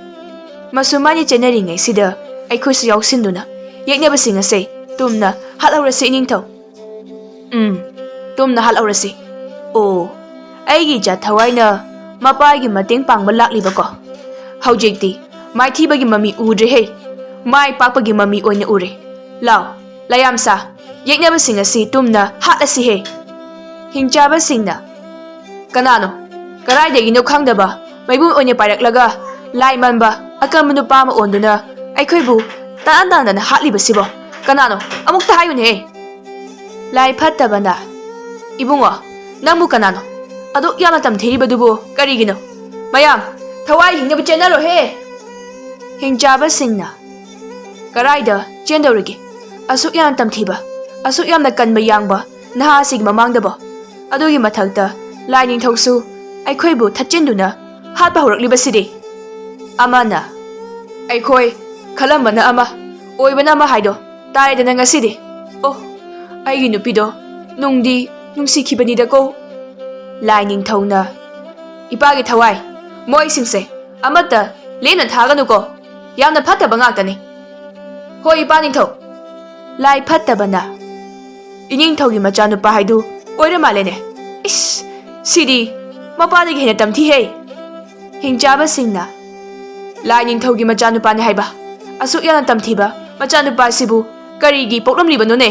ꯃꯁꯨꯃꯥꯏꯅ ꯆꯦꯟꯅꯔꯤꯉꯩꯁꯤꯗ ꯑꯩꯈꯣꯏꯁꯨ ꯌꯥꯎꯁꯤꯟꯗꯨꯅ ꯌꯦꯛꯅꯕꯁꯤꯡ ꯑꯁꯦ ꯇꯨꯝꯅ ꯍꯥꯠꯍꯧꯔꯁꯤ ꯏꯅꯤꯡꯊꯧ꯫ ꯎꯝ, ꯇꯨꯝꯅ ꯍꯥꯠꯍꯧꯔꯁꯤ꯫ ꯑꯣ, ꯑꯩꯒꯤ ꯏꯆꯥ ꯊꯋꯥꯏꯅ ꯃꯄꯥꯒꯤ ꯃꯇꯦꯡ ꯄꯥꯡꯕ ꯂꯥꯛꯂꯤꯕꯀꯣ꯫ ꯍꯧꯖꯤꯛꯇꯤ ꯃꯥꯏꯊꯤꯕꯒꯤ ꯃꯃꯤ ꯎꯗ꯭ꯔꯦꯍꯦ, ꯃꯥꯏ ꯄꯥꯛꯄꯒꯤ ꯃꯃꯤ ꯑꯣꯏꯅ ꯎꯔꯦ꯫ ꯂꯥꯎ, ꯂꯥꯏꯌꯥꯝꯁꯥ, ꯌꯦꯛꯅꯕꯁꯤꯡ ꯑꯁꯤ ꯇꯨꯝꯅ ꯍꯥꯠꯂꯁꯤꯍꯦ꯫ ꯍꯤꯡꯆꯥꯕꯁꯤꯡꯅ, ꯀꯅꯥꯅꯣ? ꯀꯗꯥꯏꯗꯒꯤꯅꯣ ꯈꯪꯗꯕ ꯃꯩꯕꯨꯡ ꯑꯣꯏꯅ ꯄꯥꯏꯔꯛꯂꯒ ꯂꯥꯏ ꯃꯥꯟꯕ ꯑꯀꯟꯕ ꯅꯨꯄꯥ ꯑꯃ ꯑꯣꯟꯗꯨꯅ ꯑꯩꯈꯣꯏꯕꯨ ꯇꯥꯟ ꯇꯥꯟꯗꯅ ꯍꯥꯠꯂꯤꯕꯁꯤꯕꯣ? ꯀꯅꯥꯅꯣ? ꯑꯃꯨꯛꯇ ꯍꯥꯏꯌꯨꯅꯦꯍꯦ꯫ ꯂꯥꯏ ꯐꯠꯇꯕꯅ, ꯏꯕꯨꯡꯉꯣ, ꯅꯪꯕꯨ ꯀꯅꯥꯅꯣ? ꯑꯗꯨꯛ ꯌꯥꯝꯅ ꯇꯝꯊꯤꯔꯤꯕꯗꯨꯕꯨ ꯀꯔꯤꯒꯤꯅꯣ? ꯃꯌꯥꯝ, ꯊꯋꯥꯏ ꯍꯤꯡꯅꯕ ꯆꯦꯟꯅꯔꯣꯍꯦ! ꯍꯤꯡꯆꯥꯕꯁꯤꯡꯅ, ꯀꯔꯥꯏꯗ ꯆꯦꯟꯗꯧꯔꯤꯒꯦ? ꯑꯁꯨꯛ ꯌꯥꯝꯅ ꯇꯝꯊꯤꯕ, ꯑꯁꯨꯛ ꯌꯥꯝꯅ ꯀꯟꯕ ꯌꯥꯡꯕ ꯅꯍꯥꯁꯤꯒꯤ ꯃꯃꯥꯡꯗꯕꯣ? ꯑꯗꯨꯒꯤ ꯃꯊꯛꯇ ꯂꯥꯏ ꯅꯤꯡꯊꯧꯁꯨ ꯑꯩꯈꯣꯏꯕꯨ ꯊꯠꯆꯤꯟꯗꯨꯅ ꯍꯥꯠꯄ ꯍꯧꯔꯛꯂꯤꯕꯁꯤꯗꯤ꯫ ꯑꯃꯅ, ꯑꯩꯈꯣꯏ ꯈꯜꯂꯝꯕꯅ ꯑꯃ, ꯑꯣꯏꯕꯅ ꯑꯃ ꯍꯥꯏꯗꯣ ꯇꯥꯔꯦꯗꯅ ꯉꯁꯤꯗꯤ꯫ ꯑꯣ, ꯑꯩꯒꯤ ꯅꯨꯄꯤꯗꯣ ꯅꯨꯡꯗꯤ ꯅꯨꯡꯁꯤꯈꯤꯕꯅꯤꯗꯀꯣ꯫ ꯂꯥꯏ ꯅꯤꯡꯊꯧꯅ, ꯏꯄꯥꯒꯤ ꯊꯋꯥꯏ, ꯃꯣꯏꯁꯤꯡꯁꯦ ꯑꯃꯠꯇ ꯂꯦꯝꯅ ꯊꯥꯒꯅꯨꯀꯣ꯫ ꯌꯥꯝꯅ ꯐꯠꯇꯕ ꯉꯥꯛꯇꯅꯤ꯫ ꯍꯣꯏ, ꯏꯄꯥ ꯅꯤꯡꯊꯧ꯫ ꯂꯥꯏ ꯐꯠꯇꯕꯅ, ꯏꯅꯤꯡꯊꯧꯒꯤ ꯃꯆꯥꯅꯨꯄꯥ ꯍꯥꯏꯗꯨ ꯑꯣꯏꯔ ꯃꯥꯜꯂꯦꯅꯦ꯫ ꯏꯁ, ꯁꯤꯗꯤ ꯃꯄꯥꯗꯒꯤ ꯍꯦꯟꯅ ꯇꯝꯊꯤꯍꯦ꯫ ꯍꯤꯡꯆꯥꯕꯁꯤꯡꯅ, ꯂꯥꯏ ꯅꯤꯡꯊꯧꯒꯤ ꯃꯆꯥꯅꯨꯄꯥꯅꯤ ꯍꯥꯏꯕ? ꯑꯁꯨꯛ ꯌꯥꯝꯅ ꯇꯝꯊꯤꯕ ꯃꯆꯥꯅꯨꯄꯥꯁꯤꯕꯨ ꯀꯔꯤꯒꯤ ꯄꯣꯛꯂꯝꯂꯤꯕꯅꯣꯅꯦ?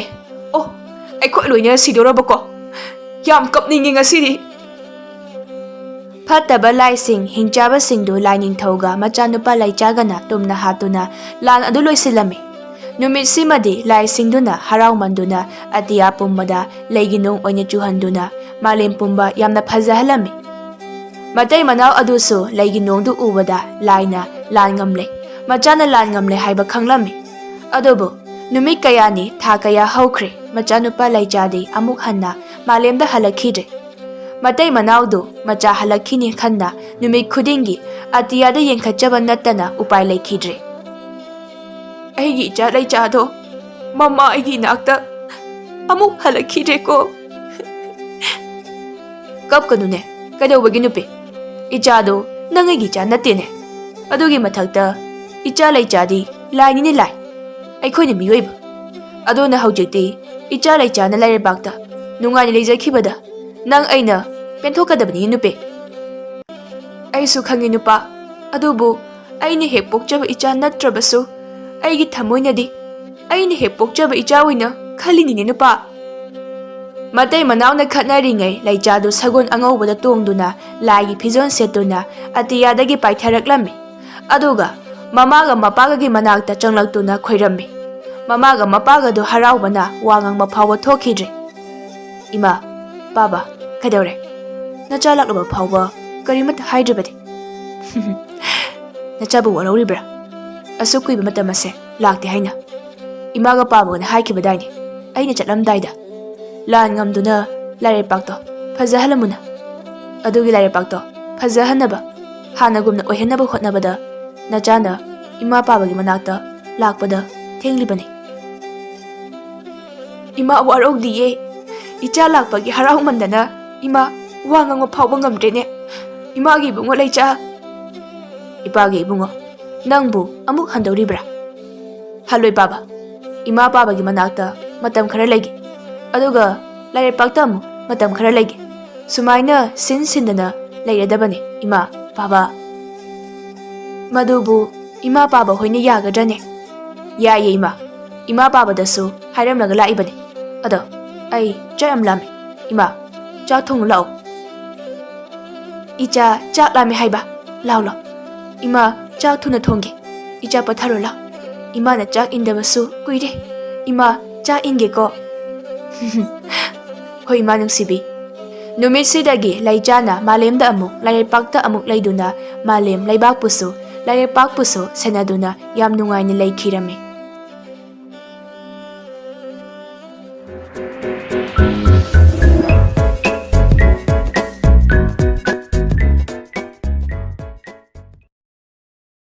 ꯑꯣ, ꯑꯩꯈꯣꯏ ꯂꯣꯏꯅ ꯁꯤꯗꯣꯔꯕꯀꯣ꯫ ꯌꯥꯝ ꯀꯞꯅꯤꯡꯉꯤ ꯉꯁꯤꯗꯤ꯫ ꯐꯠꯇꯕ ꯂꯥꯏꯁꯤꯡ ꯍꯤꯡꯆꯥꯕꯁꯤꯡꯗꯨ ꯂꯥꯏ ꯅꯤꯡꯊꯧꯒ ꯃꯆꯥꯅꯨꯄꯥ ꯂꯩꯆꯥꯒꯅ ꯇꯨꯝꯅ ꯍꯥꯠꯇꯨꯅ ꯂꯥꯟ ꯑꯗꯨ ꯂꯣꯏꯁꯤꯜꯂꯝꯃꯤ꯫ ꯅꯨꯃꯤꯠꯁꯤꯃꯗꯤ ꯂꯥꯏꯁꯤꯡꯗꯨꯅ ꯍꯔꯥꯎꯃꯟꯗꯨꯅ ꯑꯇꯤꯌꯥ ꯄꯨꯝꯕꯗ ꯂꯩꯒꯤ ꯅꯣꯡ ꯑꯣꯏꯅ ꯆꯨꯍꯟꯗꯨꯅ ꯃꯥꯂꯦꯝ ꯄꯨꯝꯕ ꯌꯥꯝꯅ ꯐꯖꯍꯜꯂꯝꯃꯤ꯫ ꯃꯇꯩ ꯃꯅꯥꯎ ꯑꯗꯨꯁꯨ ꯂꯩꯒꯤ ꯅꯣꯡꯗꯨ ꯎꯕꯗ ꯂꯥꯏꯅ ꯂꯥꯟ ꯉꯝꯂꯦ꯫ ꯃꯆꯥꯅ ꯂꯥꯟ ꯉꯝꯂꯦ ꯍꯥꯏꯕ ꯈꯪꯂꯝꯃꯤ꯫ ꯑꯗꯨꯕꯨ ꯅꯨꯃꯤꯠ ꯀꯌꯥꯅꯤ, ꯊꯥ ꯀꯌꯥ ꯍꯧꯈ꯭ꯔꯦ, ꯃꯆꯥꯅꯨꯄꯥ ꯂꯩꯆꯥꯗꯤ ꯑꯃꯨꯛ ꯍꯟꯅ ꯃꯥꯂꯦꯝꯗ ꯍꯜꯂꯛꯈꯤꯗ꯭ꯔꯦ꯫ ꯃꯇꯩ ꯃꯅꯥꯎꯗꯨ ꯃꯆꯥ ꯍꯜꯂꯛꯈꯤꯅꯤ ꯈꯟꯅ ꯅꯨꯃꯤꯠ ꯈꯨꯗꯤꯡꯒꯤ ꯑꯇꯤꯌꯥꯗ ꯌꯦꯡꯈꯠꯆꯕ ꯅꯠꯇꯅ ꯎꯄꯥꯏ ꯂꯩꯈꯤꯗ꯭ꯔꯦ꯫ "ꯑꯩꯒꯤ ꯏꯆꯥ ꯂꯩꯆꯥꯗꯣ ꯃꯃꯥ ꯑꯩꯒꯤ ꯏꯅꯥꯛꯇ ꯑꯃꯨꯛ ꯍꯜꯂꯛꯈꯤꯗ꯭ꯔꯦꯀꯣ꯫" "ꯀꯞꯀꯅꯨꯅꯦ, ꯀꯩꯗꯧꯕꯒꯤ ꯅꯨꯄꯤ? ꯏꯆꯥꯗꯣ ꯅꯪ ꯑꯩꯒꯤ ꯏꯆꯥ ꯅꯠꯇꯦꯅꯦ꯫ ꯑꯗꯨꯒꯤ ꯃꯊꯛꯇ ꯏꯆꯥ ꯂꯩꯆꯥꯗꯤ ꯂꯥꯏꯅꯤꯅꯦ, ꯂꯥꯏ꯫ ꯑꯩꯈꯣꯏꯅ ꯃꯤꯑꯣꯏꯕ꯫ ꯑꯗꯨꯅ ꯍꯧꯖꯤꯛꯇꯤ ꯏꯆꯥ ꯂꯩꯆꯥꯅ ꯂꯥꯏꯔꯩꯕꯥꯛꯇ ꯅꯨꯡꯉꯥꯏꯅ ꯂꯩꯖꯈꯤꯕꯗ ꯅꯪ ꯑꯩꯅ ꯄꯦꯟꯊꯣꯛꯀꯗꯕꯅꯤ ꯅꯨꯄꯤ꯫" "ꯑꯩꯁꯨ ꯈꯪꯉꯤ ꯅꯨꯄꯥ, ꯑꯗꯨꯕꯨ ꯑꯩꯅ ꯍꯦꯛ ꯄꯣꯛꯆꯕ ꯏꯆꯥ ꯅꯠꯇ꯭ꯔꯕꯁꯨ ꯑꯩꯒꯤ ꯊꯃꯣꯏꯅꯗꯤ ꯑꯩꯅ ꯍꯦꯛ ꯄꯣꯛꯆꯕ ꯏꯆꯥ ꯑꯣꯏꯅ ꯈꯜꯂꯤꯅꯤꯅꯦ ꯅꯨꯄꯥ꯫" ꯃꯇꯩ ꯃꯅꯥꯎꯅ ꯈꯠꯅꯔꯤꯉꯩ ꯂꯩꯆꯥꯗꯨ ꯁꯒꯣꯜ ꯑꯉꯧꯕꯗ ꯇꯣꯡꯗꯨꯅ ꯂꯥꯏꯒꯤ ꯐꯤꯖꯣꯜ ꯁꯦꯠꯇꯨꯅ ꯑꯇꯤꯌꯥꯗꯒꯤ ꯄꯥꯏꯊꯔꯛꯂꯝꯃꯤ꯫ ꯑꯗꯨꯒ ꯃꯃꯥꯒ ꯃꯄꯥꯒꯒꯤ ꯃꯅꯥꯛꯇ ꯆꯪꯂꯛꯇꯨꯅ ꯈꯣꯏꯔꯝꯃꯤ꯫ ꯃꯃꯥꯒ ꯃꯄꯥꯒꯗꯨ ꯍꯔꯥꯎꯕꯅ ꯋꯥ ꯉꯥꯡꯕ ꯐꯥꯎꯕ ꯊꯣꯛꯈꯤꯗ꯭ꯔꯦ꯫ "ꯏꯃꯥ, ꯄꯥꯕ, ꯀꯩꯗꯧꯔꯦ? ꯅꯆꯥ ꯂꯥꯛꯂꯕ ꯐꯥꯎꯕ ꯀꯔꯤꯃꯠꯇ ꯍꯥꯏꯗ꯭ꯔꯤꯕꯗꯤ?" "ꯅꯆꯥꯕꯨ ꯋꯥꯔꯧꯔꯤꯕ꯭ꯔꯥ? ꯑꯁꯨꯛ ꯀꯨꯏꯕ ꯃꯇꯝ ꯑꯁꯦ ꯂꯥꯛꯇꯦ ꯍꯥꯏꯅ ꯏꯃꯥꯒ ꯄꯥꯕꯒꯅ ꯍꯥꯏꯈꯤꯕꯗꯥꯏꯅꯦ, ꯑꯩꯅ ꯆꯠꯂꯝꯗꯥꯏꯗ? ꯂꯥꯟ ꯉꯝꯗꯨꯅ ꯂꯥꯏꯔꯩꯄꯥꯛꯇꯣ ꯐꯖꯍꯜꯂꯝꯃꯨꯅ꯫ ꯑꯗꯨꯒꯤ ꯂꯥꯏꯔꯩꯄꯥꯛꯇꯣ ꯐꯖꯍꯟꯅꯕ, ꯍꯥꯟꯅꯒꯨꯝꯅ ꯑꯣꯏꯍꯟꯅꯕ ꯍꯣꯠꯅꯕꯗ ꯅꯆꯥꯅ ꯏꯃꯥ ꯄꯥꯕꯒꯤ ꯃꯅꯥꯛꯇ ꯂꯥꯛꯄꯗ ꯊꯦꯡꯂꯤꯕꯅꯤ꯫" "ꯏꯃꯥ ꯋꯥꯔꯧꯗꯤꯌꯦ꯫ ꯏꯆꯥ ꯂꯥꯛꯄꯒꯤ ꯍꯔꯥꯎꯃꯟꯗꯅ ꯏꯃꯥ ꯋꯥ ꯉꯥꯡꯕ ꯐꯥꯎꯕ ꯉꯝꯗ꯭ꯔꯦꯅꯦ꯫ ꯏꯃꯥꯒꯤ ꯏꯕꯨꯡꯉꯣ ꯂꯩꯆꯥ꯫" "ꯏꯄꯥꯒꯤ ꯏꯕꯨꯡꯉꯣ, ꯅꯪꯕꯨ ꯑꯃꯨꯛ ꯍꯟꯗꯧꯔꯤꯕ꯭ꯔꯥ?" "ꯍꯜꯂꯣꯏ ꯄꯥꯕ, ꯏꯃꯥ ꯄꯥꯕꯒꯤ ꯃꯅꯥꯛꯇ ꯃꯇꯝ ꯈꯔ ꯂꯩꯒꯦ, ꯑꯗꯨꯒ ꯂꯥꯏꯔꯩꯄꯥꯛꯇ ꯑꯃꯨꯛ ꯃꯇꯝ ꯈꯔ ꯂꯩꯒꯦ꯫ ꯁꯨꯃꯥꯏꯅ ꯁꯤꯟ ꯁꯤꯟꯗꯅ ꯂꯩꯔꯗꯕꯅꯤ ꯏꯃꯥ, ꯄꯥꯕ꯫" "ꯃꯗꯨꯕꯨ ꯏꯃꯥ ꯄꯥꯕ ꯍꯣꯏꯅ ꯌꯥꯒꯗ꯭ꯔꯅꯦ?" "ꯌꯥꯏꯌꯦ ꯏꯃꯥ, ꯏꯃꯥ ꯄꯥꯕꯗꯁꯨ ꯍꯥꯏꯔꯝꯂꯒ ꯂꯥꯛꯏꯕꯅꯤ꯫ ꯑꯗꯣ ꯑꯩ ꯆꯥꯛ ꯌꯥꯝ ꯂꯥꯝꯃꯦ ꯏꯃꯥ, ꯆꯥꯛ ꯊꯣꯡꯉꯨ ꯂꯥꯛꯑꯣ꯫" "ꯏꯆꯥ ꯆꯥꯛ ꯂꯥꯝꯃꯦ ꯍꯥꯏꯕ? ꯂꯥꯎ ꯂꯥꯎ ꯏꯃꯥ, ꯆꯥꯛ ꯊꯨꯅ ꯊꯣꯡꯒꯦ꯫ ꯏꯆꯥ ꯄꯣꯊꯥꯔꯣ ꯂꯥꯎ꯫ ꯏꯃꯥꯅ ꯆꯥꯛ ꯏꯟꯗꯕꯁꯨ ꯀꯨꯏꯔꯦ꯫ ꯏꯃꯥ, ꯆꯥꯛ ꯏꯟꯒꯦꯀꯣ꯫" "ꯍꯣꯏ ꯏꯃꯥ ꯅꯨꯡꯁꯤꯕꯤ꯫" ꯅꯨꯃꯤꯠꯁꯤꯗꯒꯤ ꯂꯩꯆꯥꯅ ꯃꯥꯂꯦꯝꯗ ꯑꯃꯨꯛ, ꯂꯥꯏꯔꯩꯄꯥꯛꯇ ꯑꯃꯨꯛ ꯂꯩꯗꯨꯅ ꯃꯥꯂꯦꯝ ꯂꯩꯕꯥꯛꯄꯨꯁꯨ ꯂꯥꯏꯔꯩꯄꯥꯛꯄꯨꯁꯨ ꯁꯦꯟꯅꯗꯨꯅ ꯌꯥꯝ ꯅꯨꯡꯉꯥꯏꯅ ꯂꯩꯈꯤꯔꯝꯃꯤ꯫